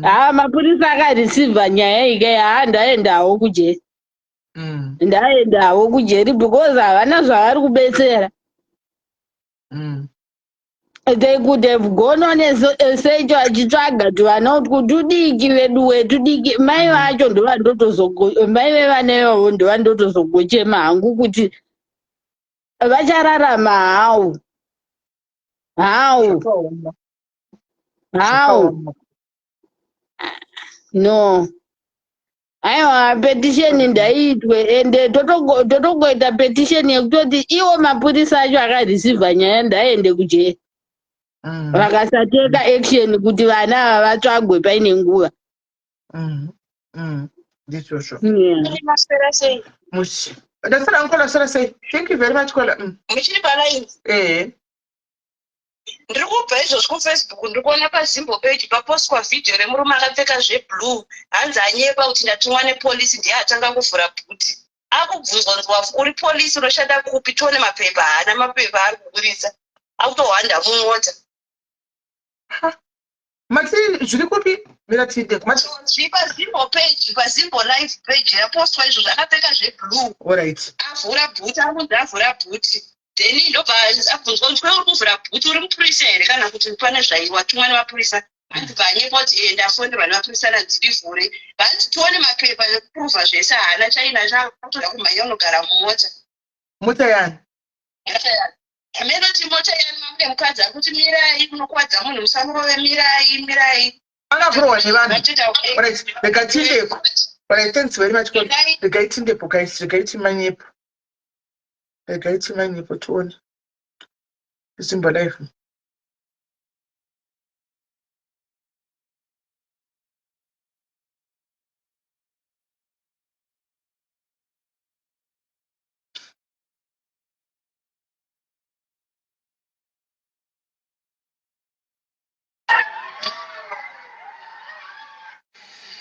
Haa mapurisa akareceiver nyaya iyi kai haa ndaendawo kujeri. Ndaendawo kujeri because havana zvavari kubetsera. They could have gone on a search vachitsvaga tuvana utwu tudiki veduwe tudiki. Mai vacho ndovandotozogo mai vevana ivavo ndovandotozogochema hangu kuti vachararama how? How? Zvakaoma. How? Zvakaoma. No. Aiwa petition ndaiitwe ende totongoita petition yekutoti iwo mapurisa acho akareceiver nyaya ndaende kujeri. Vakasateka action kuti vana ava vatsvagwe paine nguva. Ndizvozvo. Yeah. Maswera sei? Mushe. Ndasara Nkola, swera sei? Thank you very much Kola. Muchiri palaini? Eh. Ndiri kubva izvozvi kuFacebook ndiri kuona paZimbo page papostwa video remurume akapfeka zveblue hanzi anyepa kuti ndatumwa nepolice ndiye atanga kuvhura bhuti. Akubvunzwa kunzi wafu uri police unoshanda kupi tione mapepa haana mapepa ari kuburitsa akutohwanda mumota. Ha. Mati zviri kupi? Mira tiende kumati. Zviri paZimbo page paZimbo live page yapostwa izvozvi akapfeka zveblue. Alright. Avhura bhuti ari kunzi avhura bhuti. Then ndobva abvunzwa kunzi kweuri kuvhura bhuti uri mupurisa here kana kuti pane zvaiwatumwa nemapurisa. Hanzi bvanyepa kuti eh ndafonerwa nemapurisa nanzi ndivhure. Vanzi tione mapepa ekupruvha zvese haana chainacho akutoda kumhanya unogara mumota. Mota yani? Mota yani. Hameno kuti mota yani mamune mukadzi ari kuti mirai munokuvadza munhu musamurove mirai mirai. Akavhurwa nevanhu. Alright, rega tiendeko. Alright, thanks very much. Regai tiendepo guys, regai timanyepo. Regai timanyepo tione. Zimbo life.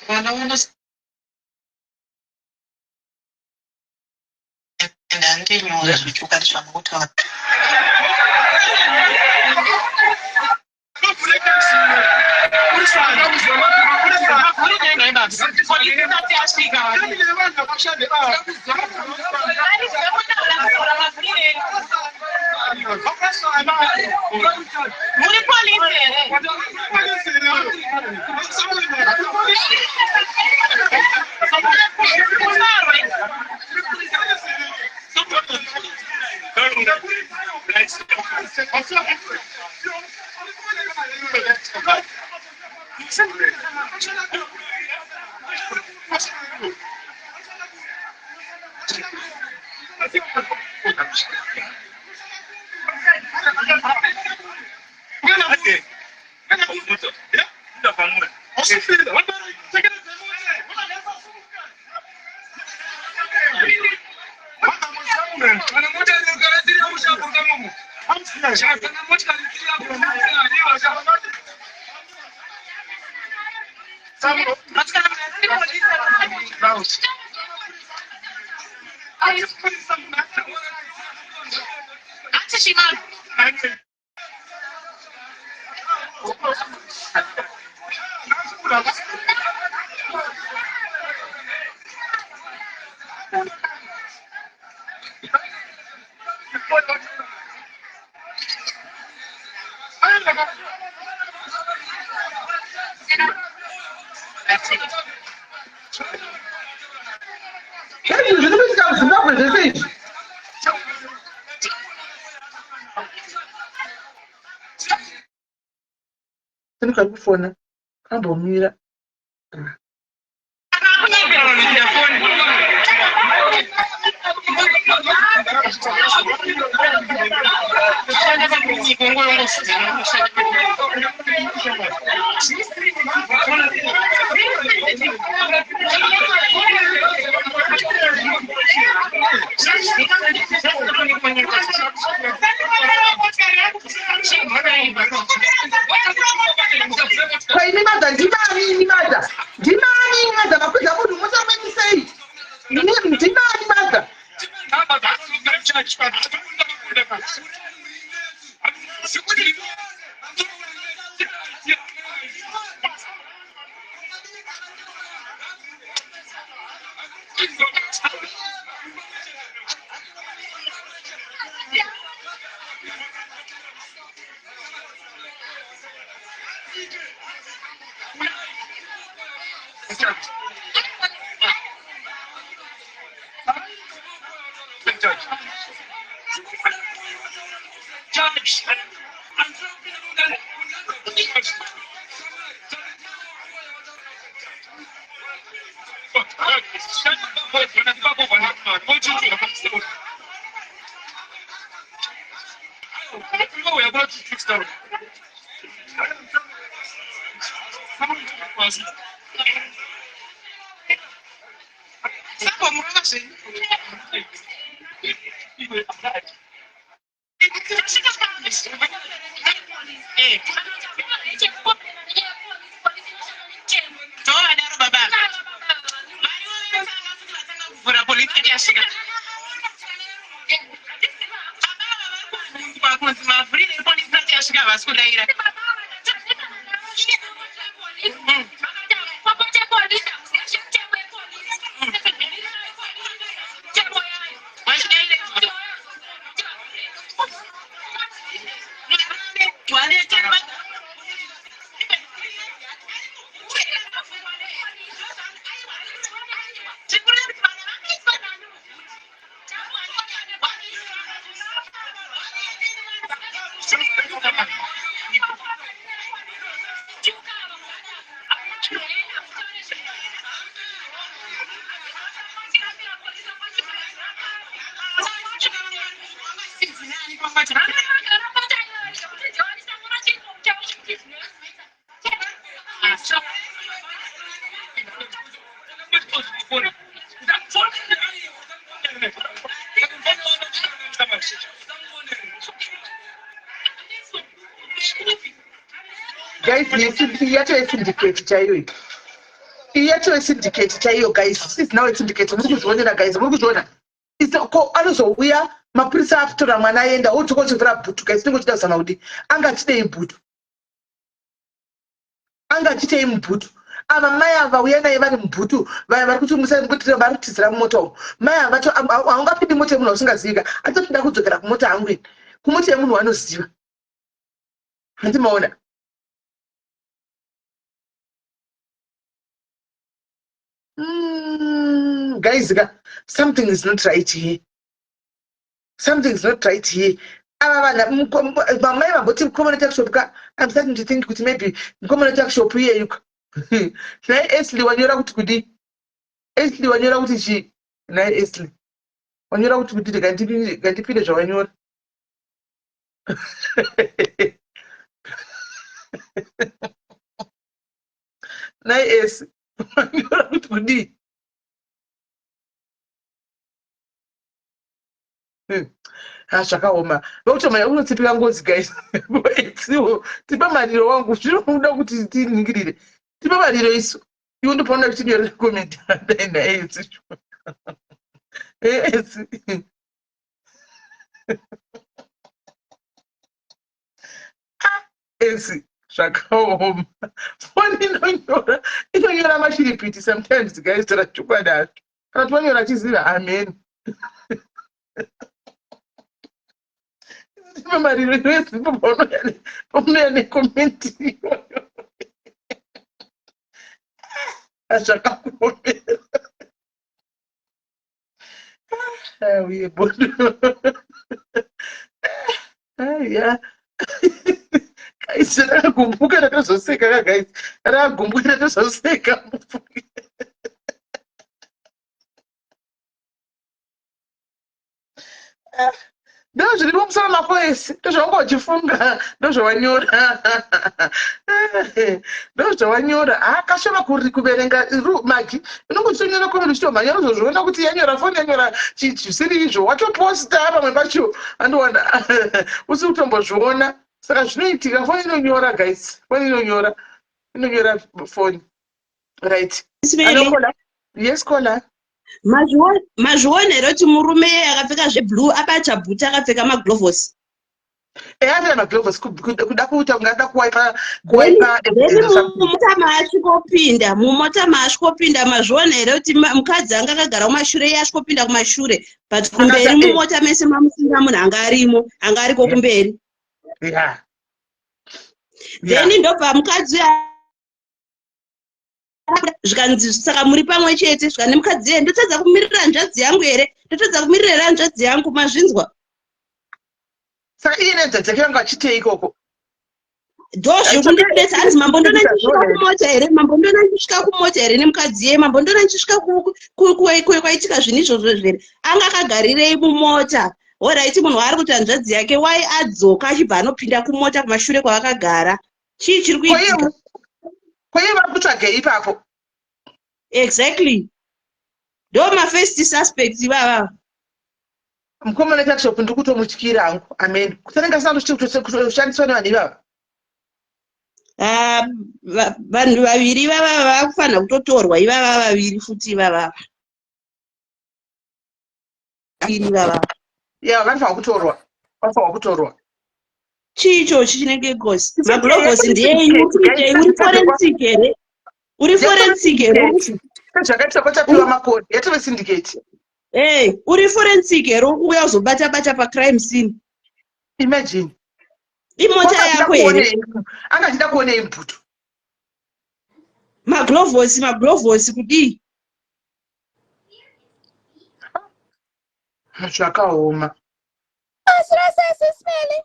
Vana vanoenda handinyore zvechokwadi zvamukutaura. Muri polisi here? Izvi zviri kuitika muZimbabwe zvese izvi. Kani kari kufona kambomira. Ndinani mother? Guys, iyi yacho yesyndicate chaiyo iyi. Iyi yacho yesyndicate chaiyo guys. This is now a syndicate. Muri kuzvionera guys, muri kuzviona. Ko anozouya mapurisa akutora mwana aenda woti kochivhura bhutu guys, tinenge tichida kuzama kuti anga achidei bhutu. Anga achitei mubhutu. Ava mai ava vauya naye vari mubhutu, vaya vari kuti musambutira vari kutizira mumota umu. Mai ava vacho haungapindi mota yemunhu wausingazivi ka. Atoti nda kudzokera kumota yangu ini. Kumota yemunhu wanoziva. Hanti maona? Guys, ka, something is not right here. Something is not right here. Ava vanhu vamai vamboti mukomana tuckshop ka, I'm starting to think kuti maybe mukomana tuckshop iyeyu ka. Nhai Esli wanyora kuti kudii? Esli wanyora kuti chii? Nhai Esli wanyora kuti kudii? Ngandipinde zvawanyora. Nhai Esi wanyora kuti kudii? Ha, zvakaoma. Vakuti maya unotsipika ngozi guys. Itsiwo tipa mariro wangu, zvinoda kuti tiningirire. Tipa mariro isu. Iwe ndopaona uchinyorera comment dai naye Esi. Esi. Esi zvakaoma. Foni inonyora, inonyora mashiripiti sometimes guys, tora chokwadi hacho. Kana twanyora achiziva amen. Tipe mariro iwezipo paunouya nekomenti iyoyo. Zvakakuomera. Uye bodo. Aya. Guys, rakagumbuka rakazoseka ka guys. Rakagumbuka rakazoseka. Ndozviri mumusoro mako ese, ndozvawanga uchifunga, ndozvawanyora. Ndozvawanyora. Ah, kashoma kuri kuverenga magi. Unenge uchitonyora comment uchitomhanya unozozviona kuti yanyora foni yanyora zvisiri izvo. Watoposta pamwe pacho andowana usiri kutombozviona. Saka zvinoitika foni inonyora guys. Foni inonyora. Inonyora foni. Right. Sibele. Yes, caller. Mazviona here kuti murume iye akapfeka zveblue abata bhuti akapfeka maglovos? Eatira maglovos kuda kuita kungada kuwaipa kuwaipa. Then mumota maasvikopinda, mumota maasvikopinda, mazviona here kuti mukadzi anga akagara kumashure, iye asvikopinda kumashure, but kumberi mumota mese mamusinga munhu anga arimo, anga ariko kumberi. Then ndobva mukadzi zvikanzi, "Saka muri pamwe chete?" Zvika nemukadzi iye, "Ndotadza kumirira hanzvadzi yangu here? Ndotadza kumirira here hanzvadzi yangu?" Mazvinzwa? Saka iye nenzadzi yake vanga vachitei ikoko? Ndo zviri kundinetsa. Hanzi, "Mambo ndona ndichisvika kumota here? Mambo ndona ndichisvika kumota here nemukadzi iye? Mambo ndona ndichisvika kwaitika zvinhu izvozvo here?" Anga akagarirei mumota? Alright, munhu waari kuti hanzvadzi yake, wai adzoka achibva anopinda kumota kumashure kwavakagara? Chii chiri kuitika? Kwaiye vari kutsvagei ipapo? Exactly, ndo mafirst suspects ivava. Mukomana tuckshop ndiri kutomutyira hangu, amen, kuti anenge asina kushandiswa nevanhu ivava. Ah, vanhu vaviri ivava vakufanira kutotorwa, ivava vaviri futi, ivavava vaviri ivava. Ya, vanofanira kutorwa, vanofanira kutorwa. Chii ichochi chinenge gosi? Maglovosi ndeyenyu? Uri uri forensic here? Uri forensic here? Zvakaitwa kwachapiwa makore yatove syndicate. Hey, uri forensic here ukuuya uzobata bata pacrime scene? Imagine. Imota yako here? Anga achida kuonei mbutu? Maglovosi, maglovosi kudii? Zvakaoma. Maswera sei, Meli?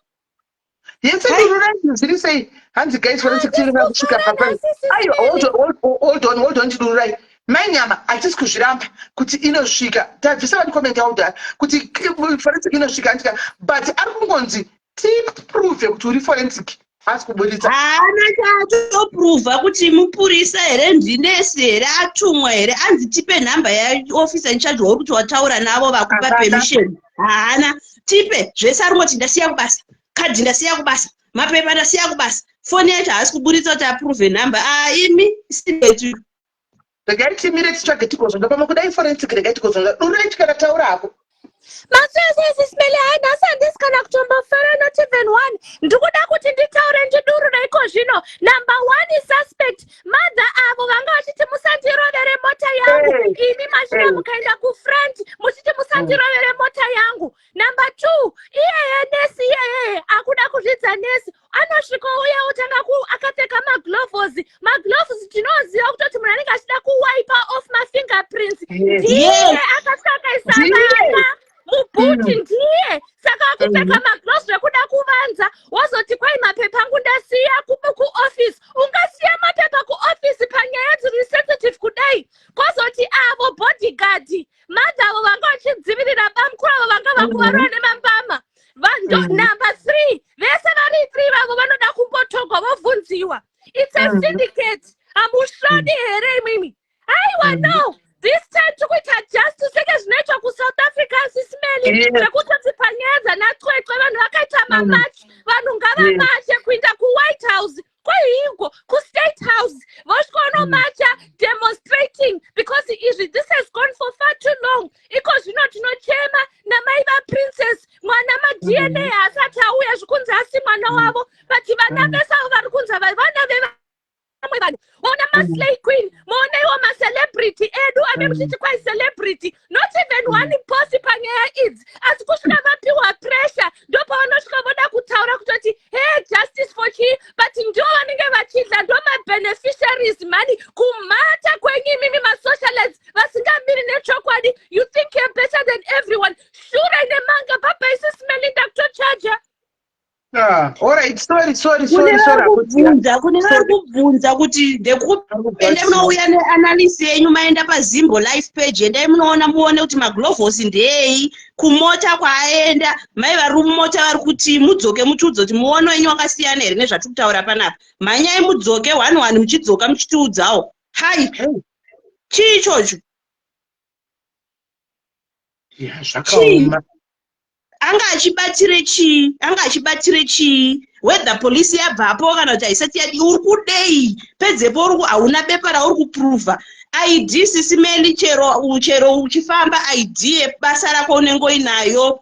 Yese ndurura zviri sei? Hanzi guys, forensic team kusvika papa. Aiwa, hold on, hold on, hold on, chidururai. Mai Nyama, hatisi kuzviramba kuti inosvika. Tabvisa vani comment out kuti forensic inosvika andika, but ari kungonzi tiprove kuti uri forensic, haasi kuburitsa. Haana chaatopruvha kuti mupurisa here, ndinesi here, atumwa here. Anzi tipe nhamba yaofficer in charge wauri kuti wataura navo vakupa permission. Haana, tipe zvese. Ari ngoti ndasiya kubasa kadhi, ndasiya kubasa mapepa, ndasiya kubasa foni yacho, haasi kuburitsa kuti aprove nhamba. A, imi sibetu. Regai timire titsvage tigozonga pamwe kudai forensic. Regai tigozonga durai tikana taura hako. Maswera sei, Meli? Hai, nhasi handisi kana kutombofara, not even one. Ndikuda kuti nditaure, ndidurure iko zvino. Number one suspect, mother avo vanga vachiti, "Musandirovere mota yangu." Imi masvika mukaenda kufront muchiti, "Musandirovere mota yangu." Number two, iyeye nesi, iyeyeye akuda kuzvidza nesi, anosvika uya otanga akapfeka magloves. Magloves tinoziva kutoti munhu anenge achida kuwipa off mafingerprints. Ndiye akasvika akaisa vana mubhuti. Ndiye saka akupfeka magloves zvekuda kuvanza. Wozoti kwai mapepa angu ndasiya kuoffice. Ungasiya mapepa kuoffice panyaya dziri sensitive kudai? Kwozoti avo bodyguard, mother avo vanga vachidzivirira bamukuru avo vanga vakuvarwa nemambama. Number three, vese vari three vavo vanoda kumbotogwa vobvunziwa. It's a syndicate. Hamusvodi here imimi? Aiwa, no, this time tikuita justice seke zvinoitwa kuSouth Africa, Sis Meli, zvekutoti panyaya dzanacwecwe vanhu vakaita mamarch. Vanhu ngavamache kuenda kuWhite House, kwehingo kuState House, vosvika vanomacha, demonstrating, because izvi, this has gone for far too long. Iko zvino tinochema namai vaPrincess, mwana maDNA haasati auya, zvikunzi asi mwana wavo, but vana vese avo vari kunzi vana vevamwe vanhu. Ona maslay queen, moonaiwo macelebrity edu ane muchiti kwai celebrity, not even one post panyaya idzi, asi kusvika vapiwa pressure ndopavanosvika voda kutaura kutoti, "He, justice for chii?" But ndo vanenge vachidla, ndo mabeneficiaries mani. Kumhata kwenyu imimi masocialites vasingamiri nechokwadi. You think you're better than everyone. Shure nemanga. Bye, Sis Melinda, kutochaja. Ah, alright, sorry, sorry, Kune sorry, sorry. vari kubvunza, kune vari kubvunza kuti ndekuende munouya neanalysis yenyu. Maenda paZimbo Life page, endai munoona, muone kuti maglovos ndeyei kumota kwaaenda. Mai vari mumota vari kuti mudzoke mutiudze kuti muono wenyu wakasiyana here nezvatiri kutaura panapa. Mhanyai mudzoke one one, muchidzoka muchitiudzawo. Hai, chii ichocho? Ya, zvakaoma. Anga achibatire chii? Anga achibatire chii? Whether polisi yabvapo kana kuti haisati yadi, uri kudei? Pedzepo uri hauna bepa rauri kupruvha. ID Sisi Melly chero chero uchifamba ID yebasa rako unenge uinayo.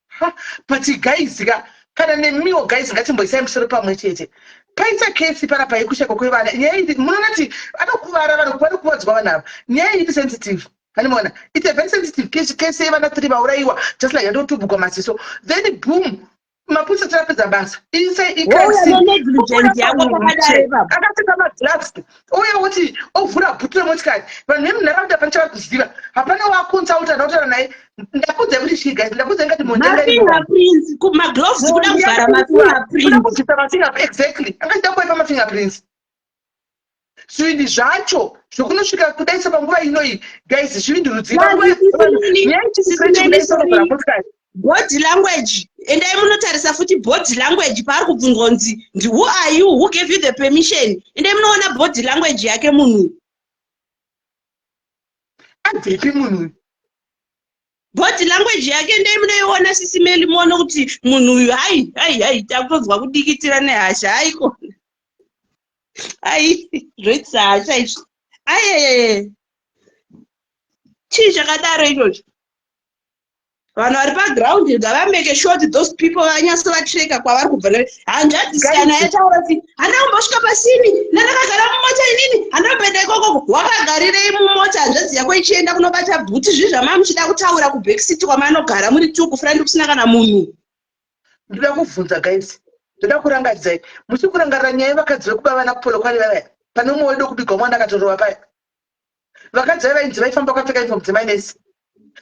Ha, but guys ka kana nemiwo guys ngatimboisai musoro pamwe chete paita kesi panapa yekushakwa kwevana nyaya iyi munoona kuti anokuvara vanhu vanokuvadzwa vanhu ava nyaya iyi iri sensitive handimaona it's a very sensitive case kesi yevana three vaurayiwa just like yandotubugwa maziso then boom mapurisa tirapedza basa akapfeka magloves ouya woti ovhura bhutu remotikari vanhu vemunharaunda hapana chavari kuziva hapana wakonsulta ndautaura naye ndakuudzai kuti chii guys ndakuudzai ngati magloves kuda kuvhara mafingerprints kubvisa mafingerprints exactly angachida kuipa mafingerprints zvivindi zvacho zvokunosvika kudaisa panguva inoyi guys zvivindi rudzii body language endai munotarisa futi body language paari kubvunzwa kunzi ndi who are you who gave you the permission endai munoona body language yake munhu abvepi munhu uyu body language yake ndei munoiona sisi meli muone kuti munhu uyu hai hai hai takutonzwa kudikitira nehasha haiko ai zvoitisa hasha izvi aiee chii chakadaro ichocho vanhu vari paground ngavameke sure kuti those people vanyatso vatreka kwavari kubva hanzvadzi siyana yataura kuti handina kumbosvika pasini ndandakagara mumota inini handina kumboenda ikokoko wakagarirei mumota hanzvadzi yako ichienda kunobata bhuti zvii zvamaa muchida kutaura kubackseat kwamanogara muri two kufront kusina kana munhu ndoda kubvunza guys ndoda kurangaridzai muchiri kurangarira nyaya yevakadzi vekuba vana kupolokwane vavaya pane umwe wedu wekubigwa mwana akatorova paya vakadzi vaya vainzi vaifamba vakapfeka uniform dzemanesi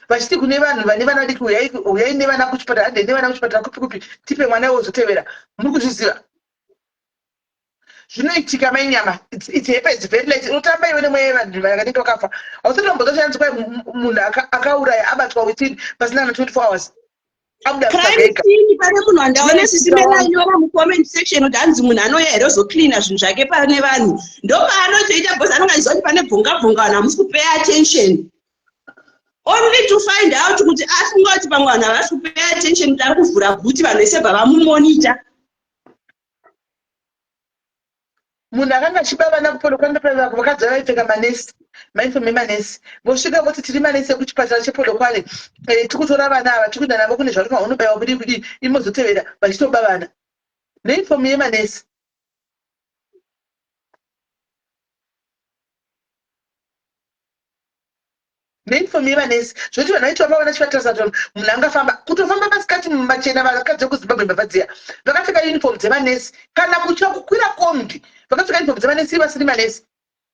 vachiti kune vanhu vane vana vadiki huyai nevana kuchipatara handei nevana kuchipatara kupi kupi tipe mwana iwe uzotevera muri kuzviziva zvinoitika mai nyama it happens very late unotamba iwe nemweya yevanhu vakanenge vakafa hausati wambozoshandisa kwai munhu akauraya abatwa within pasina kana 24 hours abuda crime scene pane munhu andaona sisi melanyora mucomment section kuti hanzi munhu anouya here ozocleana zvinhu zvake pane vanhu ndopaanotoita because anonge achiziva kuti pane bvunga bvunga vanhu hamusi kupay attention only to find out kuti afunga kuti pamwe vanhu havasi kupay attention kuti ari kuvhura bhuti vanhu vese bva vamumonita Munhu akanga achiba vana kuPolokwane vakadzi vaipfeka manesi mauniform emanesi vosvika voti tiri manesi ekuchipatara chePolokwane eh, tiri kutora vana ava tiri kuenda navo kune zvaruka unobaiwa kudii kudii imozotevera vachitoba vana neuniform yemanesi Neuniform yemanesi zvekuti vanhu vaiti vakaona chivatarisa kuti munhu angafamba kutofamba masikati machena vakadzi vekuzimbabwe mbavha dziya vakapfeka uniform dzemanesi kana kutya kukwira kombi vakapfeka uniform dzemanesi vasiri manesi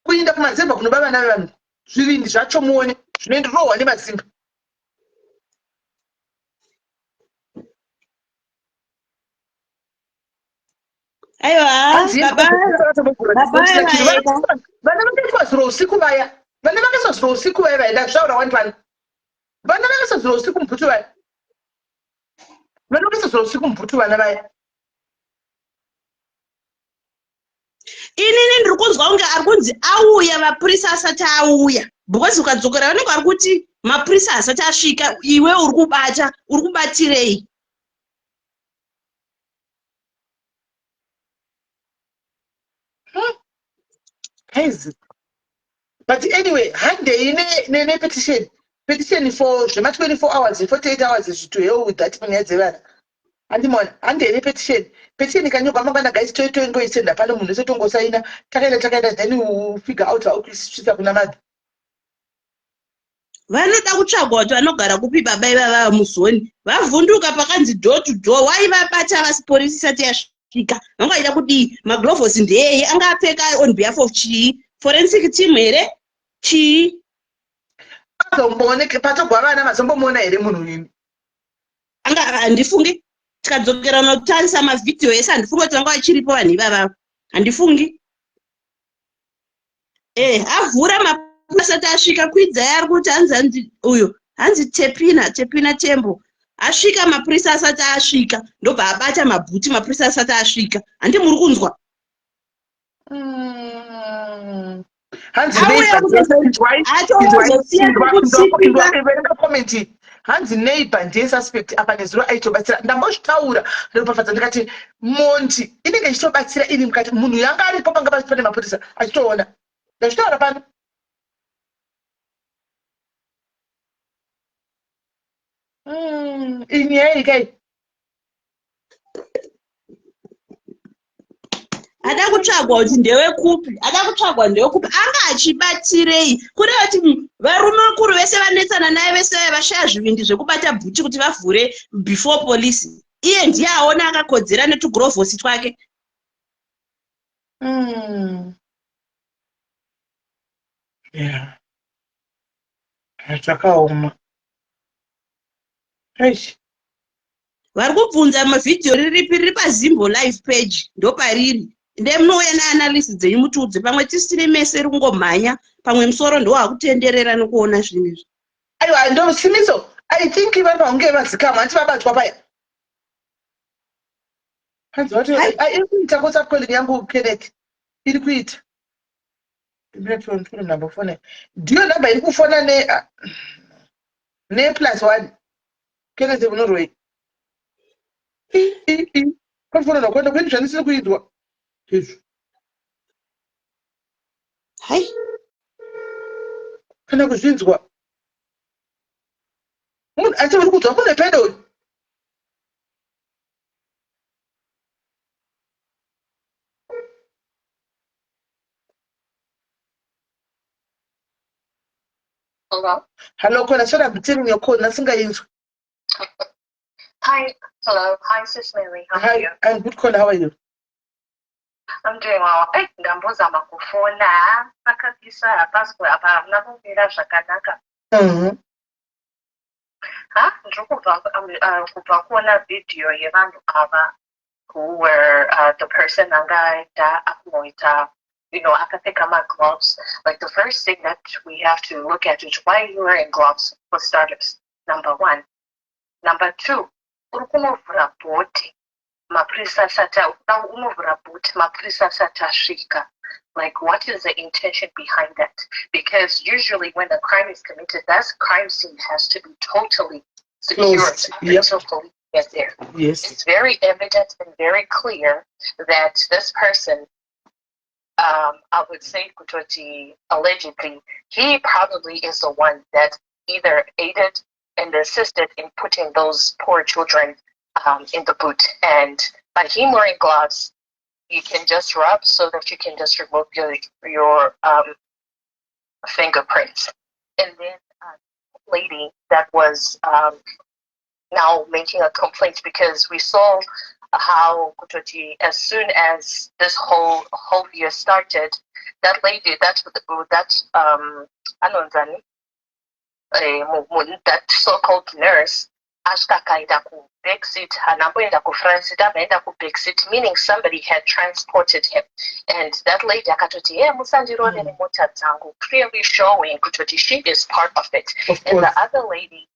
kuinda kumazemba kunoba vana vevanhu zvivindi zvacho muone zvinoendirohwa nemazimba Aiwa, baba baba vana vakaiswa zuro usiku vaya vana vakaiswa zuro usiku vaya vaya ndazvitaura wani pano vana vakaiswa zuro usiku mubhutu vaya vana vakaiswa zuro usiku mubhutu vana vaya inini ndiri kunzwa kunge ari kunzi auya mapurisa asati auya because ukadzokera vanenge vari kuti mapurisa asati asvika iwe uri kubata uri kubatirei Guys, but anyway handei nepetition petition for zvema 24 hours 48 hours izvi to hell with that panyaya dzevana andimona handei nepetition petition ikanyorwa mangwana guys toingoisenda pano munhu wese tongosaina takaenda takaenda then we figure out how kuisvitsa kuna mother Vanoda kutsvagwa kuti vanogara kupi baba ivava muzoni. Vavhunduka pakanzi door to door. Why vabata vasi polisi isati yasvika? Vanga vachida kudii? Magloves ndeyei? Anga apfeka on behalf of chii? Forensic team here? Chii? Azombooneke patogwa vana mazombomuona here munhu uyu? Anga handifungi tikadzokera notarisa mavhidhiyo ese handifungi kuti vanga vachiripo vanhu ivava. Handifungi. Eh, avhura mapasati asvika kwidzai ari kuti hanzi hanzi uyo hanzi tepina tepina tembo asvika mapurisa asati asvika ndobva abata mabhuti mapurisa asati asvika handi muri kunzwa Hanzi Auya neighbor, kutozo- inzwai, atozosiya inzwai, kukutsipika. inzwai, verenga comment iyi. Hanzi neighbor ndiye suspect apa nezuro aitobatsira. Ndambozvitaura ropafadza ndikati Monty inenge ichitobatsira iri mukati munhu yanga aripo panga pane mapurisa achitoona. Ndazvitaura pano. Inyaya iyi kai. Ada kutsvagwa kuti ndewekupi, ada kutsvagwa ndewekupi, anga achibatirei? Kureva kuti varume vakuru vese vanetsana naye vese vaye vashaya zvivindi zvekubata bhuti kuti vavhure before police, iye ndiye aona akakodzera netugurovhosi twake. Yeah. Zvakaoma. Eish. Vari kubvunza mavhidhiyo riripi? Riri paZimbo Live page, ndopariri. Ndee munouya neanalysis dzenyu mutiudze. Pamwe tisiri mese iri kungomhanya, pamwe musoro ndowakutenderera nekuona zvinhu izvi. Aiwa, ndosimiso. I think vanhu vange vazikamwa hanti vabatwa paya. Hanzi vati iri kuita WhatsApp calling yangu Kenneth iri kuita. Number phone. Ndiyo number iri kufona ne ne plus one. Kenneth unorwei? Kwafona nakwenda kwendi zvandisiri kuinzwa. Izvo. Hai. Kana kuzvinzwa. Munhu asi uri kunzwa mune pedo uyu. Hello? Hello, Kona. Sorry, I'm returning your call. Nasingainzwi. Hi. Hello. Hi, Sis Mary. How are Hi, you? I'm good, Kona. How are you? I'm doing well. Hey, ndambozama kufona pakapisa hapasi apa hamuna kumira zvakanaka. Ha, ndiri kubva kubva kuona video yevanhu ava who were the person anga aenda akunoita akapfeka magloves. Like, the first thing that we have to look at is why you wearing gloves, for starters, number one. Number two, uri kunovhura bhoti mapurisa asati unovhura bhuti mapurisa asati asvika. Like, what is the intention behind that? Because usually when a crime is committed, that crime scene has to be totally secured Closed. Until police get there. It's very evident and very clear that this person, I would say kutoti allegedly, he probably is the one that either aided and assisted in putting those poor children in the boot. And by him wearing gloves, you can just rub so that you can just remove your fingerprints. And then lady that was now making a complaint, because we saw how kutoti as soon as this whole year started, that lady, that anonzani, that so-called nurse asvika akaenda kubackseat, haana kufront seat, akaenda kubackseat, meaning somebody had transported him. And that lady akatoti, "Hey, musandirove nemota dzangu," clearly showing kutoti she is part of it. Of And the course. Other lady,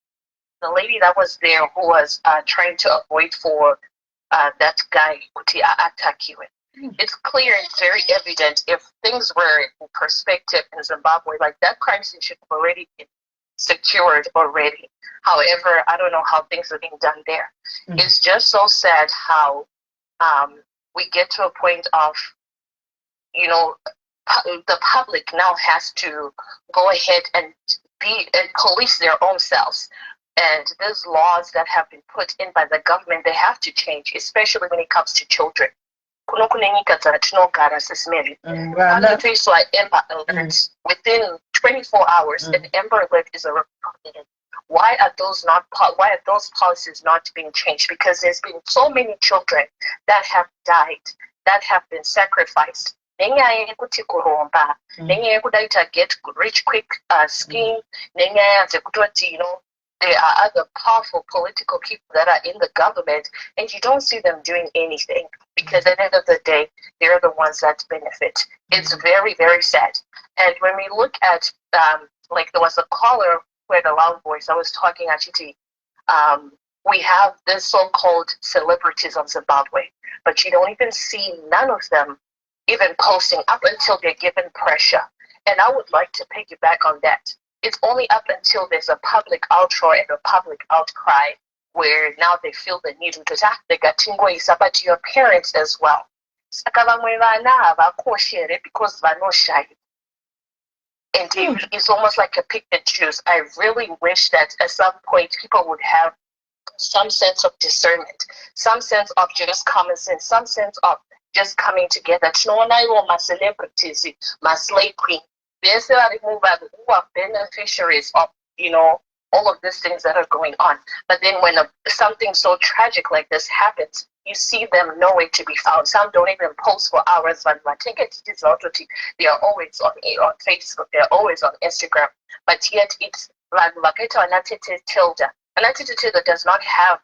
the lady that was there who was trying to avoid for that guy kuti aattackiwe. It's clear and very evident, if things were in perspective in Zimbabwe, like, that crime scene should have already been secured already. However, I don't know how things are being done there. It's just so sad how we get to a point of, the public now has to go ahead and be and police their own selves. And these laws that have been put in by the government, they have to change, especially when it comes to children. Kuno kune nyika dzatinogara, Sis Mary, Vana. panotoiswa Amber Alert within 24 hours. An Amber Alert is a requirement. Why are those policies not being changed? Because there's been so many children that have died, that have been sacrificed nenyaya yekuti kuromba, nenyaya yekuda kuita get rich quick scheme, nenyaya dzekutoti there are other powerful political people that are in the government and you don't see them doing anything, because at the end of the day they're the ones that benefit. It's very, very sad. And when we look at like, there was a caller who had a loud voice. I was talking achiti we have this so-called celebrities of Zimbabwe, but you don't even see none of them even posting up until they're given pressure. And I would like to piggyback on that. It's only up until there's a public outroar and a public outcry where now they feel the need to ah, ngatingoisa, but your parents as well. Saka vamwe vana havakoshi here because vanoshaya? And it's almost like a pick and choose. I really wish that at some point people would have some sense of discernment, some sense of just common sense, some sense of just coming together. Tinoona iwo macelebrities, maslay queen, vese vari muvanhu who are beneficiaries of, all of these things that are going on. But then when something so tragic like this happens, you see them nowhere to be found. Some don't even post for hours. Vanhu vatinge tichiziva kutoti they are always on Facebook, they're always on Instagram. But yet it's vanhu vakaita vana Tete Tilda. Vana Tete Tilda does not have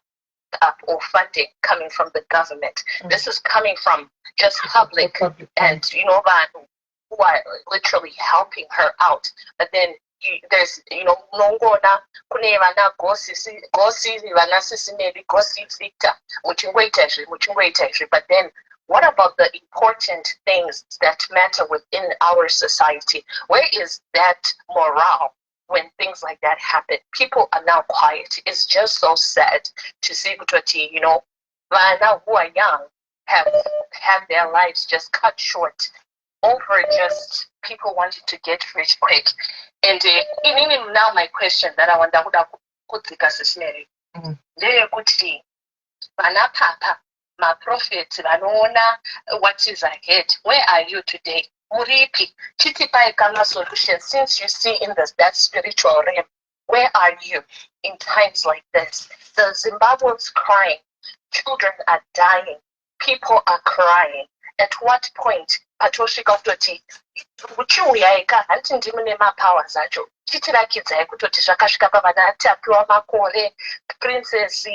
up or funding coming from the government. This is coming from just public and vanhu who are literally helping her out. But then there's, unongoona kune vana gosi vana Sisineli, gosi Victor, muchingoita izvi, muchingoita izvi. But then what about the important things that matter within our society? Where is that morale when things like that happen? People are now quiet. It's just so sad to see kutoti, vana who are young have had their lives just cut short over just people wanting to get rich quick. And inini now my question that I want kuda kudzika Sisineli ndeyekuti vana papa, maprofeti vanoona what is ahead, where are you today? Muripi? Chitipai kama solution. Since you see in that spiritual realm, where are you in times like this? The Zimbabweans crying, children are dying, people are crying. At what point patosvika kutoti uchiuyai ka, handiti ndimi nemapowers acho, chitirakidzai kutoti zvakasvika pavana Tapiwa Makore, Princess,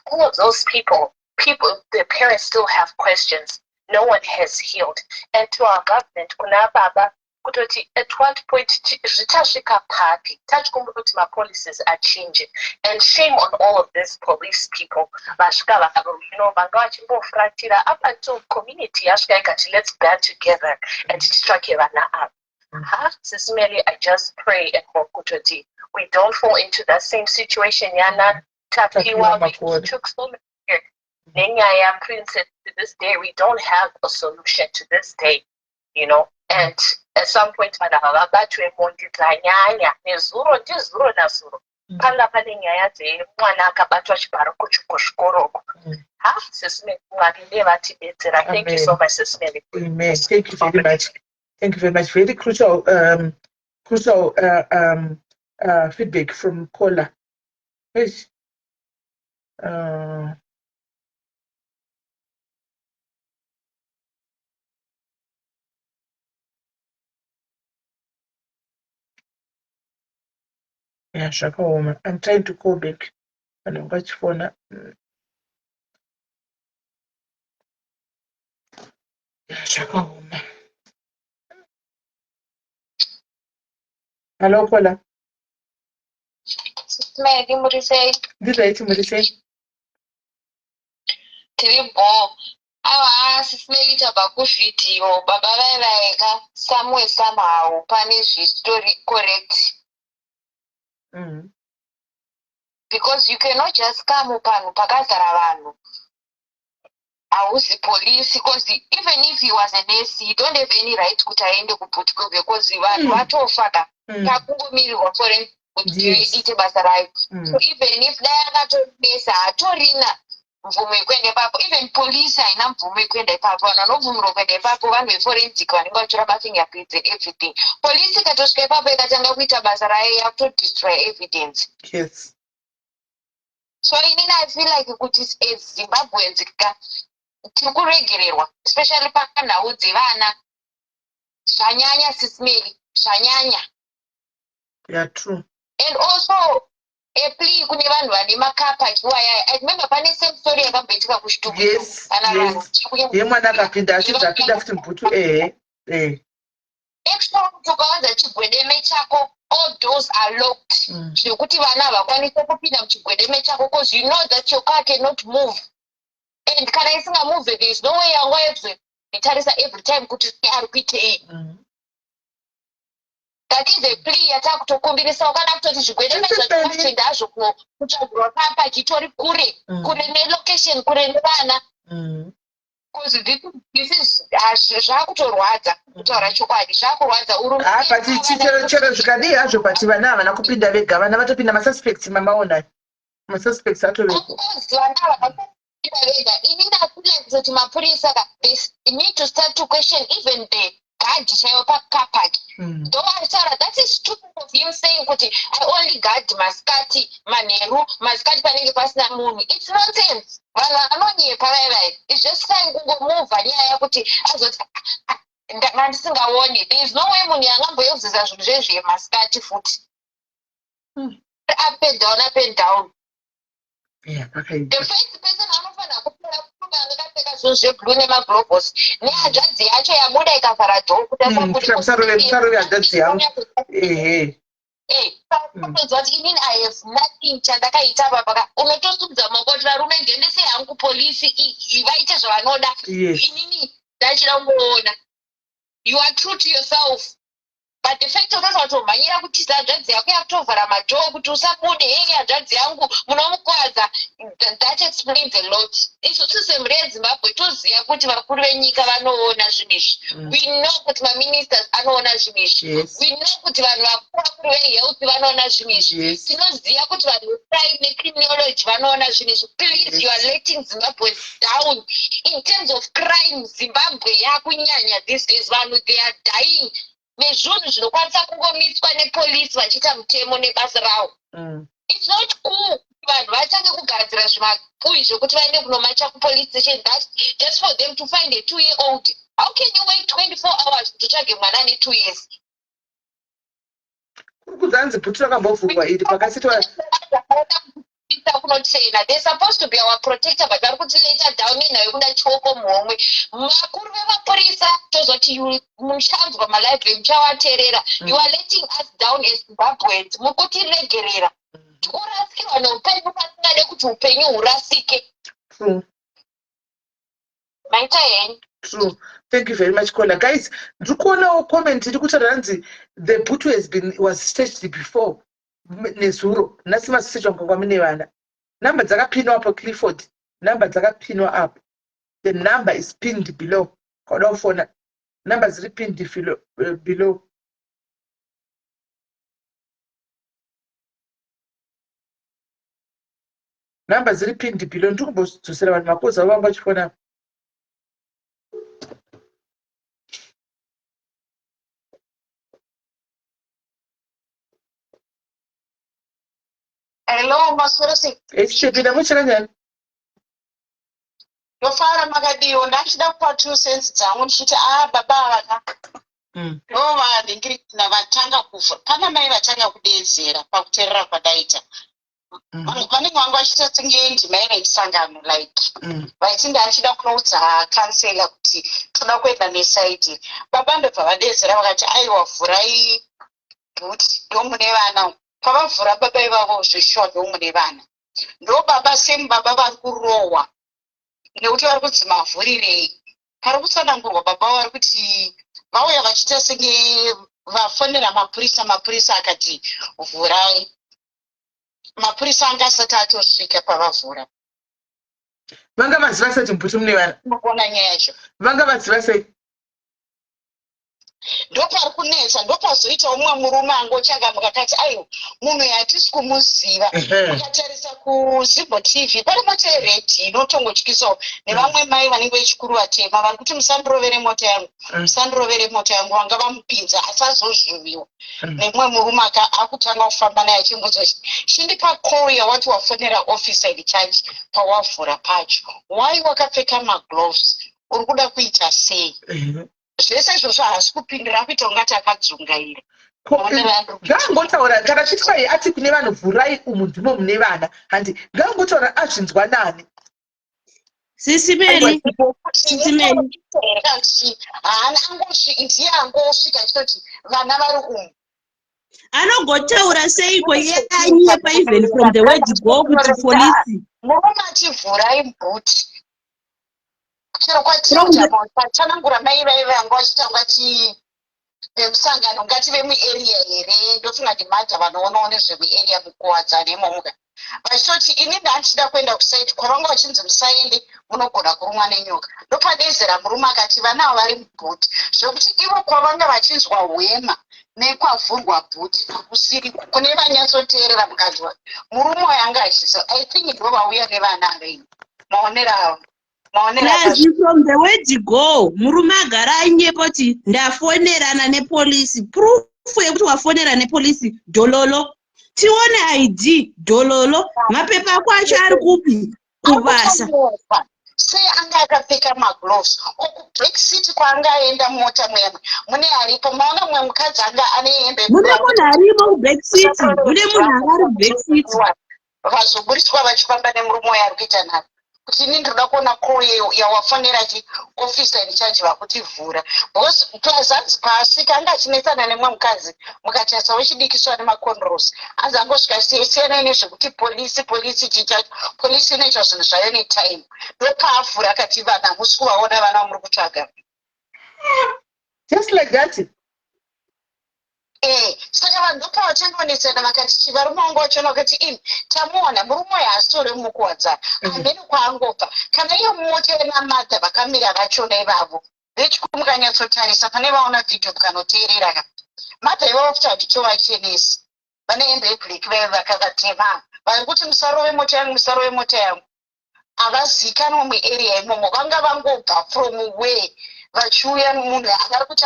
all of those people, the parents still have questions. No one has healed. And to our government, kuna baba, kutoti at what point zvichasvika papi tachikumbira kuti mapolicies achinje? And shame on all of these police people vasvika vanga vachimbofuratira up until community yasvika ikati, "Let's band together and titsvake vana ava." Ha, Sisimeli, I just pray and hope kutoti we don't fall into that same situation yana Tapiwa. We took so many years nenyaya Princess. To this day we don't have a solution, to this day. And at some point vanhu ava vabatwe. Mhondi dzanyanya. Nezuro, ndizuro nazuro, panga pane nyaya dzemwana akabatwa chibharo kuzvikoroko. Ha, Sisimeli, Mwari nevatibetsera. Thank you so much, Sisimeli. Amen. Thank you very much. Thank you very much. Very crucial feedback from caller. Wait. Yeah, zvakaoma. I'm trying to call back. Vanhu vachifona. Yeah, zvakaoma. Hello, caller. Mary, muri sei? Ndiraiti, muri sei? Tiri bho. Aiwa, Sisimeli, tabva kuvhidhiyo. Baba vaivaika somewhere, somehow pane zvitori correct. Because you cannot just come panhu pakazara vanhu. Hauzi police, because even if he was a nurse, he don't have any right kuti aende kubhuti, because vanhu vatofa ka. Takungomirirwa forensic kuti iite basa rayo. So even if dai akatonesa, hatorina mvumo yekuenda ipapo. Even police haina mvumo yekuenda ipapo. Vanhu vanobvumirwa kuenda ipapo vanhu veforensic vanenge vachitora mafingerprints and everything. Police ikatosvika ipapo ikatanga kuita basa rayo, yakutodestroy evidence. So inini I feel like kuti as Zimbabweans ka, tiri kuregererwa, especially panhau dzevana. Zvanyanya, Sisimeli, zvanyanya. Yeah, true. And also a plea kune vanhu vane macar park iwayaya. I remember pane same story yakamboitika kuChitungwiza. Kana vanhu Yemwana akapinda achibva apinda futi mubhutu, ehe eh. Make sure kuti ukawanza chigwedeme chako, all doors are locked, zvekuti vana havakwanisi kupinda muchigwedeme chako, because you know that your car cannot move, and kana isingamove, there is no way yanga yekuzoitarisa every time kuti ari kuitei. That is a plea yatakutokumbirisawo, kana kutoti zvigwedeme zvacho ndazvo kutsvagirwa car park itori kure, kure nelocation, kure nevana. Because this, this is zvakutorwadza kutaura chokwadi zvakurwadza haa but chero chero zvikadii hazvo but vana havana kupinda vega vana vatopinda masuspects mamaona masuspects atovepo vana havana kupinda vega ini ndafila kuti mapurisa ka they need to start to question even the guard chaivo pacar park mm. ndovaitaura that is stupid of him saying kuti i only guard masikati manheru masikati panenge pasina munhu its nonsense vanhu vanonyepa vai vai its just trying kungomuvha nyaya yekuti azoti ah, ah, ndanga ndisingaoni there is no way munhu yangamboyeuziza zvinhu zvezviye masikati futi hmm. up and down up and down Yeah, pakaipa. The first person anofanira kupera kutuka akapfeka zvinhu zveblue nemaglobos nehanzvadzi yacho yabuda ikavhara dhoo kuti hmm, asarove hanzvadzi yangu ehe eh, unotonzwa kuti inini i have nothing chandakaita papaka unotosumudza maoko kuti varume ndiendesei hangu kupolisi vaite zvavanoda inini ndachida kungoona you are true to yourself but the fact unoti watomhanyira kutiza hanzvadzi yako yakutovhara madhoo kuti usabude hei hanzvadzi yangu munomukwadza that explains a lot isusu semhuri yezimbabwe toziva kuti vakuru venyika vanoona zvinhu izvi mm. we know kuti maministers anoona zvinhu izvi we know kuti vanhu vakuru vakuru vehealth vanoona zvinhu izvi tinoziva kuti vanhu vecrime necriminology vanoona zvinhu izvi please you are letting zimbabwe down in terms of crime zimbabwe yakunyanya these days vanhu they are dying nezvinhu zvinokwanisa kungomiswa nepolisi vachiita mutemo nebasa rawo mm. its not cool vanhu vatange kugadzira zvimapuyi zvekuti vaende kunomacha kupolice station that just for them to find a two year old how can you wait 24 hours kuti utsvage mwana ane two years kuri kudzanzi bhuti rakambovhurwa iri pakasitwa kunotraina they're supposed to be our protector but vari kutileta down nenhau yekuda chioko muhomwe vakuru vemapurisa tozoti muchanzwa malive muchawaterera mm. you are letting us down as zimbabweans muri kutiregerera mm. tikurasikirwa neupenyu pasingade kuti upenyu hurasike mm. maita henyu true thank you very much caller guys ndiri kuonawo comment iri kutaura hanzi the boot has been was staged before nezuro nhasi masisechwa mukangwa mune vana number dzakapinwa apo clifford number dzakapinwa apo the number is pinned below kauda kufona number dziri pinned eh, below number dziri pinned below ndiri kumbodzosera vanhu makozi avo vanga vachifona Hello, maswera sei? Echipinda muchakanyanya. Ndofara makadiwo ndachida kupa two cents dzangu ndichiti ah baba ava ka mm. ndo vanhingirikina vatanga kufa pana mai vatanga kudeedzera pakuterera kwadaita mm. vanenge vanga vachiita senge ndimai vemusangano like mm. vaiti ndachida kunoudza kansela kuti toda kuenda nesaidi baba ndobva vadeedzera vakati aiwa vhurai boot ndomune vana pavavhura baba ivavo zveshuwa ndomune vana ndo baba same baba vari kurohwa nekuti vari kunzi mavhurirei pari kutsanangurwa baba vari kuti vauya vachiita senge vafonera mapurisa mapurisa akati vhurai mapurisa anga asati atosvika pavavhura vanga vaziva sei kuti mbuti mune vana kuona nyaya yacho vanga vaziva sei ndopari kunetsa ndopazoita umwe murume angochangamuka akati aiwa munhu uyu hatisi kumuziva ukatarisa kuzimbo tv pane mota yeredhi inotongotyisawo nevamwe mai vanenge vechikuru vatema vari kuti musandirovere mota yangu mm. musandirovere mota yangu vanga vamupinza asi azozvuviwa mm. nemumwe murume akutanga kufamba naye achimbudza chindipa call yawati wafonera officer in charge pawavhura pacho why wakapfeka magloves uri kuda kuita sei zvese izvozvo haasi kupindura akuita ungati akadzungaira ngaangotaura kana chitwai ati kune vanhu vhurai umu ndimo mune vana handi ngaangotaura azvinzwa nani sisimeli sisimeli haana angosvika ndiye angosvika achitoti vana vari umu anogotaura seiko iye anyepa even from the word go kuti polisi murume achivhurai bhuti chero kwatitsanangura mai vaive vanga vachita ungati vemusangano ungati vemuarea here ndofunga ndimada vanoonawo nezvemuarea mukuwadzana imomuka Vachitoti ini ndandichida kuenda kusite kwavanga vachinzi musaende munogona kurumwa nenyoka. Ndopadezera murume akati vana ava vari muboot zvekuti ivo kwavanga vachinzwa hwema nekwavhurwa boot hakusiri kune vanyatsoteerera mukanzwa murume uyo anga achiziva. I think ndovauya nevana ava ini maonero avo. Plus from the word go murume agara ainyepa kuti ndafonerana nepolisi proof yekuti wafonera nepolisi dhololo tione id dhololo mapepa ako acho ari kupi kubasa sei anga akapfeka magloves ko kuback seat kwaanga aenda mota muyamwe mune aripo maona mumwe mukadzi anga ane hembe mune munhu arimo kuback seat mune munhu anga ari kuback seat Vazoburitswa vachifamba nemurume uyo ari kuita nharo kuti ini ndinoda kuona call yawafonera chi officer in charge vakuti vhura because plus hanzi paasvika anga achinetsana nemumwe mukadzi mukatarisa wechidiki so ane maconros hanzi angosvika siyanai nezvekuti polisi polisi chii chacho polisi inoita zvinhu zvayo netime ndopaavhura akati vanhu hamusi kuvaona vana vamuri kutsvaga just like that Eh, saka vanhu ndopavatanga vakati chi varume vangu vachona vakati ini tamuona murume uyo haasitore mukuwadza hameno kwaangobva kana iyo mota yenamadha vakamira vachona ivavo vechikuru mukanyatsotarisa pane vaona vhidhiyo mukanoteerera ka madha ivavo futi handitovachenesi vane hembe yeblack vaive vakavatema vari kuti musarove mota yangu musarove mota yangu havazikanwa muarea imomo vanga vangobva from where vachiuya munhu avari kuti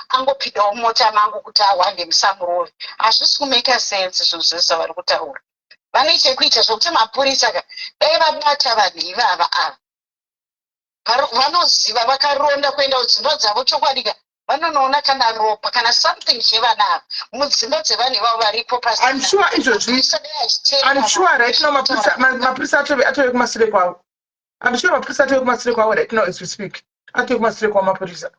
angopindawo mumota mangu kuti ahwande musamurove hazvisi kumeka sense zvinhu zvese zvavari kutaura vane chekuita zvekuti mapurisa ka dai vabata vanhu ivava ava vanoziva vakaronda kuenda kudzimba dzavo chokwadi ka vanonoona kana ropa kana something chevana ava mudzimba dzevanhu ivavo varipo I'm sure izvozvi I'm sure right now mapurisa atove kumasure kwavo I'm sure mapurisa atove kumasure kwavo right now as we speak atove kumasure kwavo mapurisa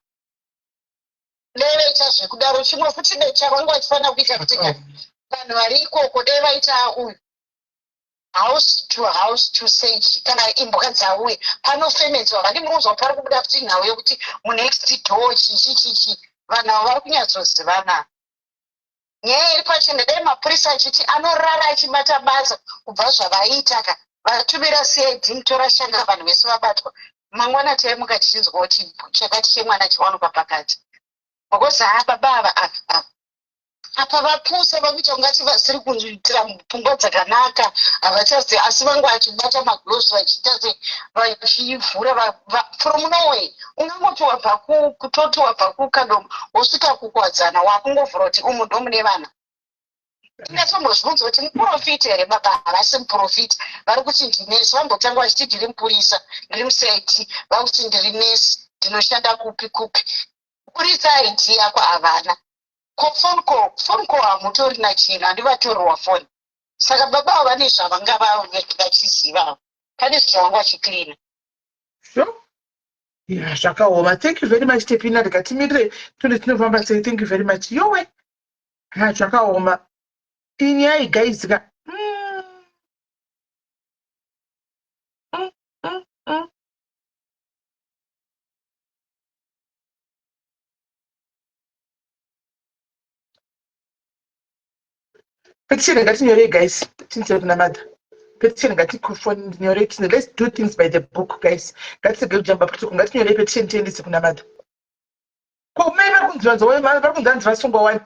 dai vaita zvekudaro chimwe futi dai chavanga vachifanira kuita kuti vanhu vari ikoko dai vaita uyu house to house to search kana imbwa dzauya panofemedzwa vani muri kunzwa pari kubuda futi nhau yekuti munext door chichi chichi vanhu avo vari kunyatsozivana nyaya iri pachena dai mapurisa achiti anorara achibata basa kubva zvavaiita ka vatumira cid mutora shanga vanhu vese vabatwa mangwana taimuka tichinzwa kuti chakati chemwana chawanikwa pakati because haa baba ava ava ava apa vapusa vakuita ungati vasiri kuitira pfungwa dzakanaka havachazivi asi vange vachibata magloves vachiita se vachivhura from noway ungangoti wabva kutoti wabva kukadoma wosvika kukwadzana wakungovhura kuti umu ndomune vana ndingatombozvibvunza kuti muprofita here baba havasi muprofita vari kuti ndinesi vambotanga vachiti ndiri mupurisa ndiri mucid vakuti ndiri nesi ndinoshanda kupi kupi buritsa id yako havana Ko phone call, phone call hamutorina chinhu handivatorerwa phone. Saka baba avo vane zvavanga vachiziva pane zvavanga vachicleana. Sure. Yeah, zvakaoma. Thank you very much Tepina ndikatimirire tone tinofamba sei. Thank you very much. Yowe. Ha zvakaoma. Inyaya iyi guys ka. Petition ngatinyorei guys, tinzwe kuna mother. Petition ngatinyorei, let's do things by the book guys. Ngatisege kujamba protocol, ngatinyorei petition tiendese kuna mother. Ko mai vari kunzi vanzi vari kunzi hanzi vasungwa wani.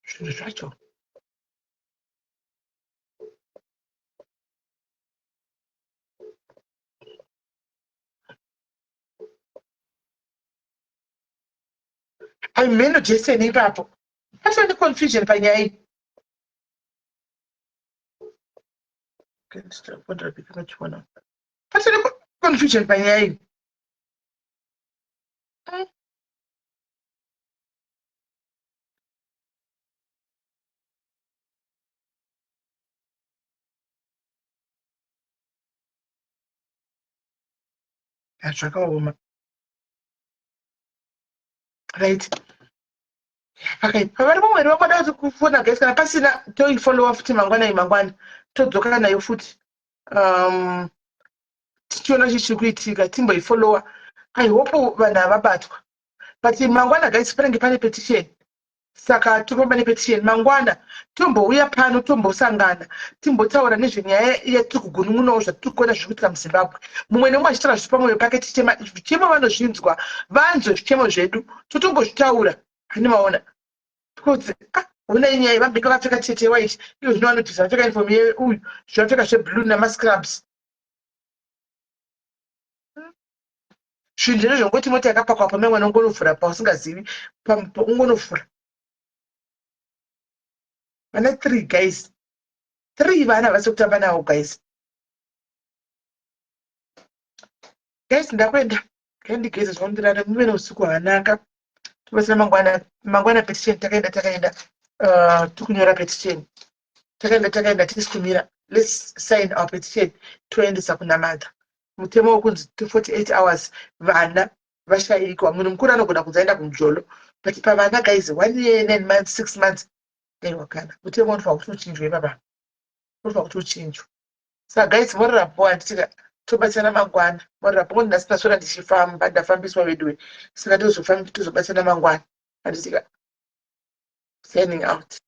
Zvinhu zvacho. Aimeno Jason ipapo. Pasina ne confusion panyaya iyi. Pasina confusion panyaya iyi. Zvakaoma. Right. Pakaipa. Vari vamwe here vamwada kuti kufona guys kana pasina toifollowa futi mangwana iyi mangwana todzoka nayo futi. Um tichiona chii chiri kuitika timboifollowa. I hope vanhu havabatwa. But mangwana guys panenge pane petition. Saka tofamba nepetition mangwana, tombouya pano, tombosangana, timbotaura nezvenyaya yatiri kugunun'unawo, zvatiri kuona zviri kuitika muZimbabwe, mumwe nemumwe achitaura zviri pamwoyo pake, tichema zvichemo. Vanozvinzwa, vanzwe zvichemo zvedu, totongozvitaura. Hani maona? Because ah, honai nyaya vambenge vakapfeka chete white, iyo zvino vanoti vapfeka uniform yeuyu, zvavapfeka zveblue namascrubs. Zvinhu zvino zvongoti mota yakapakwa pamwe, unongonovhura pausingazivi, ungonovhura. Vana three, guys, three vana vasi kutamba navo. Guys, guys, ndakuenda, ngandigeze zvakundirara. Muve neusiku hwakanaka, tobatsira mangwana. Mangwana petition, takaenda, takaenda, tikunyora petition, takaenda, takaenda, tisi kumira. Let's sign our petition, toendesa kuna mother. Mutemo wekunzi 48 hours vana vashayikwa, munhu mukuru anogona kunzi aenda kumujolo, but pavana, guys, one year, 9 months, 6 months, aiwa kana. Mutemo unofanira kuti uchinjwe ipapa, unofanira kuti uchinjwe. Saka guys, morarapo, handitika? Tobatsirana mangwana. Morarapo, ngoti nhasi ndaswera ndichifamba, ndafambiswa veduwe. Saka tozobatsirana mangwana, handitika? Signing out.